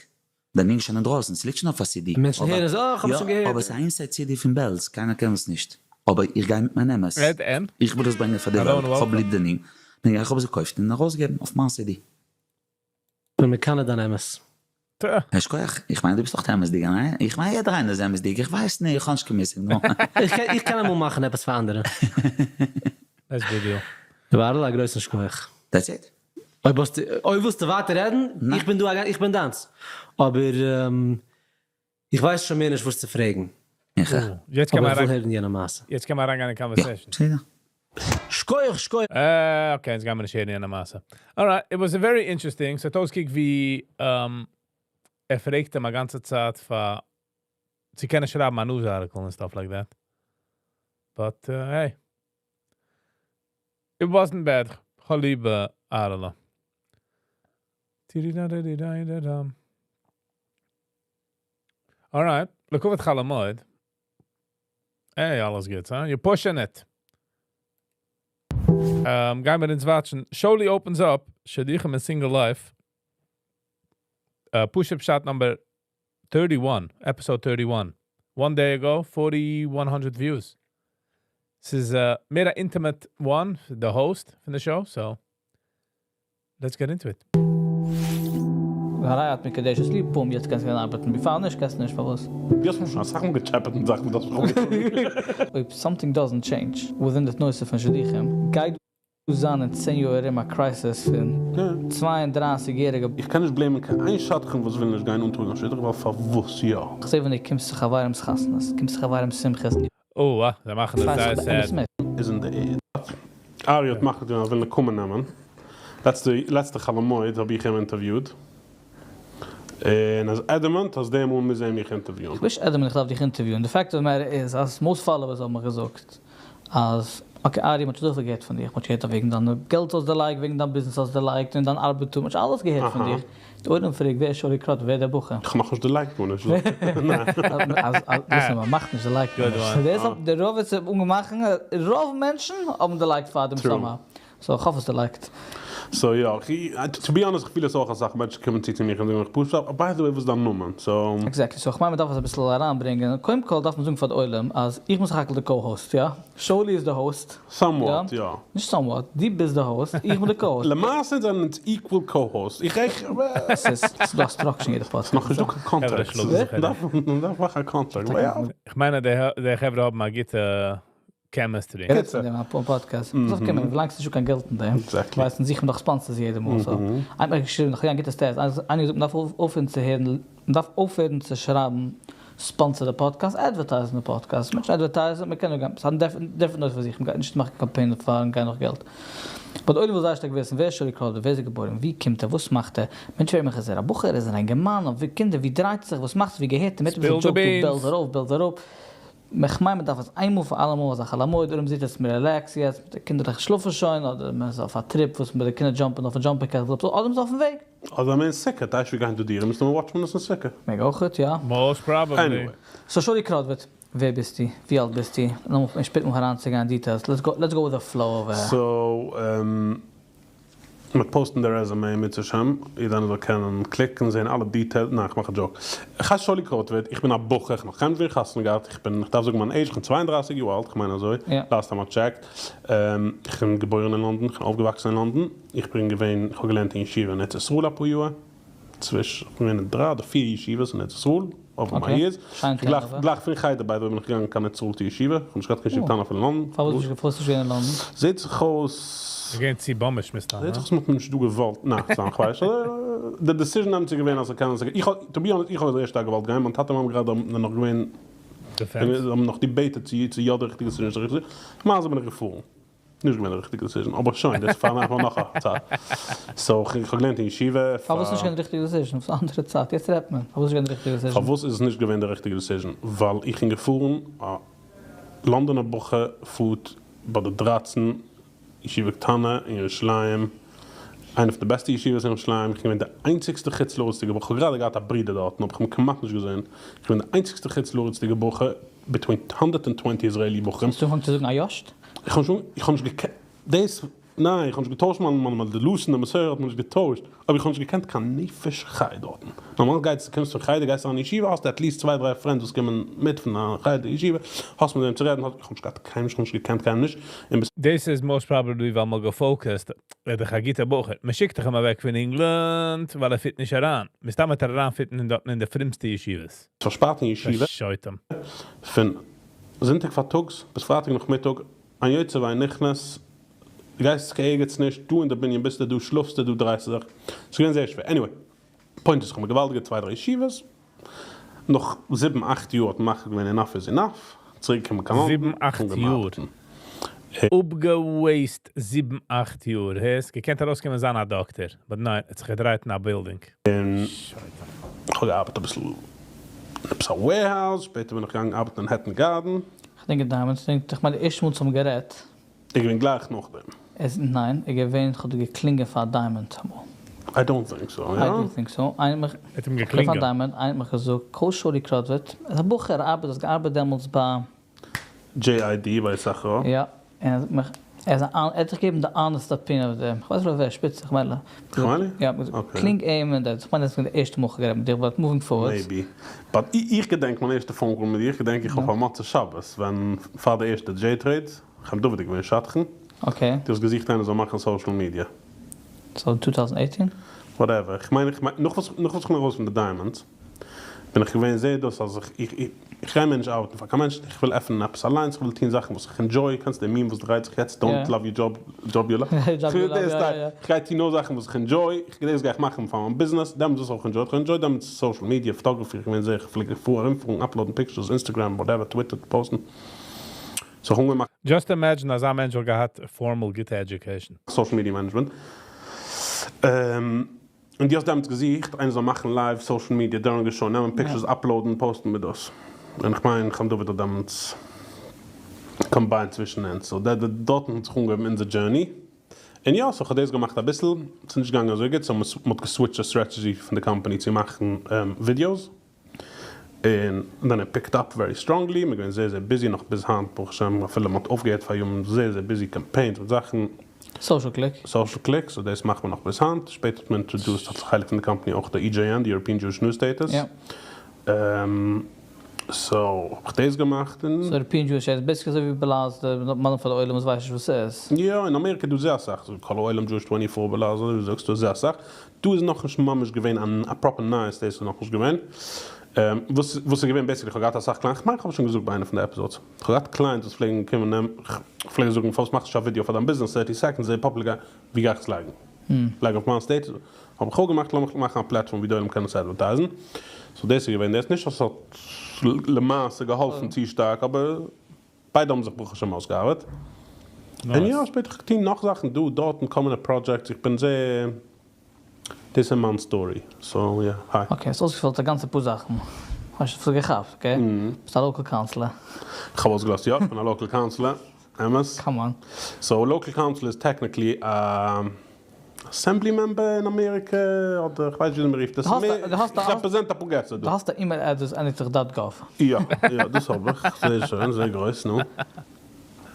די ניגון איז שוין אינדרויסן, ס'ליגט שוין אויף א CD. מענטשן הערן עס, אה, כ'האב עס שוין געהערט. יא, אבער ס'איז א inside CD פון בעלז, קיינער קען עס נישט. אבער איך גיי מיט מיין אמת. איך וויל עס ברענגען פאר די וועלט, איך האב ליב די ניגון. בין איך האב עס געקויפט און ארויסגעגעבן אויף מיין CD. כ'בין מקנא דיין אמת. שכוח, איך מיין דו ביסט אויך אמת'דיג, ניין? איך מיין יעדער איינער איז אמת'דיג, איך ווייס נישט, איך האב נישט קיין מושג, נו. איך קען אמאל מאכן עפעס פאר אנדערע. Nice video. ר' אהר'לע א גרויסן שכוח. That's it. אויב האסטו, אויב ווילסטו ווייטער רעדן, איך בין דא, איך בין דיינס. אבער איך ווייס שוין מער נישט וואס צו פרעגן. יעצט קען אבער מען איך וויל אריין הערן יענע מעשה. יעצט קען מען אריינגיין אין conversation. בסדר. שכוח שכוח. אה, okay, יעצט גיימער נישט הערן יענע מעשה. Alright, it was very interesting. ס'האט אויסגעקוקט ווי ער פרעגט אים א גאנצע צייט פאר צו קענען שרייבן א news article און stuff like that. But hey. It wasn't bad. כ'האב ליב אהרעלע. Alright, לכבוד חול המועד. Hey, אלעס גוט, huh? You're pushing it. גיימיר אונז watch ן. Sholi opens up, שידוכים and single life. פשוט פשט number 31, episode 31. One day ago, 4,100 views. ס'איז מער א intimate one, the host פון די show, so let's get into it. הרי את מקדשת לי, בום, יעצט קענסטו גיין ארבעטן. Before נישט, קענסטו נישט, פארוואס? דו האסט מיר שוין אסאך מאל געטשעפעט מיט זאכן וואס דו האסט מיך אנגעטון. אויב something doesn't change within די נושא פון שידוכים, גייט דא זיין אין צען יאר ארום א crisis פון 32 יעריגע. איך קען נישט blame ען קיין איין שדכן וואס וויל נישט גיין אנטראגן א שידוך ווייל פארוואס יא? כ'זעה ווען דו קומסט צו חברים'ס חתונות, קומסט צו חברים'ס שמחות. אוה, זיי מאכן עס זייער sad. איז אין די ערד. ארי האט מחליט געווען אז ער וויל נקמה נעמען. לעצטע חול המועד האב איך אים אינטערוויוד. און אז adamant אז די מאל מוז ער מיך אינטערוויון. כ'בין נישט adamant איך דארף דיך אינטערוויון. די fact of matter איז אז most followers האבן מיך געזאגט אז okay ארי מ'האט שוין אזויפיל געהערט פון דיך, מ'האט שוין געהערט וועגן דיין געלט האסט דערלייגט, וועגן דיין ביזנעס האסט דערלייגט, און דיין ארבעט, מ'האט שוין אלעס געהערט פון דיך. די עולם פרעגט ווער איז שולי קראטער, ווער איז דער בחור? כ'האב נאכנישט דערלייגט גארנישט. ליסען, מ'מאכט נישט דערלייגט גארנישט. די רוב איז אנגעמאכן, רוב מענטשן האבן דערלייגט פאר דעם סאמער. So איך האף עס דערלייגט. So יא, to be honest איך פיל עס אויך אסאך מענטשן קומען צו צו מיך און זאגן מיך פשוט by the way וואס איז דיין נאמען? So. Exactly, so איך מיין מ'דארף עס אביסל אריינברענגען, קודם כל דארף מען זאגן פאר די עולם אז איך בין סך הכל די co-host, יא? שולי איז די host. Somewhat, יא. נישט somewhat, דו ביסט די host, איך בין די co-host. למעשה זענען אונז equal co-hosts, איך איך. ס'איז דא א structure אין יעדע פאדקעסט. ס'נאכנישט דא קיין קאנטראקט, מ'דארף מאכן א קאנטראקט. איך מיין אז די חברה האבן א גוטע chemistry. גערעדט פון דעם אפאר פאדקעסט. פאס אויף קומען ווילאנג ס'נישטא קיין געלט אין דעם. ווייסט אונז זוכן דאך sponsors יעדע מאל so. איינער האט מיר געשריבן נאך יא א גוטע stat. איינער האט געזאגט מ'דארף אויפהערן צו הערן מ'דארף אויפהערן צו שרייבן sponsor די פאדקעסט advertise ן די פאדקעסט. מענטשן advertise ן מ'קען נאר גיין ס'האט different נושא פאר זיך מ'גייט נישט מאכן קאמפיין פארן גיין נאך געלט. But די עולם וויל זייער שטארק וויסן ווער איז שולי קראוטער ווער איז ער געבוירן ווי קומט ער וואס מאכט ער. מענטשן פרעגן מיך איז ער א בחור איז ער א אינגערמאן אויף ווי קינדער ווי דרייט ער זיך וואס מאכט זיך ווי געהערט ער מיט עפעס א joke דא בעלז ארויף בעלז אראפ. כ'מיין מ'דארף עס איינמאל פאר אלעמאל אזא חול המועד ארום זיצט עס מען relax יעצט מיט די קינדערלעך שלאפן שוין אדער מען איז אויף א trip וואס מיט די קינדער jump ן אויפן jumping castle אדער מ'איז אויפן וועג. אדער מען אין סוכה, טייטש ווי גייען דא דירה מסתמא watch ט מען עס אין סוכה. מעג אויכעט יא. Most probably. Anyway. So שולי קראוטוויט, ווער ביסטו? ווי אלט ביסטו? לאמיר שפעט מאכן אריינצוגיין אין details, let's go let's go with the flow over here. So. מ'וועט post ן די resume אם ירצה השם, יעדער איינער זאל קענען קליקן זען אלע details, ניין כ'מאך א joke. איך הייס שולי קרויטווערט, איך בין א בחור, איך האב נאך קיינמאל נישט געווען חתונה געהאט, איך בין, כ'דארף זאגן מיין עידזש, כ'בין 32 יאר אלט, כ'מיין אזוי, last time I checked, איך בין געבוירן אין לאנדאן, כ'בין אויפגעוואקסן אין לאנדאן, איך בין געווען, כ'האב געלערנט אין ישיבה אין ארץ ישראל אפאר יאר, צוויש, כ'בין געווען אין דריי אדער פיר ישיבות אין ארץ ישראל, over my years, גלייך פון חדר by the way בין איך געגאנגען קיין ארץ ישראל צו ישיבה, כ'האב נישט געהאט קיין ישיבה קטנה אפילו אין לאנדאן. פארוואס ביסטו נישט געווען אין לאנדאן? זעט זיך אויס. געווען צו באמיש מסתמא. זעט זיך אויס מ'האט מיר נישט דא געוואלט, ניין סתם כ'ווייס נישט, די decision דעמאלטס איז געווען אז כ'קען עס, איך האב, to be honest איך האב זייער שטארק געוואלט גיין, מיין טאטע מאמע גראדע זענען נאך געווען, האבן נאך debated צו יא די ריכטיגע decision נישט די ריכטיגע decision, למעשה בין איך געפארן. נישט געווען די ריכטיגע decision, אבער שוין, דאס פאר נאך נאך א צייט. So איך האב געלערנט אין ישיבה פאר. פארוואס נישט געווען די ריכטיגע decision? ס'איז א אנדערע צייט, יעצט רעדט מען. פארוואס נישט געווען די ריכטיגע decision? פארוואס איז עס נישט געווען די ריכטיגע decision? ווייל איך בין געפארן א. לאנדאנער בחור פארט ביי די דרייצן ישיבה קטנה אין ירושלים, איינע פון די בעסטע ישיבות אין ירושלים, איך בין געווען די איינציגסטע חוץ לארצ'דיגע בחור, כ'האב גראדע געהאט א ברודער דארטן אבער כ'האב אים כמעט נישט געזען, איך בין די איינציגסטע חוץ לארצ'דיגע בחור between הונדערט און twenty Israeli בחורים. האסט אנגעפאנגען צו זאגן איושט? איך האב נישט איך האב נישט געקענט דאס, ניין איך האב נישט געטוישט מיין מיין די לשון די מסורה האט מען נישט געטוישט, אבער איך האב נישט געקענט קיין נפש חי דארטן, נארמאל גייסט קומסט פון חדר גייסט אריין אין ישיבה האסטו at least צוויי דריי friends וואס קומען מיט פון דיין חדר ישיבה, האסט מיט וועם צו רעדן, איך האב נישט געהאט קיינעם איך האב נישט געקענט קיינעם נישט, און ביסט. דאס איז most probably ווייל מ'האט גע focused, ער איז דאך א גוטער בחור, מ'שיקט דאך אים אוועק פון ענגלאנד ווייל ער fit נישט אריין, מסתם וועט ער אריין fit ן אין דארטן אין די פרומסטע ישיבות. פארשפארט אין ישיבה. שוטים. פון זונטאג פארטאגס ביז פרייטאג נאכמיטאג, אין יוצא ואין נכנס, דו גייסט קיין ערגעץ נישט, דא אין די בנין ביסטו, דא שלאפסטו, דא דרייסטו זיך, ס'איז געווען זייער שווער, anyway, point איז כ'האב מיר געוואלדיגע צוויי דריי ישיבות, נאך זיבן אכט יאר האט מען מחליט געווען enough is enough, צוריק געקומען קיין לאנדאן, זיבן אכט אנגעהויבן יאר. ארבעטן. אפגע waste זיבן אכט יאר, הערסט? געקענט ארויסקומען זיין א דאקטער, but ניין, ער האט זיך געדרייט אין א building. און כ'האב געארבעט אביסל אין עפעס א warehouse, שפעטער בין איך געגאנגען ארבעטן אין Hatton Garden. כ'דענק דעמאלטס, איך מיין די ערשטע מאל צו האבן גערעדט. איז געווען גלייך נאכדעם. איז ניין, איז געווען, כ'האב דיר געקלינגען פאר Diamond אמאל. I don't think so, יא? I do think so, איינער האט מיך, ער האט אים פאר געקלינגען. Diamond, איינער האט מיך געזאגט, call שולי קראדוויט, איז א בחור, ער ארבעט, האט געארבעט דעמאלטס ביי. JID ביי יששכר. יא, און ער זאגט מיך, ער איז א, ער האט זיך געגעבן די honest opinion אויף דעם, כ'ווייס נישט ווער שפיצט, איך מיין, כ'מיין? יא, קלינג אים און דער, כ'מיין דאס איז געווען די ערשטע מאל כ'האב גערעדט מיט דיר, but moving forward. Maybe. But איך געדענק מיין ערשטע phone call מיט דיר, כ'געדענק איך האב פאר מוצאי שבת ווען פאר די ערשטע J-Trade, חיים דוד איז געווען שדכן, okay. דו האסט געזוכט איינער זאל מאכן social media. So two thousand eighteen? Whatever, כ'מיין איך מיין נאך וואס נאך וואס כ'בין ארויס פון די Diamonds בין איך געווען זעהט דאס אז איך איך איך גיי מער נישט ארבעטן פאר קיין מענטש, איך וויל עפענען עפעס אליינס, איך וויל טון זאכן וואס איך enjoy, קענסט די meme וואס דרייט זיך יעצט, don't love your job, job you love, איך גיי טון נאר זאכן וואס איך enjoy, דאס גיי איך מאכן פאר מיין ביזנעס, דעמאלטס וואס האב איך enjoyed, איך האב enjoyed דעמאלטס social media, photography, איך בין זייער, איך פלעג פאר ארומפארן, upload ן pictures, Instagram, whatever, Twitter, post ן, so איך האב אנגעהויבן מאכן. Just imagine אזא מענטש וואלט געהאט formal גוטע education. Social media management. און דו האסט דעמאלטס געזוכט איינער זאל מאכן live social media during די show, נעמען pictures upload ן post ן מיט דאס, און איך מיין חיים דוד האט דעמאלטס combined צווישן אונז, so דארטן האט זיך אנגעהויבן אונזער journey, און יא so כ'האב דאס געמאכט אביסל, ס'איז נישט געגאנגען אזוי גוט, so מ'האט גע switch ט די strategy פון די קאמפאני צו מאכן videos, און then it picked up very strongly, מ'איז געווען זייער זייער busy נאך ביז היינט ברוך השם, אפילו מ'האט אויפגעהערט פאר יארן, זייער זייער busy campaigns מיט זאכן. Social Click. Social Click, so דאס מאכט מען נאך ביז היינט, שפעטער האט מען introduced אלס א חלק פון די קאמפאני אויך די EJN, די European Jewish News status. So האב איך דאס געמאכט און. So European Jewish איז basically אזוי ווי בלעז די מאדעם פאר די עולם וואס ווייסט נישט וואס ס'איז. יא, אין אמעריקע איז דא זייער אסאך, אזוי ווי כל העולם Jewish twenty four בלעז אזוי ווי זאגסט דא זייער אסאך, דא איז נאכנישט ממש געווען א proper נייעס דאס איז נאכנישט געווען, וואס וואס איז געווען basically כ'האב געהאט אסאך clients, כ'מיין כ'האב עס שוין געזאגט ביי איינע פון די episodes, כ'האב געהאט clients וואס פלעגן קומען נעם, כ'פלעג זאגן פארוואס מאכסטו נישט א ווידיאו פאר דיין ביזנעס thirty seconds זייער פאפולער ווי גיי איך עס לייגן? לייג אויף מיין status, האב איך אויך געמאכט לאמיך מאכן א platform ווי די עולם קען עס advertise ן, so דאס איז געווען דאס, נישט אז ס'האט למעשה געהאלפן צו שטארק אבער ביידע האבן זיך ברוך השם אויסגעארבעט, און יא שפעטער איך געטון נאך זאכן דא דארט און כל מיני projects, איך בין זייער, דאס איז מיין story, so יא, hi. Okay, האסט אויסגעפילט א גאנצע פאר זאכן, כ'האב נישט אזוי געכאפט, okay? ביסט א local councilor. כ'האב אויסגעלאזט, יא, כ'בין א local councilor. אמת? Come on. So local council איז technically א assembly member אין אמעריקע אדער כ'ווייס נישט וויאזוי מ'רופט עס. איך represent אפאר געסער דא. דו האסט א email address ענדיגט זיך dot gov. יא יא דאס האב איך. זייער שיין זייער גרויס נו.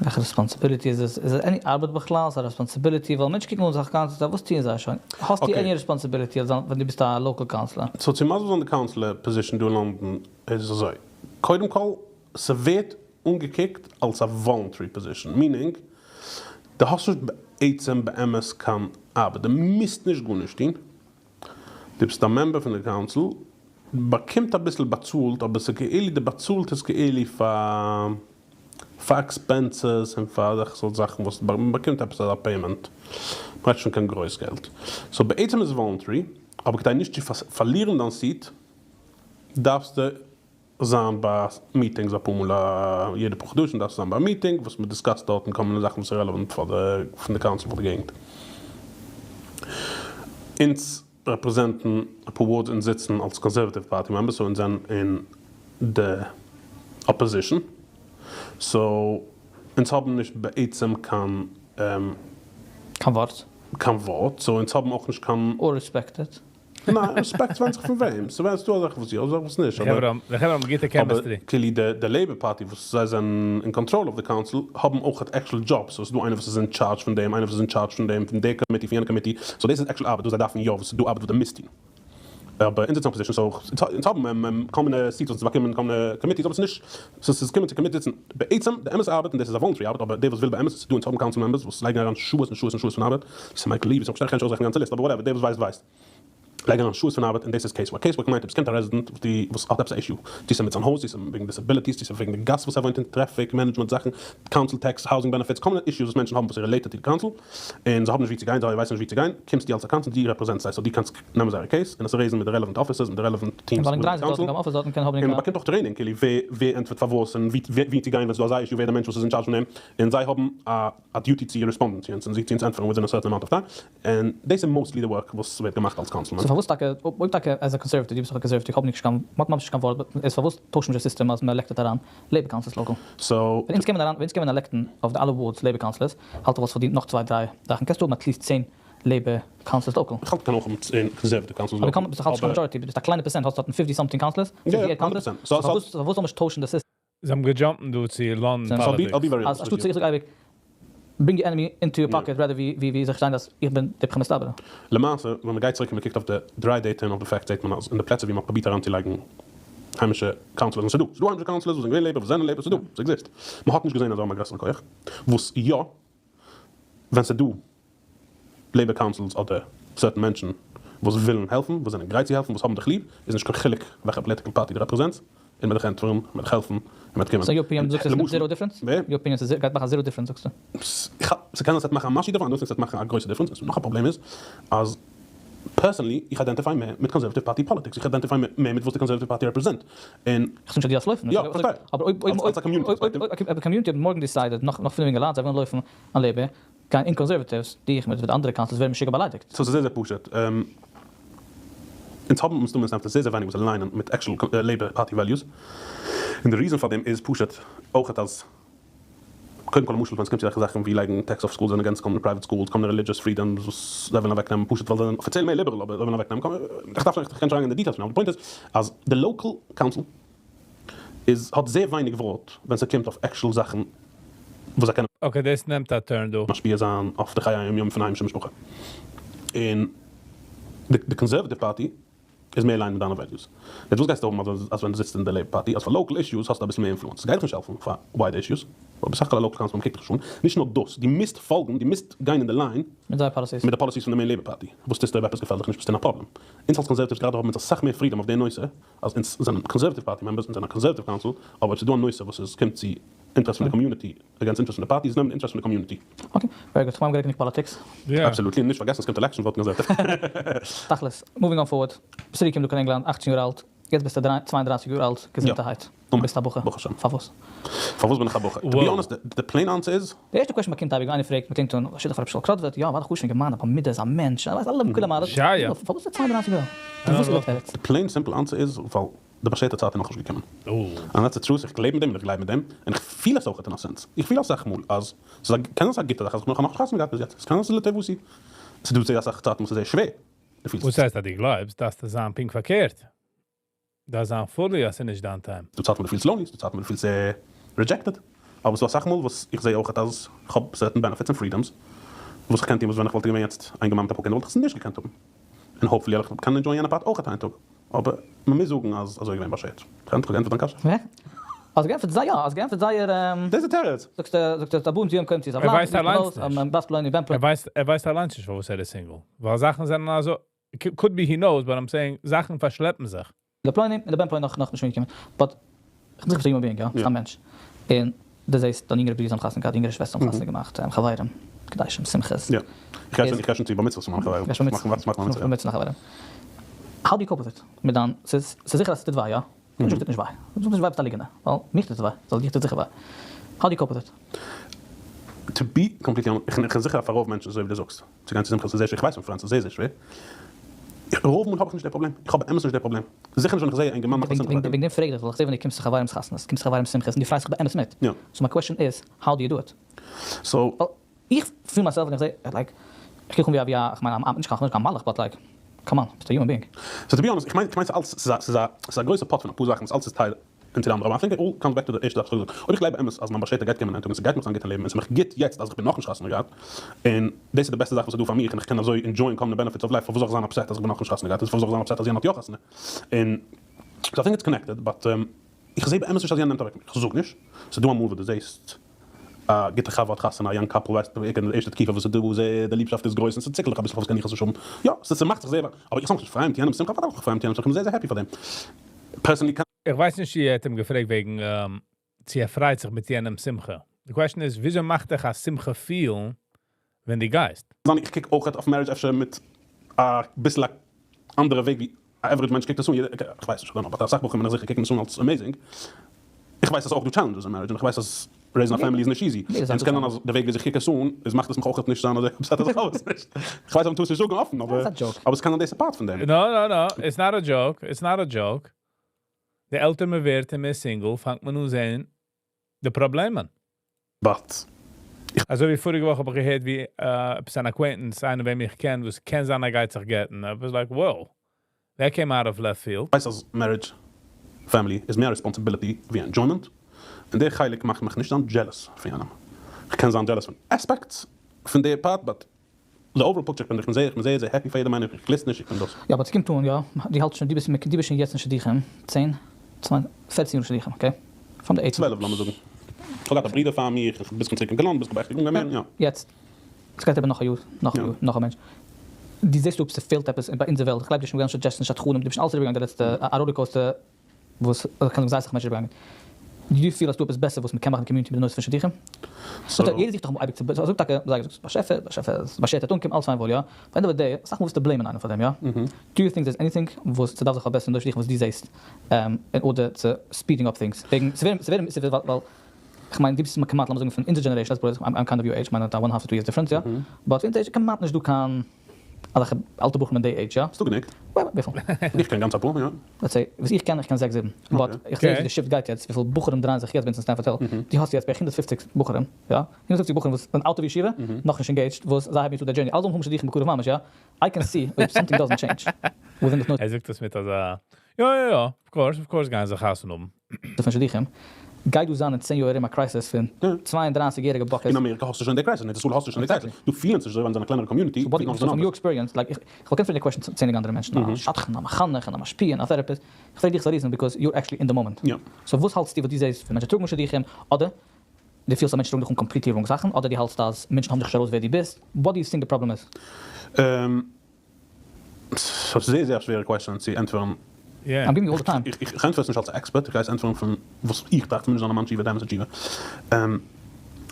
וועלכע responsibility איז עס? איז עס any ארבעט בכלל? ס'איז א responsibility? ווייל מענטשן קוקן אן זיך גאנצע צייט וואס טוען זיי שוין? האסטו any responsibility אלס ווען דו ביסט א local councilor? So צו מסביר זיין די councilor position דא אין לאנדאן איז אזוי. קודם כל ס'ווערט אנגעקוקט אלס א voluntary position, meaning דו האסט נישט בעצם באמת קיין ארבעט, דו מוזט נישט גארנישט טון, דו ביסט א member פון די council, באקומט אביסל באצאלט, אבער ס'איז כאילו די באצאלט איז כאילו פאר פאר expenses און פאר אזעלכע סארט זאכן וואס מ'באקומט עפעס אזא payment, מ'רעדט נישט פון קיין גרויס געלט, so בעצם איז עס voluntary, אבער כדי נישט צו פארלירן דיין seat דארפסטו זיין ביי meetings אפאר מאל א יעדע פאר חדשים דארפסטו זיין ביי א meeting וואס מען discuss ט דארטן כל מיני זאכן וואס איז relevant פאר די פון די council פאר די געגנט. אונז represent ן אפאר wards אונז זיצן אלס Conservative Party members so אונז זענען אין די opposition. סאו אונז האבן נישט בעצם קיין. קיין ווארט. קיין ווארט, סאו אונז האבן אויך נישט קיין. אר רעספעקטעד. ניין, רעספעקט ווענדט זיך פון וועם, ס'ווענדט ס'דא אזעלכע וואס יא אזעלכע וואס נישט, אבער. די חברה האבן גוטע chemistry. אבער כאילו די די לעיבער פארטי וואס זיי זענען אין קאנטראל אוו די קאונסיל האבן אויך עקשול דזשאבס, סאו ס'דא איינער וואס איז אין טשארדזש פון דעם, איינער וואס איז אין טשארדזש פון דעם, פון די קאמיטי פון יענע קאמיטי, סאו דאס איז עקשול ארבעט וואס זיי דארפן יא, וואס ס'דא ארבעט וואס דו מוזט טון. אבער אונז זיצן אפאזישן סאו אונז האבן כל מיני סיטס וואס אונז באקומען כל מיני קאמיטיס אבער ס'איז נישט סאו ס'איז קומען צו קאמיטיס בעצם די אמת'ע ארבעט און דאס איז א וואלונטערי ארבעט אבער דער וואס וויל באמת ס'איז דא אונז האבן קאונסיל מעמבערס וואס לייגן אריין שעות און שעות און שעות פון ארבעט ס'איז מייקל ליווי ס'איז כ'קען נישט אויסרעכענען די גאנצע ליסט אבער וואטעווער דער וואס ווייסט ווייסט. לייגן אריין שעות פון ארבעט און דאס איז קעיס ווארק, קעיס ווארק מיינט אויב עס קומט א רעזידענט וואס האט עפעס א אישו, צו ס'איז מיט זיין הויז, צו ס'איז וועגן דיסעביליטיס, צו ס'איז וועגן די גאס וואס ער וואוינט אין, טרעפיק מענעדזשמענט זאכן, קאונסיל טעקס, האוזינג בענעפיטס, כל מיני אישוס וואס מענטשן האבן וואס איז רילעיטעד צו די קאונסיל, און זיי האבן נישט וואו צו גיין, זיי ווייסן נישט וואו צו גיין, קומסטו אלס א קאונסיל, דו רעפרעזענטסט זיי, סאו דו קענסט נעמען זייער קעיס און עס רעיזן מיט די רעלעווענט אפיסערס, מיט די רעלעווענט טיעמס און וויטין די קאונסיל, און מען באקומט אויך טרעינינג, כאילו ווער ענטפערט פארוואס און וואו צו גיין ווען ס'איז דא אזא אישו, ווער דער מענטש וואס איז אין טשארדזש פון דעם, און זיי האבן א דיוטי צו רעספאנדן צו אונז און צו אונז ענטפערן וויטין א סערטען אמאונט אוו טיים, און דאס איז מאוסטלי די ווארק וואס ווערט געמאכט אלס קאונסילמאן. סאו פארוואס טאקע, אויב טאקע עז א קאנסערוועטיוו, דו ביסט דאך א קאנסערוועטיוו, איך האב נישט קיין, מ'האט ממש נישט קיין ווארט, באט איז פארוואס טוישט מען נישט די סיסטעם אז מ'עלעקטעט אריין לעיבער קאונסילערס לאקאל? סאו. ווען אונז קען מען אריין, ווען אונז קען מען עלעקטן אויף די אלע ווארדס לעיבער קאונסילערס, האלט איך וואלסט פארדינט נאך צוויי דריי זאכן, קענסטו האבן אטליסט צען לעיבער קאונסילערס לאקאל. איך האלט קען אויך האבן צען קאנסערוועטיוו קאונסילערס לאקאל. אבער ביסט דאך אלץ נישט קיין מאדזשאריטי, ביסט א קליינע פערסענט, האסט דארטן פיפטי סאמטינג קאונסילערס, פיפטי עיט קאונסילערס, סאו פארוואס זאל מען נישט טוישן די סיסטעם? זיי האבן געדזשאמפן דא צו לאנדאן פאליטיקס. אז אנשטאט צו איך זאג אייביג ברינג יור ענעמי אינטו יור פאקעט רעדער ווי ווי זיך שטיין אז איך בין די איפכא מסתברא. למעשה ווען מ'גייט צוריק און מ'קוקט אויף די דריי דעטע און אויף די פעקטס זעט מען אז אין די פלעצער ווי מ'האט פרובירט אריינצולייגן היימישע קאונסלערס און ס'דא ס'דא היימישע קאונסלערס וואס זענען געווען לעיבער וואס זענען לעיבער ס'דא ס'עקזיסט מ'האט נישט געזען אז זיי האבן א גרעסערן כח וואס יא ווען ס'דא לעיבער קאונסילס אדער סערטען מענטשן וואס ווילן העלפן, וואס זענען גרייט צו העלפן, וואס האבן דיך ליב, איז נישט קיין חילוק וועלכע פאליטיקעל פארטי דו רעפרעזענטס, און מ'וועט דיך ענטפערן, מ'וועט דיך העלפן, און מ'וועט קומען. סאו יור אפיניאן זאגסטו עס נעמט למשל, זירא דיפרענס? ווער? יור אפיניאן ס'איז גייט מאכן זירא דיפרענס זאגסטו? ס'קען זיין ס'וועט מאכן א משהו דיפרענס, איי דאנט טינק ס'וועט מאכן א גרויסע דיפרענס, נאך א פראבלעם איז אז פערסענלי איך איידענטיפיי מער מיט קאנסערוואטיוו פארטי פאליטיקס, איך איידענטיפיי מער מיט וואס די קאנסערוואטיוו פארטי רעפרעזענט, און. איך זאג נישט אז דו דארפסט לויפן, יא, פארשטיי. אבער אויב אויב אלס א קאמיוניטי פערספעקטיוו. אויב די קאמיוניטי האט מארגן דיסיידעד נאך נאך פינף אינגעלייט זיי ווילן לויפן אן לעיבער, גיין אין קאנסערוואטיווס, דיך מיט די אנדערע קאונסילערס ווערן משוגע באליידיגט. סאו ס'איז זייער זייער פשוט. אונז האבן מסתמא אין זייער זייער ווייניג וואס עליינען מיט עקשול לעיבער פארטי וועליוס, און די ריזען פאר דעם איז פשוט אויכעט אז קודם כל למשל ווען ס'קומט צו אזעלכע זאכן ווי לייגן טעקס אויף סקולס זענען אגענסט כל מיני פרייוועט סקולס, כל מיני רעלידזשעס פרידאמס וואס זיי ווילן אוועקנעמען פשוט ווייל זיי זענען אפיציעל מער ליבעראל אבער זיי ווילן אוועקנעמען, איך דארף נישט איך קען נישט אריינגיין אין די דיטעילס פון דעם אבער די פוינט איז אז די לאקעל קאונסיל איז האט זייער ווייניג ווארט ווען ס'קומט אויף עקשול זאכן וואס זיי קענען. אקעי דאס נעמט א טורן דא. משפיע זיין אויף די חיי היום יום פון א היימישע משפחה. און די קאנסערוואטיוו פארטי איז מער עליינד מיט דיינע וועליוס. יעצט וואס גייסטו האבן אז ווען דו זיצט אין די לעיבאר פארטי אז פאר לאקעל אישוס האסטו אביסל מער אינפלוענס. ס'גייט דיך נישט העלפן פאר וויידער אישוס. ווייל בסך הכל א לאקעל קאונסילמאן קוקט דיך נישט אן. נישט נאר דאס, דו מוזט פאלגן, דו מוזט גיין אין די ליין. מיט זייער פאליסיס. מיט די פאליסיס פון די מעין לעיבאר פארטי. וואס טוסטו אויב עפעס געפעלט דיך נישט ביסטו אין א פראבלעם. אונז אלס קאנסערוואטיווס גראדע האבן אונז אסאך מער פרידאם אויף די נושא. אז אונז זענען קאנסערוואטיוו פארטי מעמבערס, אונז זענען א קאנסערוואטיוו קאונסיל, אבער אויב ס'איז דא א נושא וואס עס קומט צו אינטערעסט פון די קאמיוניטי אגענסט אינטערעסט פון די פארטי, איז נעמען די אינטערעסט פון די קאמיוניטי. אקעי, ווערי גוד, כ'מיין מ'גערעדט גענוג פאליטיקס. אבסאלוטלי, און נישט פארגעסן עס קומט עלעקשאנס וואוט קאנסערוואטיוו. תכלית, מואווינג אן פארווארד, ביסט צוריקגעקומען דא קיין ענגלאנד אכצן יאר אלט, יעצט ביסטו צוויי און דרייסיג יאר אלט, געזונטערהייט, אמן. ביסט א בחור, ברוך השם. פארוואס? פארוואס בין איך א בחור? טו בי אנעסט, די פלעין אנסער איז. די ערשטע קוועשן באקומט אייביג ווען איינער פרעגט, מ'קלינגט אן, א שידוך פאר רבי שאול קראדוועט, יא, אוודאי חשוב אינגערמאן, א בעל מידה, איז א מענטש, ער ווייסט אלע כולו מעלות, פארוואס איז ער צוויי און דרייסיג יאר אלט? וואס איז די תירוץ? די פלעין סימפל אנסער איז, ווייל די באשערטע צייט איז נאכנישט געקומען. און דעטס די טרוט, איך גלייב מיט דעם און איך גלייב מיט דעם, און איך פיל עס אויכעט אין א סענס. איך פיל אסאך מאל אז ס'איז א, קען זיין ס'איז א גוטע זאך אז איך בין נאכנישט חתונה געהאט ביז יעצט, ס'קען זיין ס'איז לטובתי. ס'איז דא זייער אסאך צייטן וואס איז זייער שווער, דו פילסט. וואס הייסט אז דו גלייבסט? דארפסטו זיין פונקט פארקערט. דארף זיין פולי אז ס'איז נישט דיין טיים. ס'דא צייטן וואס דו פילסט לאנלי, ס'דא צייטן וואס דו פילסט רידזשעקטעד, אבער ס'דא אסאך מאל וואס איך זעה אויכעט אז כ'האב סערטען בענעפיטס און פרידאמס וואס כ'קען טון וואס ווען איך וואלט געווען יעצט א אינגערמאן מיט אפאר קינדער וואלט איך עס נישט געקענט האבן, און האופפולי וועל איך קענען ענדזשויען יענע פארט אויכעט איין טאג, אבער מ'מוז זאגן אז אזוי איז געווען באשערט. כ'האב געענטפערט דיין קשיא? ווער? האסט געענטפערט זייער יא, האסט געענטפערט זייער. דאס איז די תירוץ. זאגסט זאגסט הבאים ביום קומט ער ווייסט אליינס נישט. ער ווייסט ער ווייסט אליינס נישט פארוואס ער איז סינגל. ווייל זאכן זענען אזוי. קוד בי הי נאוס באט איים סעיאינג זאכן פארשלעפן זיך. די פלוני און די בן פלוני נאך נאכנישט אנגעקומען באט כ'בין זיכער ביסט א יומען ביאינג יא? ביסט א מענטש און דו זעסט דיין יונגערע ברידער האבן חתונה געהאט די יונגערע שוועסטער האבן חתונה געמאכט חברים קדשים שמחות. יא. איך גיי שוין איך גיי שוין צו בר מצוות פון מיינע חברים. גייסט שוין בר מצוות פון חברים. האו דו יו קאופ וויט איט? מיט דיין ס'איז ס'איז זיכער אז ס'טוט וויי יא? זאג נישט ס'טוט נישט וויי. זאג נישט וויי ביסט א ליגענער ווייל מיך טוט עס וויי סאו דיך טוט זיכער וויי. האו דו יו קאופ וויט איט? טו בי קאמפליטלי אנעסט, איך בין זיכער אז פאר רוב מענטשן אזוי ווי דו זאגסט, צו גיין צו שמחות איז זייער שווער, איך ווייס פון פרענדס ס'איז זייער זייער שווער. רוב מאל האב איך נישט די פראבלעם, איך האב באמת נישט די פראבלעם, זיכער נישט ווען איך זעה א אינגערמאן מאכט א שמחה. וועגן דעם פרעג איך דיך, ווייל איך זעה ווען דו קומסט צו חברים'ס חתונות, קומסט צו חברים'ס שמחות און דו פרייסט זיך באמת מיט, סאו מיי קוועשאן איז, האו דו יו דו איט? סאו. ווייל איך פיל מייסעלף ווען איך זעה, לייק, איך קוק אן ווי א ווי א, כ'מיין א, נישט קיין מלאך, באט לייק, קאם אן, ביסט א יומען ביאינג. סאו טו בי אנעסט, איך מיין, איך מיין ס'איז אלץ, ס'איז א, ס'איז א, ס'איז א גרויסע פאט פון אפאר זאכן וואס אלץ איז טייל איינס צו די אנדערע, אבער איי טינק איט אלל קאמס בעק טו די ערשטע זאך וואס איך האב געזאגט, אויב איך גלייב באמת אז מיין באשערטע גייט קומען איין טאג און ס'גייט מיך זיין גוט אין לעבן און ס'איז מיך גוט יעצט אז איך בין נאכנישט חתונה געהאט און דאס איז די בעסטע זאך וואס איז דא פאר מיך און איך קען אזוי ענדזשויען כל מיני בענעפיטס אוו לייף פארוואס זאל איך זיין אפסעט אז איך בין נאכנישט חתונה געהאט און פארוואס זאל איך זיין אפסעט אז יענער האט יא חתונה און סאו איי טינק איטס קאנעקטעד באט איך זעה באמת נישט אז יענער נעמט אוועק איך זאג נישט ס'איז דא אמאל וואס דו זעהסט א גוטע חבר האט חתונה א יאנג קאפל ווייסט בעיקר אין די ערשטע תקופה וואס איז דא זעה די ליבשאפט איז גרויס און ס'ציקלט דיך אביסל פארוואס קען איך עס נישט האבן יא ס'מאכט זיך זייער אבער איך זאל מיך נישט פרייען מיט יענעמ'ס שמחה אוודאי זאל איך מיך פרייען מיט יענעמ'ס שמחה איך בין זייער זייער העפי פאר דעם פערסענלי קען איך ווייס נישט צו ער האט אים געפרעגט וועגן צו ער פרייט זיך מיט יענעמ'ס שמחה. די question איז וויאזוי מאכט דיך א שמחה פילן ווען דו גייסט? זיין איך קוק אויכעט אויף marriage אפשר מיט א ביסל א אנדערע וועג ווי א average מענטש קוקט עס אן, איך ווייס נישט, באט אסאך בחורים בין איך זיכער קוקן עס אן אלס amazing, איך ווייס אז ס'איז אויך דא challenges אין marriage און איך ווייס אז raise ן א family איז נישט easy, און ס'קען זיין אז די וועג וויאזוי איך קוק עס אן איז מאכט עס מיך אויכעט נישט זיין אזוי upset אז איך האב עס נישט, איך ווייס אז מ'טאר עס נישט זאגן אפן אבער אבער ס'קען זיין דאס איז part פון דעם. No no no, it's not a joke, it's not a joke. די עלטער מען ווערט און מען איז single פאנגט מען אן זעהן די פראבלעמען. But איך. אזוי ווי פאריגע וואך האב איך געהערט ווי עפעס אן acquaintance איינער וועם איך קען וואס קען זיין ער גייט זיך גט'ן, I was like wow, that came out of left field. ווייס אז marriage, family, איז מער responsibility ווי enjoyment, און די חלק מאכט מיך נישט זיין jealous פון יענעם, כ'קען זיין jealous פון aspects פון די part but די overall picture בין איך זייער איך בין זייער זייער happy פאר יעדעם איינעם איך גליסט נישט איך בין דאס. יא but ס'קומט אן יא, דו האלטסט שוין דו ביסט דו ביסט שוין יעצט אין שידוכים צען צוויי פערצן יאר שידוכים okay? From the age. 12 לאמיר זאגן. כ'האב געהאט א ברודער פאר מיר, איך ביז כ'בין צוריק אין געלאנד ביז כ'האב עכט אנגעהויבן יא. יעצט ס'גייט אריבער נאך א יאר נאך א יאר נאך א מענטש. דו זעסט אויב ס'פעלט עפעס ביי אונזער וועלט, כ'גלייב דיר שוין גארנישט suggestion שדכנים, דו ביסט שוין אלץ אריבערגעגאנגען די לעצטע א roller coaster וואס איך קען זאגן זייער אסאך מענטשן אריבערגעגאנגען. דו feel אז ס'דא עפעס בעסער וואס מ'קען מאכן community מיט די נושא פון שידוכים? סאו. יעדער זוכט דאך אייביג צו זאג טאקע זיי געזאגט באשעפער באשעפער באשערט וועט אנקומען אלעס פיין וואויל יא? But end of the day אסאך מאל ווילסטו blame ען איינעם פאר דעם יא? Do you think there's anything וואס ס'דארף זיך פארבעסערן דורך שידוכים וואס דו זעסט אין order צו speeding up things? וועגן ס'ווערן ס'ווערן ווייל כ'מיין דו ביסט כמעט לאמיר זאגן פון אונזער generation let's put it I'm kind of your age כ'מיין one half to two years difference יא? But אונזער age כמעט נישט דא קיין אזעלכע אלטע בחורים אין די עידזש, יא? ס'דא גענוג. וויפיל? איך קען גאנץ אפאר, יא. Let's say, וואס איך קען, איך קען זעקס זיבן. But איך זעה ווי די shift גייט יעצט, וויפיל בחורים דרייען זיך יעצט ביי אונז אין Stamford Hill. דו האסט יעצט בערך 150 בחורים, יא? 150 בחורים וואס זענען out of ישיבה, נאכנישט engaged, וואס זיי הייבן יעצט אן די journey. אלע זאלן האבן שידוכים בקרוב ממש, יא? I can see אויב something doesn't change within the ער זאגט עס מיט אזא, יא יא יא, of course, of course גייען זיי חתונה האבן. פון שידוכים, גייט דא זיין אין צען יאר ארום א crisis פון 32 יעריגע באקעס. אין אמעריקע האסטו שוין די crisis, אין ארץ ישראל האסטו שוין די crisis, דא פילן זיך נישט אזוי ווייל אונז זענען א קלענערע community, so from your experience, like איך וואלט געקענט פרעגן די question צו צענדליגע אנדערע מענטשן, א שדכן, א מחנך, און א משפיע, און א therapist, איך פרעג דיך פאר א reason because you're actually in the moment. So וואס האלטסטו וואס דו זעסט ווען מענטשן טראגן שידוכים, אדער דו פילסט אז מענטשן טראגן דיך אן completely wrong זאכן, אדער דו האלטסט אז מענטשן האבן דיך נישט ארויס ווער דו ביסט, what do you think the problem איז? ס'איז זייער זייער א שווערע question צו ענטפערן. I'm giving you all the time. איך ענטפער עס נישט אלס א expert, איך גיי עס ענטפערן פון וואס איך טראכט, ס'מוז נישט זיין א מיין תשובה, דיין תשובה.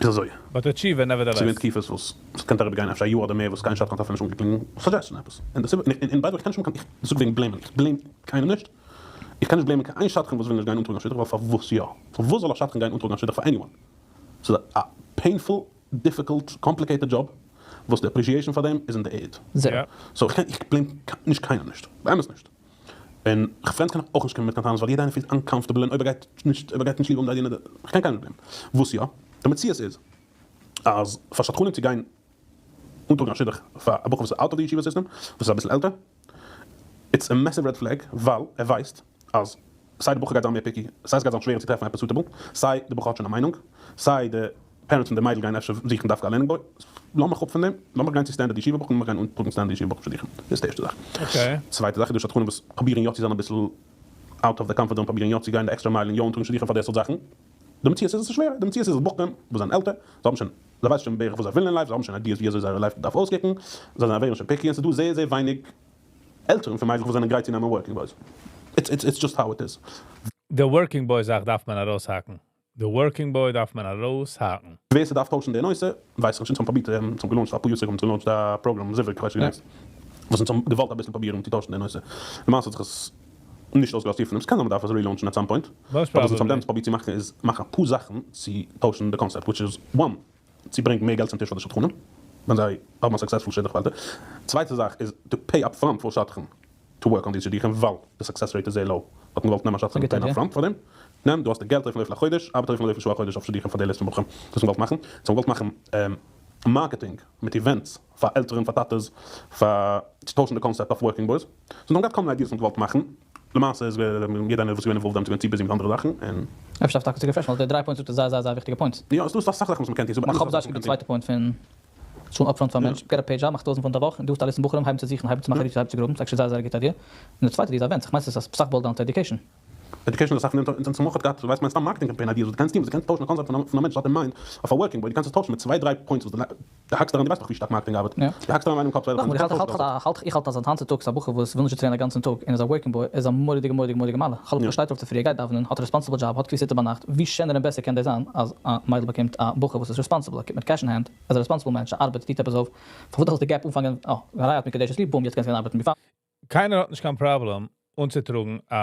איז אזוי. But א תשובה nevertheless. ס'געווען תקופות וואס ס'קען אריבער גיין אפשר א יאר אדער מער וואס קיין שדכן האט אפילו נישט אנגעקלינגען suggest ן עפעס. און די סיבה, און by the way איך קען נישט האבן קיין, איך זאג וועגן blame ען, איך blame קיינעם נישט. איך קען נישט blame ען קיין איין שדכן וואס וויל נישט גיין אנטראגן א שידוך ווייל פארוואס יא? פארוואס זאל א שדכן גיין אנטראגן א שידוך פאר anyone? ס'איז א painful difficult complicated job וואס די appreciation פאר דעם איז אין די ערד. Zero. So איך קען איך blame נישט קיינעם נישט. באמת נישט. און friends קען איך אויך נישט קומען מיט קיין טענות ווייל יעדער איינער פילט uncomfortable און אויב ער גייט נישט אויב ער גייט נישט ליב האבן די idea איך קען קיינעם נישט blame ען. וואס יא? די מציאות איז אז פאר שדכנים צו גיין אנטראגן א שידוך פאר א בחור וואס איז out of די ישיבה סיסטעם וואס איז אביסל עלטער it's a massive red flag ווייל ער ווייסט אז סיי די בחור גייט זיין מער picky, סיי סגייט זיין שווערער צו טרעפן עפעס suitable, סיי די בחור האט שוין א מיינונג, סיי די parents פון די מיידל גייען אפשר זוכן דווקא א learning boy, לאז מיך אפ פון דעם, לאמיך גיין צו standard ישיבה בחורים, לאמיך גיין אנטראגן standard ישיבה בחורים שידוכים, דאס איז די ערשטע זאך. צווייטע זאך איז דא שדכנים וואס פרובירן יא צו זיין אביסל out of the comfort zone, פרובירן יא צו גיין די extra mile און יא אנטראגן שידוכים פאר די סארט זאכן, די מציאות איז עס איז שווער, די מציאות איז אז בחורים וואס זענען עלטער, זיי האבן שוין, זיי ווייסן שוין בערך וואס זיי ווילן אין life, זיי האבן שוין ideas ווי אזוי זייער life דארף אויסקוקן, זיי זענען ווערן שוין picky און ס'איז דא זייער זייער ווייניג עלטערן פון מיידלעך וואס זענען גרייט צו נעמען working boys. It's it's just how it is. די working boy זאך דארף מען ארויסהאקן. די working boy דארף מען ארויסהאקן. ווער ס'דארף טוישן די נושא ווייס איך נישט, אונז האבן פרובירט, אונז האבן גע launch ט אפאר יאר צוריק האבן אונז גע launch ט א program זיווג, כ'ווייס נישט געדענקסט, וואס אונז האבן געוואלט אביסל פרובירן צו טוישן די נושא, למעשה האט זיך עס נישט אויסגעלאזט טיף פון דעם, ס'קען זיין מ'דארף עס relaunch ן at some point, Most but וואס אונז האבן probably. דעמאלטס פרובירט צו מאכן איז מאכן אפאר זאכן צו טוישן די concept, which is one, צו ברענגן מער געלט צום טיש פאר די שדכנים ווען זיי האבן א successful שידוך ווייטער, צווייטע זאך איז to pay up front פאר שדכן. to work on די שידוכים ווייל די success rate איז זייער low האט מען געוואלט נעמען א שדכן פאר upfront פאר דעם נעם דו האסט די געלט אויף אזויפיל א חודש ארבעט אויף אזויפיל שעה א חודש אויף שידוכים פאר די list פון בחורים דאס האט מען געוואלט מאכן סאו האט מען געוואלט מאכן marketing מיט events פאר עלטערן פאר טאטעס פאר צו טוישן די concept אויף working boys סאו מ'האט געהאט כל מיני ideas וואס מ'האט געוואלט מאכן למעשה איז יעדער איינער וואס איז געווען involved דעמאלטס געווען צו busy מיט אנדערע זאכן און. אפשר דארף טאקע צו refresh ן ווייל די דריי points זאגט ער זייער זייער זייער וויכטיגע points. יא ס'דא אסאך זאכן וואס מ'קען טון ס'איז איך האב זייער שטארק די צווייטע point פון צאלן upfront פאר א מענטש, get a paid job, מאך טויזענט פונט א וואך, און דו האסט א list פון בחורים, הייבן צו זוכן, הייבן צו מאכן research, הייבן צו גראבן, ס'איז actually זייער זייער א גוטע idea. און די צווייטע idea איז events, איך מיין ס'איז אסאך boil down to education. Education איז אסאך פון דעם, אונז האבן אויך געהאט, ווייסט מען, סתם marketing campaign ideas וואס דו קענסט טון, וואס דו קענסט טוישן א concept פון א מענטש האט אין mind אויף א working boy, דו קענסט עס טוישן מיט צוויי דריי points וואס דו האקסט אריין, דו ווייסט דאך ווי שטארק marketing ארבעט, דו האקסט אריין אין איינעם קאפ צוויי דריי points, דו קענסט טוישן. איך האלט אז היינט צוטאגס א בחור וואס וויל נישט זיצן א גאנצן טאג און איז א working boy איז א מורא'דיגע מורא'דיגע מורא'דיגע מעלה, כ'האלט ער שטייט אויף צופרי ער גייט דאווענען, האט א responsible job, האט קביעות עתים ביינאכט, ווי שענער און בעסער קען דאס זיין אז א מיידל באקומט א בחור וואס איז responsible, ער קומט מיט cash אין hand, ער איז א responsible מענטש, ער ארבעט, טוט עפעס אויף, פארוואס דארף די gap אנפאנגען, אה, הרי את מקודשת לי, boom, יעצט קענסטו גיין ארבעטן, ביפאר. קיינער האט נישט קיין פראבלעם אנצוטראגן א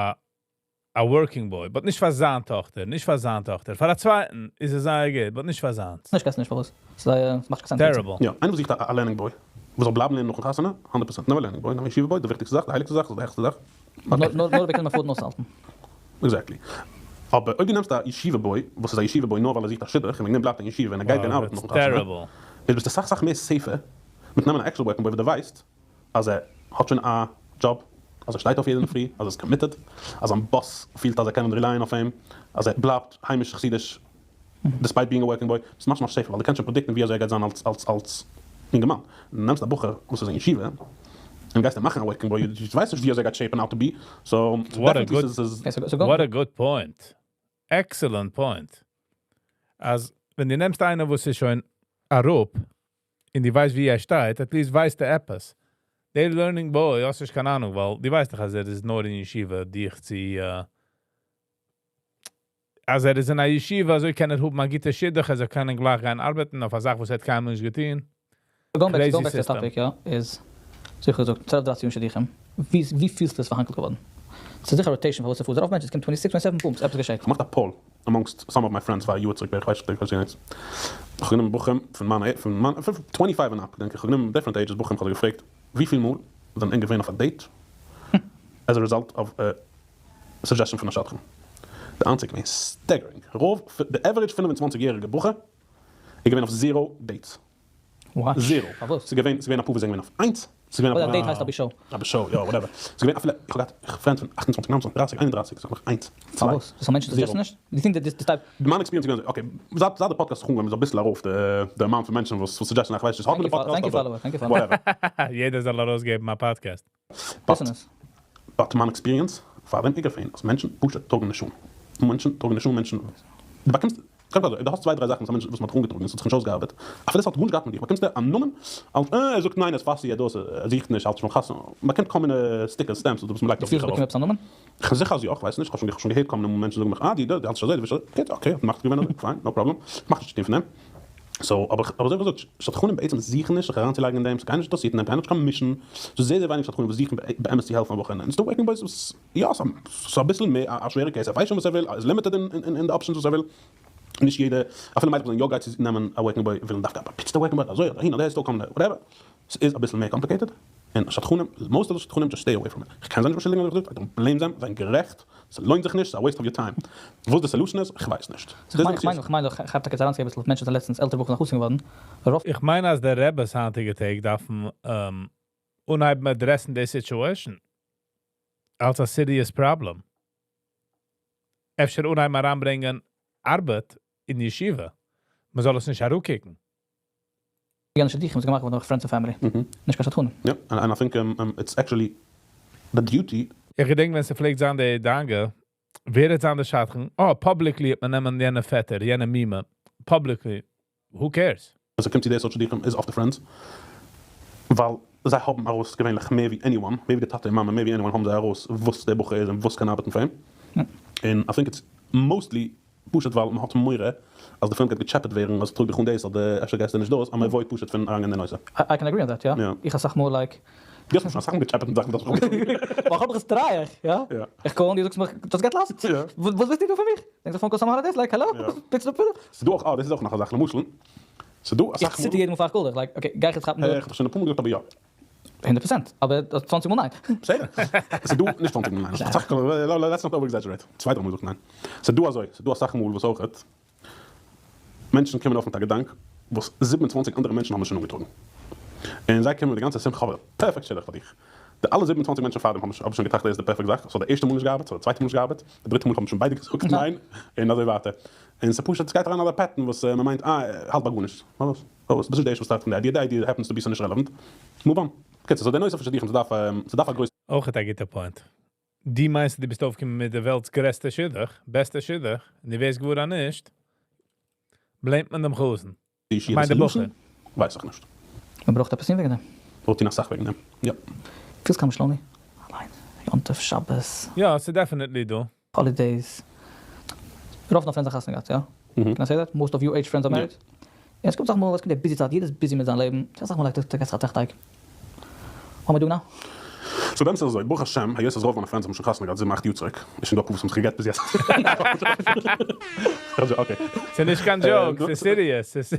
א working boy, but נישט פאר זיין טאכטער, נישט פאר זיין טאכטער. פאר א צווייטן איז עס זייער גוט, but נישט פאר זיינס. נישט קענסט נישט פארוואס? ס'מאכט קיין sense. Terrible. יא, איינער וואס זוכט א learning boy וואס זאל בלייבן לערנען נאכן חתונה, הונדערט פראצענט נעם א learning boy, נעם א ישיבה boy, די וויכטיגסטע זאך, די הייליגסטע זאך, די העכסטע זאך. נאר אויב ער קען afford ן אויסהאלטן. Exactly. אבער אויב דו נעמסט א ישיבה boy וואס איז א ישיבה boy נאר ווייל ער זוכט א שידוך און וועגן דעם בלייבט ער אין ישיבה און ער גייט גיין ארבעטן נאכן חתונה, איז ביסטו סאך סאך מער safer מיט נעמען א actual working boy וואס דו ווייסט אז ער האט שוין א דזשאב, אז ער שטייט אויף יעדן אינדערפרי, אז ער איז committed, אז זיין boss פילט אז ער קען rely ען אויף אים, אז ער בלייבט היימיש חסידיש despite being a working boy, ביסט much much safer ווייל דו קענסט שוין predict ן ווי אזוי ער גייט זיין אלס אלס אלס אינגערמאן. נעמסט א בחור וואס איז אין ישיבה און גייסט אים מאכן א working boy, דו ווייסט נישט ווי אזוי ער גייט shape ן out to be, so definitely ס'איז. What a good point. Excellent point. אז ווען דו נעמסט איינער וואס איז שוין אראפ, און דו ווייסט ווי ער שטייט, at least ווייסטו עפעס. דער learning boy, האסט נישט קיין אהנונג, ווייל דו ווייסט דאך אז ער איז נאר אין ישיבה, דיך צו, אז ער איז אין א ישיבה, אזוי קען ער האבן א גוטע שידוך, אז ער קען גלייך גיין ארבעטן אויף א זאך וואס ער האט קיינמאל נישט געטון. Crazy system. Topic יא, איז, זיכער געזאגט, צוועלף דרייצן יאר שידוכים, ווי ווי פילסטו עס פארהאנקלט געווארן? ס'איז זיכער rotation פארוואס ס'פארט רוב מענטשן, ס'קומט twenty six twenty seven boom, ס'איז עפעס געשעט. כ'האב געמאכט א poll amongst some of my friends פאר א יאר צוריק בערך, כ'ווייס נישט ווער עס איז געווען. כ'האב גענומען בחורים פון מיינע פון מיינע פון twenty five and up געדענק איך, כ'האב גענומען different ages בחורים, כ'האב זיי געפרעגט וויפיל מאל זענען ענק געווען אויף א date as a result of a suggestion פון א שדכן. די answer איז געווען staggering, רוב די average 25 יעריגע בחור איז געווען אויף zero dates. Zero. פארוואס? ס'איז געווען, ס'איז געווען אפאר וואס זענען געווען אויף איינס, ס'איז געווען אפאר. א date הייסט א בשעה. א בשעה, יא, whatever. ס'איז געווען אפילו, איך האב געהאט friends פון 28, 29, 30, 31, ס'איז נאך איינס, צוויי. פארוואס? דאס האבן מענטשן suggest ן נישט? דו think this type. מיין experience איז געווען אזוי, okay, זייט זייט די פאדקעסט האט זיך אנגעהויבן איז אביסל ארויף די די amount פון מענטשן וואס suggest ן, איך ווייס נישט, האט מען די פאדקעסט אבער whatever. יעדער זאל ארויסגעבן א פאדקעסט. But מיין experience פאר דעם איז געווען אז מענטשן פשוט טראגן נישט אן. מענטשן טראגן נישט אן מענטשן. דו באקומסט, קודם כל אזוי, אויב דו האסט צוויי דריי זאכן וואס א מענטש וואס מ'האט דיך אנגעטראגן און ס'האט זיך נישט אויסגעארבעט, אפילו ס'האט גארנישט געהאט מיט דיך, באקומסטו א נאמען אלס אה ער זאגט ניין ער איז fussy ער דאס ער זוכט נישט האלט נישט פון חתונה, מ'באקומט כל מיני stickers stamps וואס מ'לייגט אויף דו זיך פילסט ארויף. באקומען עפעס א נאמען? כ'בין זיכער אז יא, כ'ווייס נישט, כ'האב שוין געהערט כל מיני מענטשן זאגן מיך אה דו דו האלטסט נישט אזוי דו ביסט אזוי, גוט okay האט מחליט געווען אזוי, fine no problem, כ'מאך נישט צוטון פון דעם. So אבער אבער אזוי ווי געזאגט, שדכנים בעצם זוכן נישט זיך אריינצולייגן אין דעם, ס'איז קיינער נישט אינטערעסירט אין דעם, קיינער האט נישט קיין mission, ס'איז זייער זייער ווייניג שדכנים וואס זוכן באמת צו העלפן א בחור, און ס'דא working boys וואס יא ס'איז אביסל מער א שווערע case, ער ווייסט שוין וואס ער וויל, ער איז limited אין די options וואס ער וויל, נישט יעדע, אפילו מיידלעך וואס זענען יא גרייט צו נעמען א working boy ווילן דווקא א באפוצטע working boy, אזוי אדער אהין אדער אהער, ס'דא כל מיני whatever, ס'איז אביסל מער complicated, און שדכנים, most of די שדכנים just stay away from it, כ'קען זיי נישט באשולדיגן אזוי ווי געזאגט, I don't blame them, זיי זענען גערעכט, ס'לוינט זיך נישט, ס'איז א waste of your time. וואס די solution איז? כ'ווייס נישט. כ'מיין כ'מיין דאך כ'האב טאקע אריינצוגעבן אביסל מענטשן זענען לעצטנס עלטערע בחורים זענען חתן געווארן, רוב. איך מיין אז די רעבעס היינטיגע טעג דארפן אנהייבן address ן די situation אלס א serious problem. אפשר אנהייבן אריינברענגען ארבעט אין ישיבה, מ'זאל עס נישט אראפקוקן. יענע שידוכים איז געמאכט געווארן דורך friends און family, נישט קיין שדכנים. יא, and I think it's actually the duty. איך געדענק ווען ס'פלעגט זיין די דאגה, ווער וועט זיין די שדכן? אה, publicly וועט מען נעמען יענע פעטער, יענע מומע, publicly, who cares? ווען ס'קומט צו די סארט שידוכים איז אויף די friends, ווייל זיי האבן ארויס געווענליך מער ווי anyone, מער ווי די טאטע און מאמע, מער ווי anyone האבן זיי ארויס וואס דער בחור איז און וואס קען ארבעטן פאר אים, און I think it's mostly פשוט ווייל מען האט מורא אז די friend גייט געטשעפעט ווערן אז טראג דיך אן דאס אדער אפשר גייסטו נישט דאס אז מען avoid פשוט פון אריינגיין אין די נושא. I can agree on that, יא. איך אסאך מאל like. דו האסט מיך שוין אסאך מאל געטשעפעט מיט זאכן וואס האסט מיך אנגעטראגן. ווייל איך האב דיך עס try איך, יא. איך call און דו זאגסט מיך just get lost. וואס ווילסטו דא פון מיך? דענקסט א phone call somehow like hello? פיצל אפ. ס'דא אויך, אה דאס איז אויך נאך א זאך, למשל ס'דא אסאך מאל. איך ציטער יעדע מאל פאר איך call דיך, like okay גיי איך יעצט כאפן די. איך האב דיך שוין אפאר מאל געזאגט אבער יא. הונדערט פראצענט, אבער צוואנציג מאל ניין. בסדר. ס'איז דא, נישט צוואנציג מאל ניין, סך הכל, לעטס נאט אווער עקזעדזשערעיט, צוויי דריי מאל געזאגט ניין. ס'איז דא אזוי, ס'איז דא אסאך מאל וואס אויכעט מענטשן קומען אויף מיט א געדאנק וואס 27 אנדערע מענטשן האבן שוין אנגעטראגן. און זיי קומען מיט די גאנצע שמחה, כ'האב א פערפעקט שידוך פאר דיך. די אלע 27 מענטשן פארדעם האבן שוין געטראכט דאס איז די פערפעקט זאך, ס'האט די ערשטע מאל נישט געארבעט, ס'האט די צווייטע מאל נישט געארבעט, די דריטע מאל האבן שוין ביידע געזאגט ניין, און אזוי ווייטער. און ס'פשוט, ס'גייט אריין אין א pattern וואס מ'מיינט אה, האלט ביי גארנישט. פארוואס? פארוואס? ביסט נישט די ערשטע וואס טראכט פון די idea, די idea happens to be so נישט relevant. Move on. קיצור, so דער נושא פון שידוכים, ס'דארף, ס'דארף א גרויסע אויך א גוטע point. דו מיינסט, דו ביסט אויפגעקומען מיט די וועלט'ס גרעסטע שידוך, בעסטע שידוך, און דו ווערסט געוואר אז נישט, blame ט מען דעם חתן. די מיין דער בחור. ווייס איך נישט. מען ברויך עפעס טון וועגן דעם. ברויך טון אסאך וועגן דעם, יא. פילסט קיינמאל נישט lonely? אליין, יום טוב, שבת. יא, ס'איז definitely דא. Holidays. רוב פון דיינע friends האבן חתונה געהאט, יא? Can I say that? Most of your age friends are married? און עס קומט אסאך מאל, עס קומט די busy צייט, יעדער איז busy מיט זיין לעבן, ס'איז אסאך מאל like דו גייסט זיך א טראכט like, what am I doing now? So באמת איז אזוי, ברוך השם, היות אז רוב מיינע friends האבן שוין חתונה געהאט זיבן אכט יאר צוריק, איז שוין דא אפאר וואס האבן זיך גע'גט ביז יעצט. Okay. ס'איז נישט קיין joke, ס'איז serious.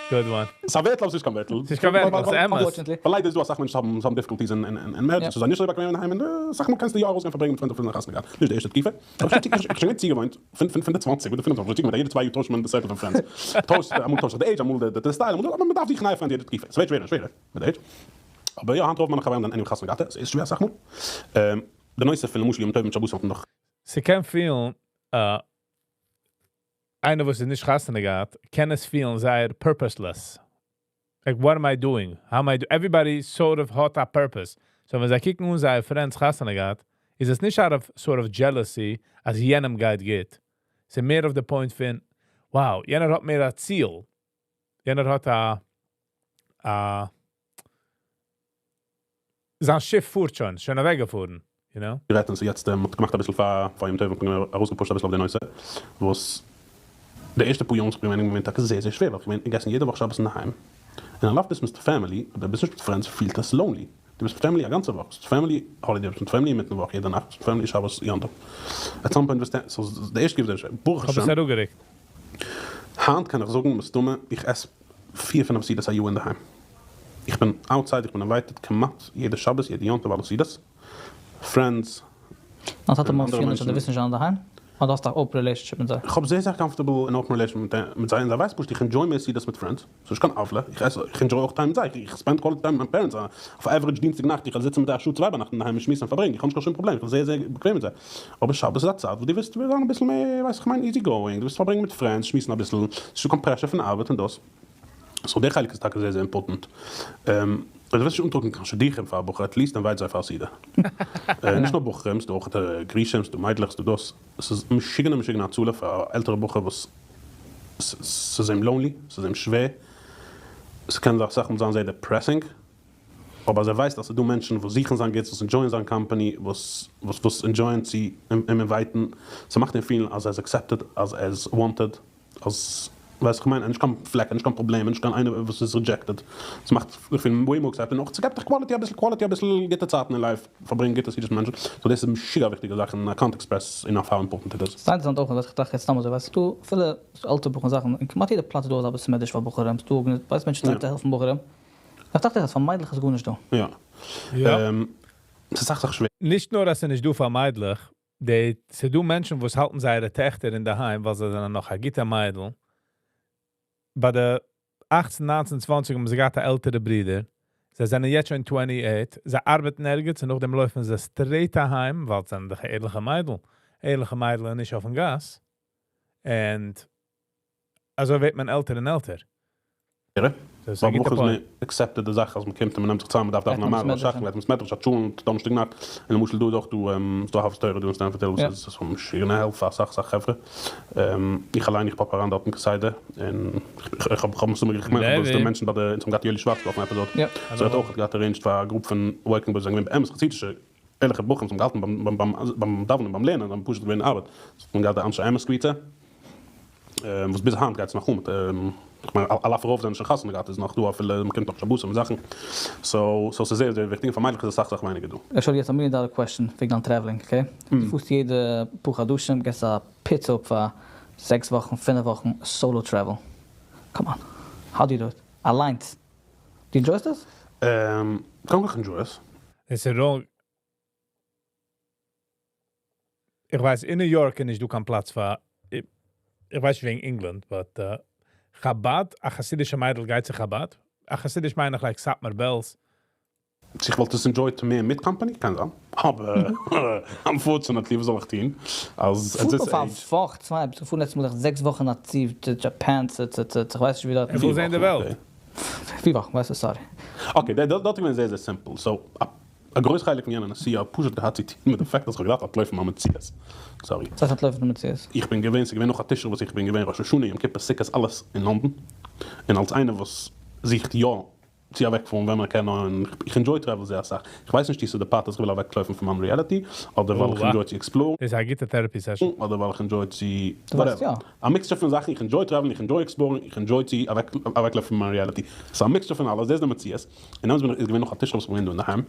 Good one. ס'איז א ווערטל אבער ס'איז נישט קיין ווערטל. ס'איז נישט קיין ווערטל, ס'איז אמת. ווייל ליידער איז דא אסאך מענטשן וואס האבן difficulties אין marriage, ס'איז זיי נישט אזוי באקוועם אינדערהיים, און אסאך מאל קענסטו יא ארויסגיין פארברענגען מיט friends אפילו נאך חתונה געהאט, נישט די ערשטע תקופה. אבער איך בין שוין געווען צוגעוואוינט פון די צוואנציג אדער פינף און צוואנציג יעדע צוויי יאר טוישט מען די circle פון friends. טוישט, אמאל טוישט זיך די עידזש, אמאל די style, אמאל אבער מ'דארף זוכן נייע friends יעדע תקופה. ס'ווערט שווערער און שווערער מיט די עידזש. אבער יא, היינט רוב מיינע חברים זענען anyway חתונה געהאט, ס'איז שווער אסאך מאל. די נושא פון למשל יום טוב מיט שבת האט מען דאך. ס'קען פילן איינער וואס איז נישט חתונה געהאט, קען עס פילן זייער purposeless. Like, what am I doing? How am I do Everybody sort of האט א purpose. So ווען זיי קוקן אן זייער friends חתונה געהאט, איז עס נישט out of sort of jealousy, אז יענעם גייט גוט. ס'איז מער אויף די point פון, wow, יענער האט מער א ציל. יענער האט א זיין שיף פארט שוין, שוין אוועקגעפארן, you know? גערעדט און ס'איז יעצט מ'האט געמאכט אביסל פאר פאר יום טוב האט מען ארויסגע push ט אביסל אויף די נושא וואס די ערשטע פאר יאר וואס איך בין געווען געווען טאקע זייער זייער שווער ווייל איך בין געגעסן יעדע וואך שבת אינדערהיים און על אף ביסט מיט family אבער ביסט נישט מיט friends פילט עס lonely דו ביסט מיט family א גאנצע וואך ביסט מיט family holiday ביסט מיט family אינמיטן וואך יעדע נאכט ביסט מיט family שבת יום טוב at some point וועסטו so די ערשטע געווען זייער שווער ברוך כ'האב עס השם אראפגערוקט. היינט קען איך זאגן מסתמא איך עס פיר פינעף סעודות א יאר אינדערהיים. איך בין outside איך בין invited כמעט יעדע שבת יעדע יום טוב אלע סעודות, friends דיין טאטע און מאמע אנדערע פילן נישט אז דו מענטשן. ווילסט נישט זיין אינדערהיים? אדער האסטו א open relationship מיט זיי? איך האב זייער זייער comfortable און open relationship מיט זיי און זיי ווייסן פשוט איך enjoy מער סעודות מיט friends, ס'איז נישט קיין עוולה, איך עס איך enjoy אויך time מיט זיי, איך spend quality time מיט מיין parents, אויף average דינסטאג נאכט איך וועל זיצן מיט זיי א שעה צוויי ביינאכט אינדערהיים און שמועסן און פארברענגען, איך האב נישט קיין שום פראבלעם, איך בין זייער זייער באקוועם מיט זיי, אבער שבת איז א צייט וואס דו ווילסט זיין אביסל מער ווייס איך מיין easy going, דו ווילסט פארברענגען מיט friends, שמועסן אביסל, ס'איז נישטא קיין pressure פון ארבעט און דאס. So דער חלק איז טאקע זייער זייער important. אויב דו ווילסט נישט אנטראגן קיין שידוכים פאר א בחור at least invite זיי פאר א סעודה. נישט נאר בחורים, ס'דא אויך גרושים, ס'דא מיידלעך, ס'דא דאס. ס'איז משוגענע משוגענע הצלה פאר א עלטערע בחור וואס ס'איז אים lonely, ס'איז אים שווער, ס'קען אסאך מאל זיין זייער depressing. אבער אז ער ווייסט אז ס'איז דא מענטשן וואס זוכן זיין גוטס, וואס enjoy ען זיין company, וואס וואס enjoy ען צו אים invite ן, ס'מאכט אים פילן אז ער איז accepted, אז ער איז wanted. אז ווייסט איך מיין, ער איז נישט קיין פלעק, ער איז נישט קיין פראבלעם, ער איז נישט קיין איינער וואס איז rejected, ס'מאכט זיך פילן way more accepted, און אויך ס'געבט דיך quality אביסל quality אביסל גוטע צייטן אין life, פארברענגען גוטע סעודות מיט מענטשן, so דאס איז משוגע א וויכטיגע זאך און איי קאנט עקספרעס אינאף האו אימפארטענט איט איז. ס'איז אינטערעסאנט אויך וואס איך טראכט יעצט סתם אזוי ווייסט ס'דא אפילו עלטערע בחורים זאכן אין כמעט יעדע פלאץ איז דא אזא בית מדרש פאר בחורים ס'דא ווייסט מענטשן טרייען צו העלפן בחורים איך טראכט אז פאר מיידלעך איז גארנישט דא. יא. ס'איז אסאך סאך שווערער. נישט נאר אז ס'איז נישט דא פאר מיידלעך, די ס'דא מענטשן וואס האלטן זייערע טעכטער אינדערהיים ווייל זיי זענען נאך א גוטע מיידל. ביי די אכצן, ניינצן, צוואנציג האבן זיי געהאט א עלטערע ברודער, זיי זענען יעצט שוין 28, זיי ארבעטן ערגעץ און נאכדעם לויפן זיי straight אהיים, ווייל זיי זענען דאך א ערליכע מיידל. ערליכע מיידל איז נישט אויפן גאס. און אזוי ווערט מען עלטער און עלטער. דאס איז א ווייל גוטע ברוך איז point. מער accepted די זאך אז מ'קומט און מ'נעמט זיך צוזאם, מ'דארף דאווענען א מעריב, א שחרית, מ'גייט אין בית מדרש, א טשולענט, דאנערשטאג נאכט, און למשל דא איז אויך דא, ס'איז דא אהבת תורה דא אין סטעמפארד היל וואס איז פון משוגענע העלפט פאר אסאך אסאך חברה, איך אליין איך pop אריין דארטן כסדר, און איך האב כ'האב מסתמא איך מיין כ'האב דאס די מענטשן ביי די אונז האבן געהאט יואלי שווארץ דא אויפן episode, so ער האט אויך געהאט arranged פאר א group פון working boys זענען געווען באמת חסידישע ערליכע בחורים וואס האבן געהאלטן ביים דאווענען ביים לערנען זיי האבן פשוט געווען אין ארבעט, so האט מען געהאט די אנשי אמת קבוצה. וואס ביז היינט גייט עס נאך אן מיט, כ'מיין על אף רוב זענען שוין חתונה געהאט איז נאך דא אפילו מ'קומט נאך שבתים און זאכן, so so ס'איז זייער זייער וויכטיג און פאר מיידלעך איז אסאך סאך ווייניגער דא. איך שטעל יעצט א million dollar question וועגן דיין traveling, okay? דו פארסט יעדע פאר חדשים, געסט א פיץ אפ פאר זעקס וואכן, פינף וואכן, solo travel, come on, how do you do it? אליינס? דו enjoy סט עס? קודם כל איך enjoy עס. עס איז wrong. איך ווייס, אין New York איז נישט דא קיין פלאץ פאר, איך ווייס נישט וועגן England, but חבד, א חסידישע מיידל גייט צו חבד? א חסידיש מיין איך like סאטמאר בעלז. צו איך וואלט עס enjoyed מער מיט company? קען זיין. אבער unfortunately וואס זאל איך טון אז at this פאר א age. וואך צוויי ביסט געפארן לעצטע מאל זיך זעקס וואכן א צי צו Japan צו צו צו איך ווייס נישט ווי דארטן. ער וויל זען די וועלט. פיר וואכן ווייסטו sorry. Okay דארט איז געווען זייער זייער simple so א גרויס חלק פון יענע נסיעה האט פשוט געהאט צו טון מיט די fact אז איך האב געדארפט אנטלויפן מיין מציאות. Sorry. וואס הייסט אנטלויפן די מציאות? איך בין געווען ס'איז געווען נאך א תשרי וואס איך בין געווען ראש השנה יום כיפור סוכות אלעס אין לאנדאן און אלס איינער וואס זוכט יא צו אוועקפארן ווען מען קען נאר און איך enjoy travel זייער אסאך, איך ווייס נישט צו ס'איז די part אז איך וויל אוועקלויפן פון מיין reality, אדער ווייל איך enjoy צו explore ן. דאס איז א גוטע therapy session. אדער ווייל איך enjoy צו whatever. א mixture פון זאכן, איך enjoy travel ן, איך enjoy explore ן, איך enjoy צו אוועקלויפן פון מיין reality. ס'איז א mixture פון אלעס, דאס איז די מציאות. און דעמאלטס בין איך, איז געווען נאך א תשרי וואס איך בין געווען דא אינדערהיים,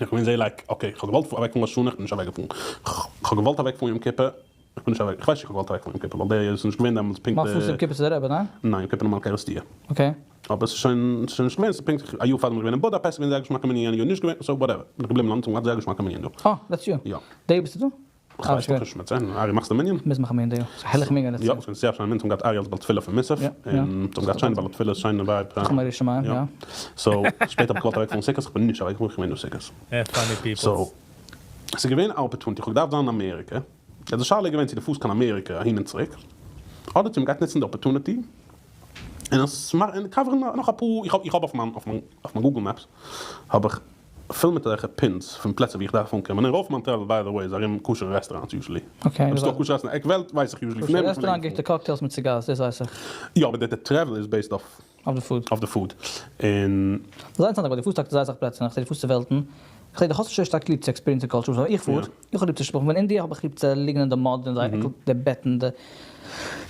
איך בין געווען זייער like, okay, איך האב געוואלט אוועקפארן ראש השנה, איך בין נישט אוועקגעפארן. איך האב געוואלט אוועקפארן יום כיפור, איך בין נישט אוועק, איך ווייס נישט איך האב געוואלט אוועקפארן יום כיפור, ווייל דער איז נישט געווען דעמאלטס פונקט די. פארסט יום כיפור צו די רבי, ניין? ניין, יום כיפור נארמאל קערעסטיר. Okay. אבער ס'איז שוין, ס'איז שוין נישט געווען, ס'איז פונקט א יאר פארדעם בין איך געווען אין בודאפעסט, געווען זייער געשמאקע מנין, יענע יאר נישט געווען, so whatever, בין איך געבליבן אין לאנדאן, געהאט זייער געשמאקע מנין דא. אה, that's you. יא. די יאר ביסטו דא? איך ווייס נאך נישט, מ'וועט זען, ארי מאכסט א מנין? מוז מאכן מנין די יאר, ס'איז א הערליכע מנין לעצטע יא, יאר. ס'איז זייער שיינע מנין, ס'האבן געהאט ארי אלס בעל תפילה פון מוסף, און ס'האבן געהאט שיינע בעלי תפילות, שיינע vibe. חכמי ירושלים, יא. So, שפעטער האב איך געוואלט אוועקפארן סוכות, איך בין נישט אוועקגעפארן, איך בין געווען דא סוכות. Funny people. So, ס'איז געווען א opportunity, איך האב געדארפט זיין אין אמעריקע, איז די שאלה איז געווען צו דו פארסט קיין אמעריקע אהין און צוריק, אדער צו מ'גייט נוצן די opportunity און עס מאכן און cover ן נאך אפאר, איך האב איך האב אויף מיין אויף מיין אויף מיין Google Maps האב איך פול מיט אזעלכע pins פון פלעצער ווי איך דארף אנקומען, און רוב פון מיין travel by the way איז ארום כשר'ע restaurants usually, אויב ס'דא א כשר'ע restaurant עק וועלט ווייס איך usually פון דעם כשר'ע restaurant גוטע cocktails מיט cigars דאס ווייס איך. יא אבער די travel איז based אויף אויף די food. אויף די food און. זייער אינטערעסאנט אבער דו פארסט טאקע צו זייער אסאך פלעצער איך זעה דו פארסט צו וועלטן, איך זעה דו האסט נישט אזוי שטארק ליב צו experience ן culture וואס איך פאר, איך האב ליב צו שלאפן, אין אינדיע האב איך ליב צו ליגן אין די mud און זייער עקל די בעטן די,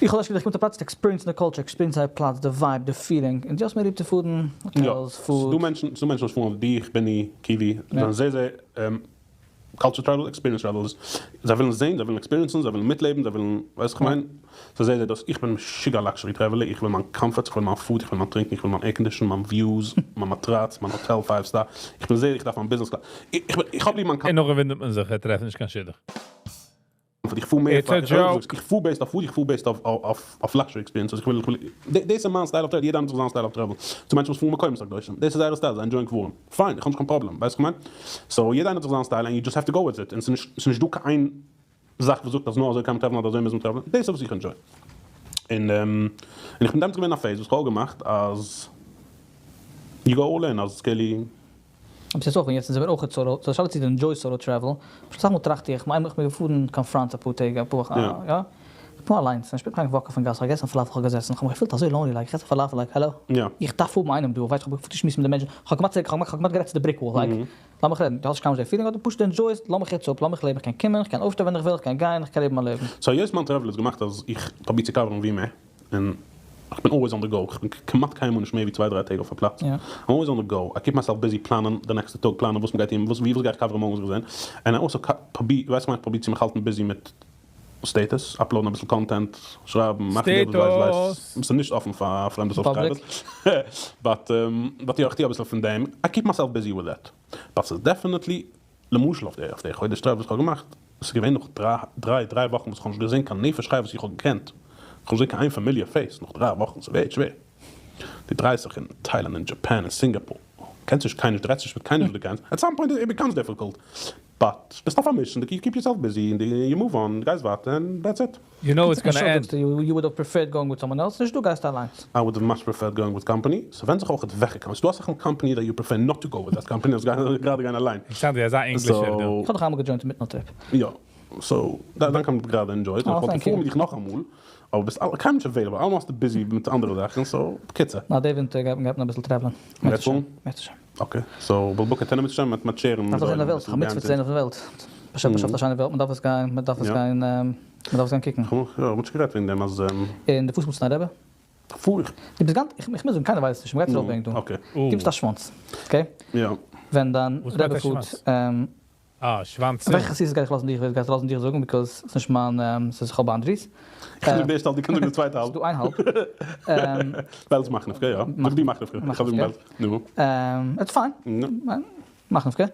איך האב ליב איך קום צו א פלאץ צו experience ן די culture, experience ן זייער פלאץ די vibe די feeling, און דו האסט מער ליב צו פארן hotels food. ס'דא מענטשן ס'דא מענטשן וואס פארן אויף דיך, ביני, קיווי, זענען זייער זייער culture travel, experience travelers, זיי ווילן זעהן, זיי ווילן experience ן, זיי ווילן מיטלעבן, זיי ווילן, ווייסט וואס כ'מיין? ס'איז זייער זייער דאס, איך בין משוגע luxury traveler, איך וויל מיין comfort, איך וויל מיין food, איך וויל מיין טרינקען, איך וויל מיין air condition, מיין views, מיין מאטראץ, מיין hotel five star, איך בין זייער, איך דארף מיין business class, איך האב ליב מיין. און נאכדעם וואונדערט מען זיך ער טרעפט נישט קיין שידוך. איך פאר מער פאר, איך פאר based אויף food, איך פאר based אויף luxury experiences, איך וויל, איך וויל, דאס איז מיין style of travel, יעדער האט זיך זיין style of travel, ס'דא מענטשן וואס פארן מקומות הקדושים, דאס איז זייער style, זיי enjoy ען קברים, fine, איך האב נישט קיין פראבלעם, ווייסט וואס איך מיין? So יעדער איינער האט זיך זיין style and you just have to go with it, און ס'איז נישט דא קיין איין זאך וואס זאגט אז נאר אזוי קען מען travel ן אדער אזוי מוז מען travel ן, דאס איז וואס איך enjoy. און און איך בין דעמאלטס געווען אין א phase וואס איך האב אפגעמאכט אז you go all in, אז כאילו. אבער ס'איז אויך, און יעצט זענען מיר אויך solo, so שאלה צו דו enjoy סט solo travel, פשוט אסאך מאל טראכט איך, כ'מיין איך בין געפארן קיין פראנץ אפאר טעג, אפאר וואכן, יא, איך בין אליינס, און שפעטער גיין איך walk ן אויפן גאס, כ'האב געגעסן פאלאפל, כ'האב געזעסן, כ'האב מיך געפילט אזוי lonely, like איך עס א פאלאפל, like hello, איך דארף האבן איינעם דא, ווייסט, כ'האב געפילט געשמועסט מיט די מענטשן, כ'האב כמעט כ'האב כמעט גערעדט צו די brick wall, like, לאמיך רעדן, דו האסט נישט קיינמאל די feeling, אדער פשוט דו enjoy סט, לאמיך יעצט אפ, לאמיך לעבן, כ'קען קומען, כ'קען אויפשטיין ווען איך וויל, כ'קען גיין, כ'קען לעבן מיין לעבן. So היות מיין travel איז געמאכט אז איך פרוביר צו cover ן ווי מער, און איך בין always on the go, איך בין כמעט קיינמאל נישט מער ווי צוויי דריי טעג אויף א פלאץ, I'm always on the go, I keep myself busy פלאנען די נעקסטע טאג, פלאנען וואס מ'גייט טון, וואס ווי וואס גיי איך cover ן מארגן זיך זען, און I also פרוביר, ווייסט כ'מיין איך פרוביר צו מיך האלטן busy מיט status, upload ן אביסל content, שרייבן, מאכן יעדער זאל ווייסן, Status! ס'איז נישט אפן פאר פרעמדע subscribers, but but יא איך טו אביסל פון דעם, I keep myself busy with that, but ס'איז definitely למשל אויף די אויף די חודש travel וואס כ'האב געמאכט, ס'איז געווען נאך דריי דריי דריי וואכן וואס כ'האב נישט געזען קיין נפש חי וואס איך האב געקענט, כ'האב נישט געזען קיין איין familiar face נאך דריי וואכן, ס'ווערט שווער, דו דרייסט זיך אין טיילאנד אין Japan אין סינגאפור, קענסט נישט קיינעם, דו רעדסט נישט מיט קיינעם וואס דו קענסט, at some point it becomes difficult, but ביסט אויף א mission, דו keep yourself busy און you move on, דו גייסט ווייטער און that's it. You know it's gonna end. You would have preferred going with someone else, נישט דו גייסט אליינס. I would have much preferred going with company, ס'ווענדט זיך אויך וועלכע company, ס'דא אסאך מאל company that you prefer not to go with that company, אז גראדע גיין אליין. איך sound ווי אזא ענגלישער דא. איך האב דיך איינמאל גע join ט אינמיטן א trip. יא, so דאן קען מען גראדע enjoy ט, איך וואלט געפארן מיט דיך נאכאמאל, אבער ביסט קיינמאל נישט available, אלעמאל ביסטו busy מיט אנדערע זאכן, so בקיצור. נא די ווינטער גייט מען אביסל travel ן. מ'גייט פארן? Okay, so we'll book a tent מיט מיט share ן. מ'דארף זען די וועלט, כ'האב מצוה צו זען אויפן וועלט. באשעפער באשאפט א שיינע וועלט, מ'דארף עס גיין, מ'דארף עס גיין, מ'דארף עס גיין קוקן. יא, מ'האט שוין גערעדט וועגן דעם אז. און דו פארסט אמאל צו דיין רבי? פאר איך. דו ביסט גאנץ, איך מוז זאגן, קיינער ווייסט נישט, מ'גייט עס ארויפברענגען דא. Okay. דו ביסט א שוואנץ, okay? יא. ווען דיין רבי פארט. אה, שוואנצים. וועלכע חסידות גייט איך לאזן דיך גייט לאזן דיך זאגן because ס'איז נישט מיין ס'איז איך האב boundaries. איך זאג די ערשטע האלב דו קענסט זאגן די צווייטע האלב. ס'דא איין האלב. בעלז מאכניווקא יא. זאג דו מאכניווקא איך האב זאגן בעלז. נו. It's fine. מאכניווקא.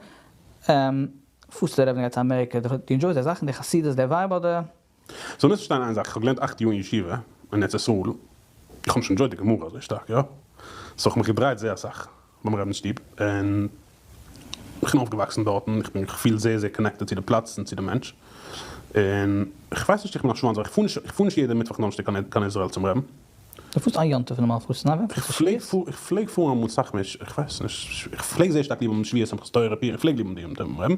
פארסט צו די רבי גייט צו אמעריקע דו enjoy סט די זאכן די חסידות די vibe אדער? So מוזט פארשטיין איין זאך איך האב געלערנט אכט יאר אין ישיבה אין ארץ ישראל איך האב נישט enjoyed די גמרא אזוי שטארק יא so איך האב מיך געדרייט זייער אסאך ביים רבינ'ס שטוב און איך בין אויפגעוואקסן דארטן, איך בין איך פיל זייער זייער connected צו די פלאץ און צו די מענטש, און איך ווייס נישט איך בין א שוואנץ אבער איך פאר נישט איך פאר נישט יעדע מיטוואך דאנערשטאג קיין קיין איזראעל צום רעבן. דו פארסט איין יום טוב נארמאל פארסטו ניין ווען איך פלעג פאר איך פלעג פארן אמאל סאך מער איך ווייס נישט איך פלעג זייער שטארק ליב האבן שבועות שמחת תורה פורים איך פלעג ליב האבן די יום טוב ביים רעבן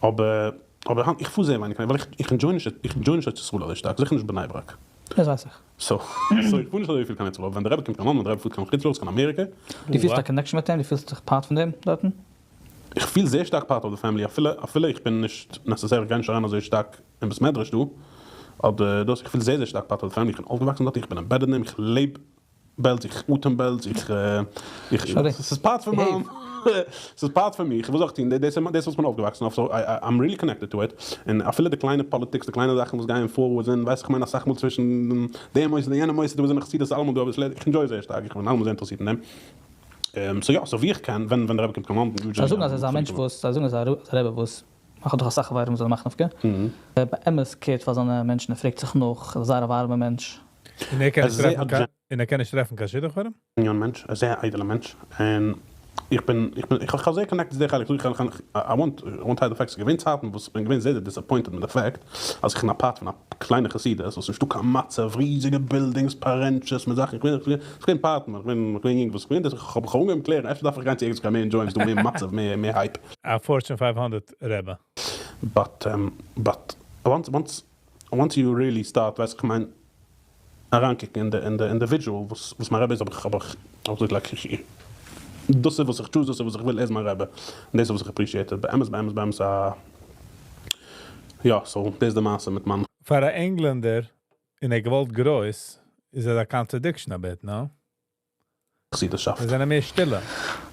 אבער אבער היינט איך פאר זייער ווייניג ווייל איך איך enjoy נישט איך enjoy נישט ארץ ישראל אזוי שטארק זיכער נישט בני ברק. דאס ווייס איך. So so איך פאר נישט אזויפיל קיין ארץ ישראל אבער ווען די רבי קומט קיין לאנדאן די רבי פארט קיין חוץ לארץ קיין אמעריקע. דו פילסט א connection מיט אים? דו פילסט זיך part פון דעם דארטן? איך פיל זייער שטארק part of the family אפילו אפילו איך בין נישט necessarily איך גיי נישט אריין אזוי שטארק אין בית מדרש דא אדער דאס איך פיל זייער זייער שטארק part of the family איך בין אויפגעוואקסן דארט איך בין embedded אין דעם איך לעב בעלז איך אטעם בעלז איך איך ס'איז part פון מיין ס'איז part פון מיך וואס זאל איך טון דאס איז וואס כ'בין אויפגעוואקסן אויף so I'm really connected to it און אפילו די קליינע politics די קליינע זאכן וואס גייען פאר וואס זענען ווייס איך מיין אסאך מאל צווישן דעם מוסד און יענעם מוסד וואס זענען חסידות אלעמאל דא אביסל איך enjoy זייער שטארק איך בין אלעמאל זייער אינטערעסירט אין דעם so יא so ווי איך קען ווען ווען די רבי קומט קיין לאנדאן זיי זאגן אז ער איז א מענטש וואס זיי זאגן אז ער איז א רבי וואס איך האב דאך אסאך חברים וואס זענען מאכנובקע ער באמת care ט פאר זיינע מענטשן ער פרעגט זיך נאך ער איז זייער א ווארעמע מענטש. און ער קען נישט טרעפן קיין און ער קען נישט טרעפן קיין שידוך פאר אים? genuine מענטש, א זייער איידעלע מענטש, און איך בין איך בין איך האב זייער connected צו די חלק, איך I won't hide the fact, ס'איז געווען צייטן וואס איך בין געווען זייער disappointed מיט די fact אז איך בין א part פון א קליינע חסידות וואס נישטא קיין מצב, ריזיגע buildings, פארענטשעס מיט זאכן, איך בין איך בין part, איך בין איך בין יונג וואס איך בין, איך האב אנגעהויבן קלערן אפשר דארף איך גיין צו ערגעץ וואס כ'גיי מער enjoy ען, ס'איז דא מער מצב, מער מער hype. א Fortune 500 רבי. But but once once once you really start ווייסט איך מיין אריינקוקן אין די אין די individual וואס וואס מיין רבי איז האב איך האב איך האב איך געזאגט like דאס איז וואס איך choose דאס איז וואס איך וויל ער איז מיין רבי און דאס איז וואס איך appreciate באמת באמת באמת א יא so דאס איז די מעשה מיט מיין. פאר א ענגלענדער און ער געוואלט גרויס איז עס א contradiction a bit, no? חסידות'שאפט. זיי זענען מער שטילע.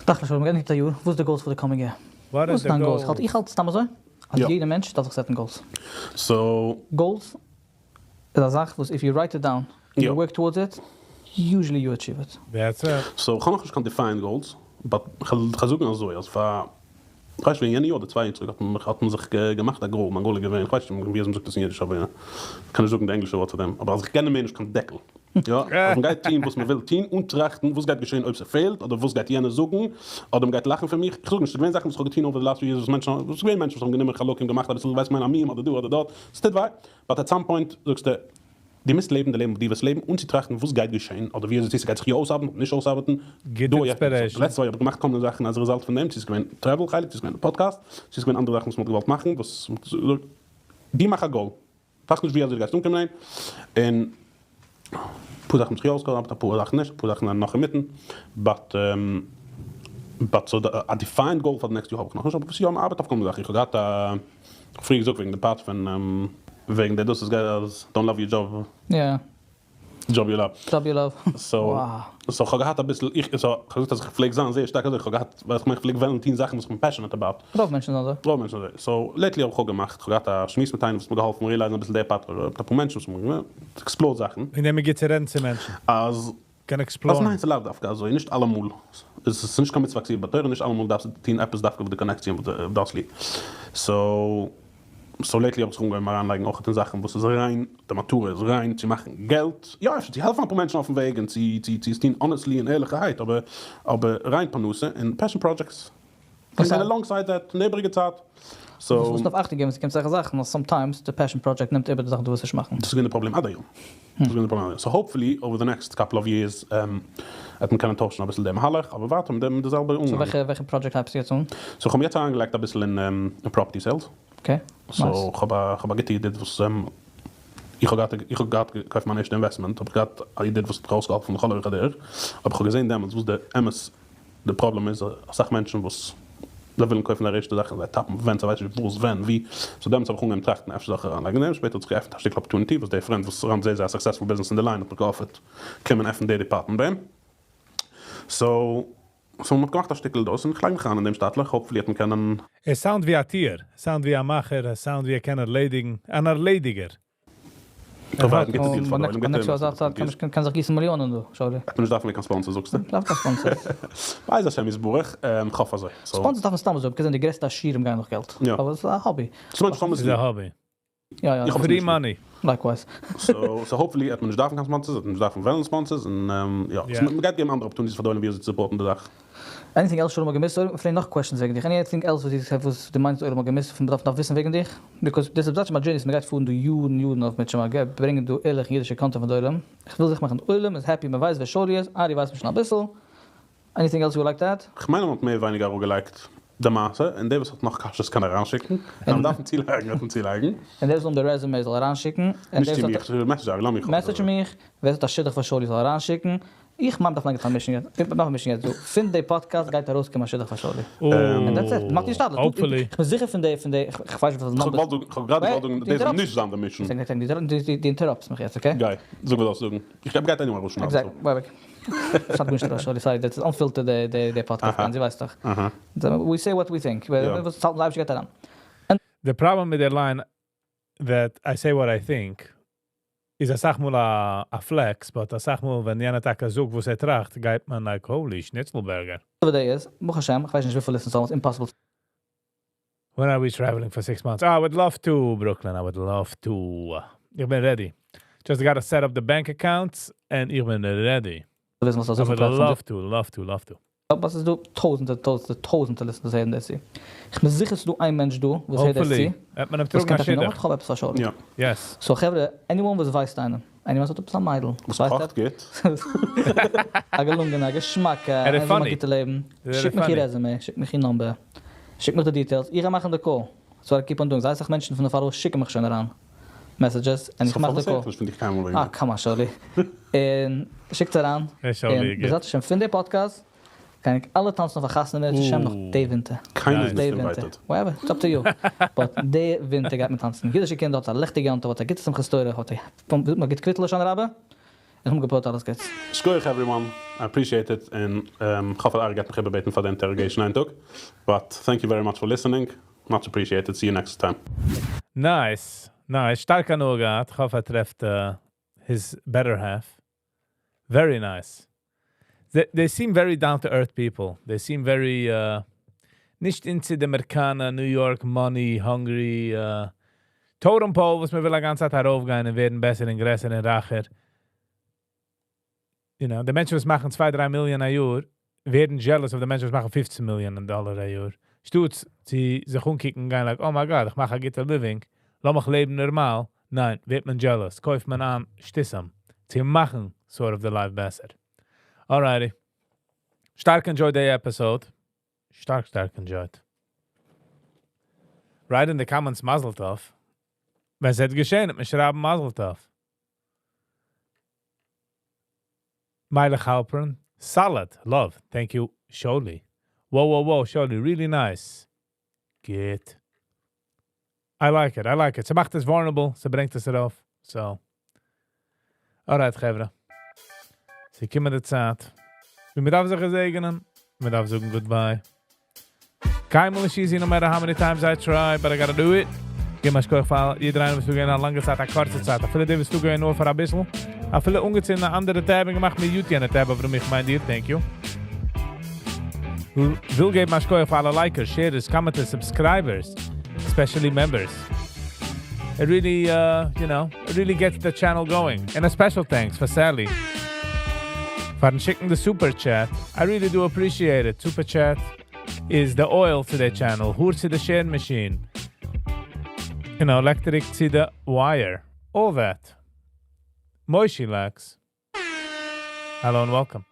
תכלית שוין געענדיגט א יאר, וואס איז די goals פאר די coming year? וואט וואס איז איז די דיין goals? Goals? איך האלט סתם אזוי אז יא. יעדע מענטש דארף זיך set ן goals. So. Goals איז א זאך וואס if you write it down and יא. you work towards it, usually you achieve it. That's it. So כ'האב נאכנישט קיין defined goals, but כ'וועל זאגן אזוי אז פאר כ'ווייס נישט ווען יענע יאר אדער צוויי יאר צוריק האט מען האט מען זיך געמאכט א goal, מיין goal איז געווען, כ'ווייס נישט ווי אזוי מ'זאגט עס אין אידיש אבער כ'קען נישט זאגן די ענגלישע ווארט פאר דעם, אבער אז איך קען מער נישט קיין דעקל, יא, אז מ'גייט טון וואס מ'וויל טון אן טראכטן וואס גייט געשען אויב ס' fail ט אדער וואס גייט יענער זאגן אדער מ'גייט לאכן פון מיך, כ'זאג נישט, ס'איז געווען זאכן וואס כ'האב געטון over the last few years וואס מענטשן האבן, ס'איז געווען מענטשן וואס האבן גענומען חלקים געמאכט אביסל ווייסט כ'מיין א meme אדער דא אדער דארט, ס'טוט וויי, but at some point זאגסטו דו מוזט לעבן די לעבן וואס דו ווילסט לעבן אן צו טראכטן וואס גייט געשען אדער ווי אזוי צו ס'גייט זיך יא אויסארבעטן אדער נישט אויסארבעטן. גוט דא יעצט inspiration. די לעצטע צוויי האב איך געמאכט כל מיני זאכן as a result פון דעם, צו ס'איז געווען travel חלק, צו ס'איז געווען די פאדקעסט, צו ס'איז געווען אנדערע זאכן וואס מ'האט געוואלט מאכן, וואס דו מאך א goal, טראכט נישט ווי אזוי דו גייסט אנקומען אהין, און אפאר זאכן האבן זיך יא אויסגעארבעט אפאר זאכן נישט, אפאר זאכן זענען נאך אינמיטן, but but so א defined goal פאר די next יאר האב איך נאכנישט, אבער וואס יא מ'ארבעט אויף כל מיני זאכן, איך האב געהאט א. פריער געזאגט וועגן די part פון וועגן די דאס איז גייט אז don't love your job job you love job you love so so כ'האב געהאט אביסל איך so כ'האב געזאגט אז איך פלעג זיין זייער שטארק אזוי כ'האב געהאט ווייל כ'מיין כ'פלעג וועלן טון זאכן וואס כ'בין passionate about רוב מענטשן זענען אזוי רוב מענטשן אזוי so lately האב איך אויך געמאכט כ'האב געהאט א שמועס מיט איינעם וואס האט מיר געהאלפן realize ן אביסל די part מיט אפאר מענטשן וואס האבן explore ט זאכן וועגן דעם איז גוט צו רעדן צו מענטשן אז קען explore ן. אז ניין ס'איז לאו דווקא אזוי, נישט אלעמאל, עס איז נישט קיין מצוה כתובה בתורה, נישט אלעמאל דארפסטו טון עפעס דווקא וואס די connect צו און וואס דו האסט ליב, so so lately האב איך זיך אנגעהויבן אריינלייגן אויך אין זאכן וואס איז ריין, די מטרה איז ריין צו מאכן געלט, יא אפשר צו העלפן אפאר מענטשן אויפן וועג און צו צו צו עס טון honestly און ערליכערהייט, אבער אבער ריין פרנסה און passion projects. און alongside that אין די איבעריגע צייט. סאו. וואס מ'דארף אכטונג געבן ס'קומט אזעלכע זאכן אז sometimes די passion project נעמט איבער די זאכן דו ווילסט נישט מאכן. דאס איז געווען די פראבלעם עד היום. דאס איז געווען די פראבלעם עד היום. So hopefully over the next couple of years וועט מען קענען טוישן אביסל די מהלך, אבער ווייטער מיט די זעלבע אנגאנג. So וועלכע וועלכע project הייבסטו יעצט אן? So כ'האב מיר יעצט אריינגעלייגט אביסל אין property sales. Okay. Nice. So כ'האב א כ'האב א גוטע ידיד וואס איך האב געהאט איך האב געהאט געקויפט מיין ערשטע investment האב איך געהאט א ידיד וואס האט מיך ארויסגעהאלפן לכל אורך הדרך, אבער כ'האב געזען דעמאלטס וואס די אמת די פראבלעם איז אסאך מענטשן וואס זיי ווילן קויפן זייער ערשטע זאך און זיי טאפן ווען זיי ווייסן נישט וואס ווען ווי, so דעמאלטס האב איך אנגעהויבן טראכטן אפשר זאל איך אריינלייגן אין דעם, שפעטער האט זיך געעפנט א שטיקל opportunity וואס דער friend וואס run ט זייער זייער א successful business אין די line האט מיך גע offer ט קומען עפענען די department ביי אים, so. So מ'האט געמאכט א שטיקל דאס און כ'לייג מיך אריין אין דעם שטאטלעך, hopefully וועט מען קענען. ער sound ווי א טוער, sound ווי א מאכער, ער sound ווי ער קען ערלעדיגן, אן ערלעדיגער. ער האט. גוטע deals פאר די עולם, גוטע נעקסט יאר אזא צייט קען מען קען זיך גיסן מיליאנען דא, שאולי. וועט מען נישט דארפן מער קיין sponsors זאגסטו? מ'דארף קיין sponsors. בעז השם יתברך, כ'האף אזוי. Sponsors דארף מען סתם אזוי, because די גרעסטע עשירים גייען נאך געלט. אבער ס'איז א hobby. ס'איז א hobby. יא יא. Free money. Likewise. So hopefully וועט מען נישט דארפן קיין sponsors, וועט מען נישט דארפן וועלן sponsors, און יא. מ'גייט געבן אנדערע opportunities פאר די עולם ווי אזוי צו support ן די זאך. Anything else שלום האט געמיסט? אויב מ'פרעגט נאך questions וועגן דיך, anything else וואס דו וואס דו מיינסט די עולם האט געמיסט וואס מ'דארף נאך וויסן וועגן דיך? Because דאס איז בעצם א journey וואס מ'גייט פארן דא יארן יארן אויף מיט שמע ברענגען דא ערליכע אידישע content פאר די עולם. כ'וויל זיכער מאכן די עולם איז happy מ'ווייסט ווער שאולי איז, ארי ווייסט מען שוין אביסל. Anything else you would like to add? כ'מיין אז מ'האט מער ווייניגער אראפגעלייגט די מעשה, און דער וואס האט נאך קשיות קען אריינשיקן, און מ'דארף אים צולייגן וועט מען צולייגן. און דער וואס וויל די resume זאל אריינשיקן. נישט צו מיך, message ארי, לאמיך. Message מיך, ווער ס'האט א שידוך פאר שאולי זאל אריינשיקן. איך מיין מ'דארף לייגן פאר mission יעצט, מ'דארף א mission יעצט דא, פון די podcast גייט ארויסקומען א שידוך פאר שאולי. And that's it, מאך די שטאטלעך, איך בין זיכער פון די, פון די, כ'ווייס נישט וויפיל numbers. כ'האב גראדע געוואלט זאגן, דאס זאל נישט זיין די mission. דו interrupt סט מיך יעצט, okay? גיי, זאג וואס דו האסט צו זאגן. איך האב גייט anyway ארויסשניידן. Exactly, ביי ביי. שנייד גארנישט ארויס, שאולי, sorry, דאס איז unfiltered די פאדקעסט, דו ווייסט דאך. We say what we think, וואס האלטן די אייבערשטער גייט אריין. די פראבלעם מיט די line that I say what I think איז אסאך מאל א flex, but אסאך מאל ווען יענער טאקע זאגט וואס ער טראכט, גייט מען like holy schnitzel burger. The day איז, ברוך השם, איך ווייס נישט וויפיל listens almost impossible. When are we traveling for 6 months? Oh, I would love to, Brooklyn. I would love to. איך בין ready. Just gotta set up the bank accounts and איך בין ready. I would love to, love to, love to. אבער ס'איז דא טויזנטער, טויזנטער, טויזנטער listeners הערן דאס צו. איך בין זיכער ס'איז דא איין מענטש דא וואס הערט דאס צו. Hopefully. וועט מען אים טראגן א שידוך. איך האב עפעס א שאלה. יא. Yes. So חברה, anyone וואס ווייסט איינעם, anyone וואס האט עפעס א מיידל, וואס קאכט גוט. א געלונגענע, א געשמאקע, ער איז איינער funny. א גוטע לעבן, ער איז שיק מיך איר funny. Resume, שיק מיך איר number, שיק מיך די details, איך גיי מאכן די call. So I keep on doing. זייער אסאך מענטשן פון די followers שיקן מיך שוין אריין messages, און איך מאך די call. איך פון דיך קיינמאל וועגן. אה, come on, שאולי. און שיקט אריין. ער איז שאולי און גוט. בעזרת השם פון די פאדקעסט גיין איך אלע טאנצן אויף א חתונה בעזרת השם נאך די ווינטער. קיינער איז די נישט ווינטער. invited. Whatever, it's up to you. But די ווינטער גייט מען טאנצן. אידישע קינדער האט א ליכטיגע יום טוב, האט א גוטע שמחת תורה, האט א ווי זאגט מען, גוט קוויטל הושענא רבה. איך האב געפועלט אלעס גוטס. שכוח everyone, I appreciate it, און כ'האף אז ארי גייט מיך איבערבעטן פאר די interrogation איין טאג. But thank you very much for listening, much appreciated, see you next time. Nice, nice, שטארק הנאה געהאט, כ'האף ער טרעפט his better half. Very nice. They seem very down to earth people. They seem very נישט into the אמעריקאנער, New York, money, hungry, totem pole, וואס מען וויל א גאנצע צייט ארויפגיין און ווערן בעסער און גרעסער און רייכער. You know, די מענטשן וואס מאכן 2, 3 מיליאן א יאר, ווערן jealous אויף די מענטשן וואס מאכן 15 מיליאן דאלאר א יאר. שטאט צו זיך אומקוקן און גיין like, oh my God, איך מאך א גוטע living, לאמיך לעבן נארמאל. ניין, ווערט מען jealous, קויפט מען אן שטותים, צו מאכן sort of the life בעסער. Alrighty. שטארק enjoyed the episode. שטארק, שטארק enjoyed. Write in the comments Mazel Tov. ווען ס'וועט געשען, וועט מען שרייבן Mazel Tov. Meilech Halpern. Solid. Love. Thank you, Sholi. Whoa, whoa, whoa, Sholi. Really nice. Git. I like it. I like it. ס'מאכט עס vulnerable. ס'ברענגט עס ארויף. So. Alright, חברה. ס'געקומען די צייט. מיר דארפן זיך געזעגענען. מיר דארפן זאגן goodbye. קיינמאל נישט easy, no matter how many times I try, but I gotta do it. גיב א שכוח פאר יעדער איינער וואס איז געווען א לאנגע צייט, א קורצע צייט. אפילו די וואס געווען נאר פאר א ביסל. אפילו אנגעצינדן אן אנדערע tab און געמאכט mute יענע tab, אבער איך מיין דיר, thank you. וויל געבן א שכוח פאר אלע likers, sharers, commenters, subscribers, especially members. It really gets the channel going. And a special thanks for Sally. פארן שיקן the super chat. I really do appreciate it. Super chat is the oil to the channel. האר to the share machine. Electric to the wire. All that. Moishi Lax. Hello and welcome.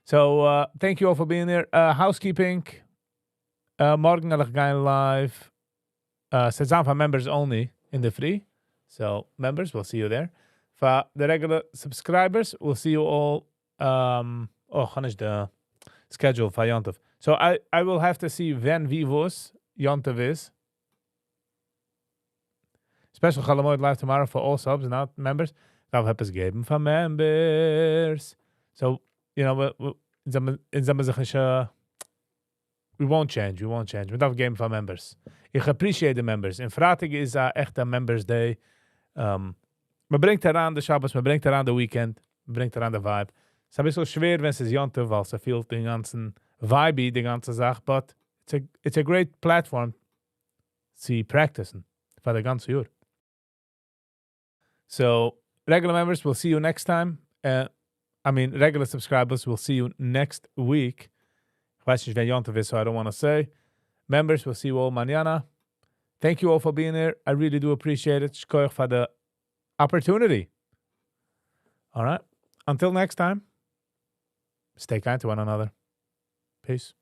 So, thank you all for being here. Housekeeping. מארגן וועל איך גיין live. ס'איז פאר members only אין די פרי. So, members, we'll see you there. For the regular subscribers, we'll see you all. Oh, קען איך the schedule פאר יום טוב. So, I will have to see ווען, ווי, וואס יום טוב איז. Special חול המועד live tomorrow for all subs, not members. דארף עפעס געבן פאר members. So, you know, אונז האבן זיך נישט. We won't change, we won't change. מ'דארף געבן פאר members. איך appreciate the members. און פרייטאג איז א עכטע members day. מ'ברענגט אריין די שבת, מ'ברענגט אריין די weekend, מ'ברענגט אריין די vibe. ס'איז א ביסל שווער, ווען ס'איז יום טוב, ווייל ס'פעלט דעם גאנצן vibe, די גאנצע זאך, but it's a great platform צו practice ן פאר די גאנצע יאר. So, regular members, we'll see you next time. I mean, regular subscribers, we'll see you next week. איך ווייס נישט, ווען יום טוב איז, so I don't want to say. Members, we'll see you all mañana. Thank you all for being here. I really do appreciate it. שכוח for the opportunity. All right. Until next time, stay kind to one another. Peace.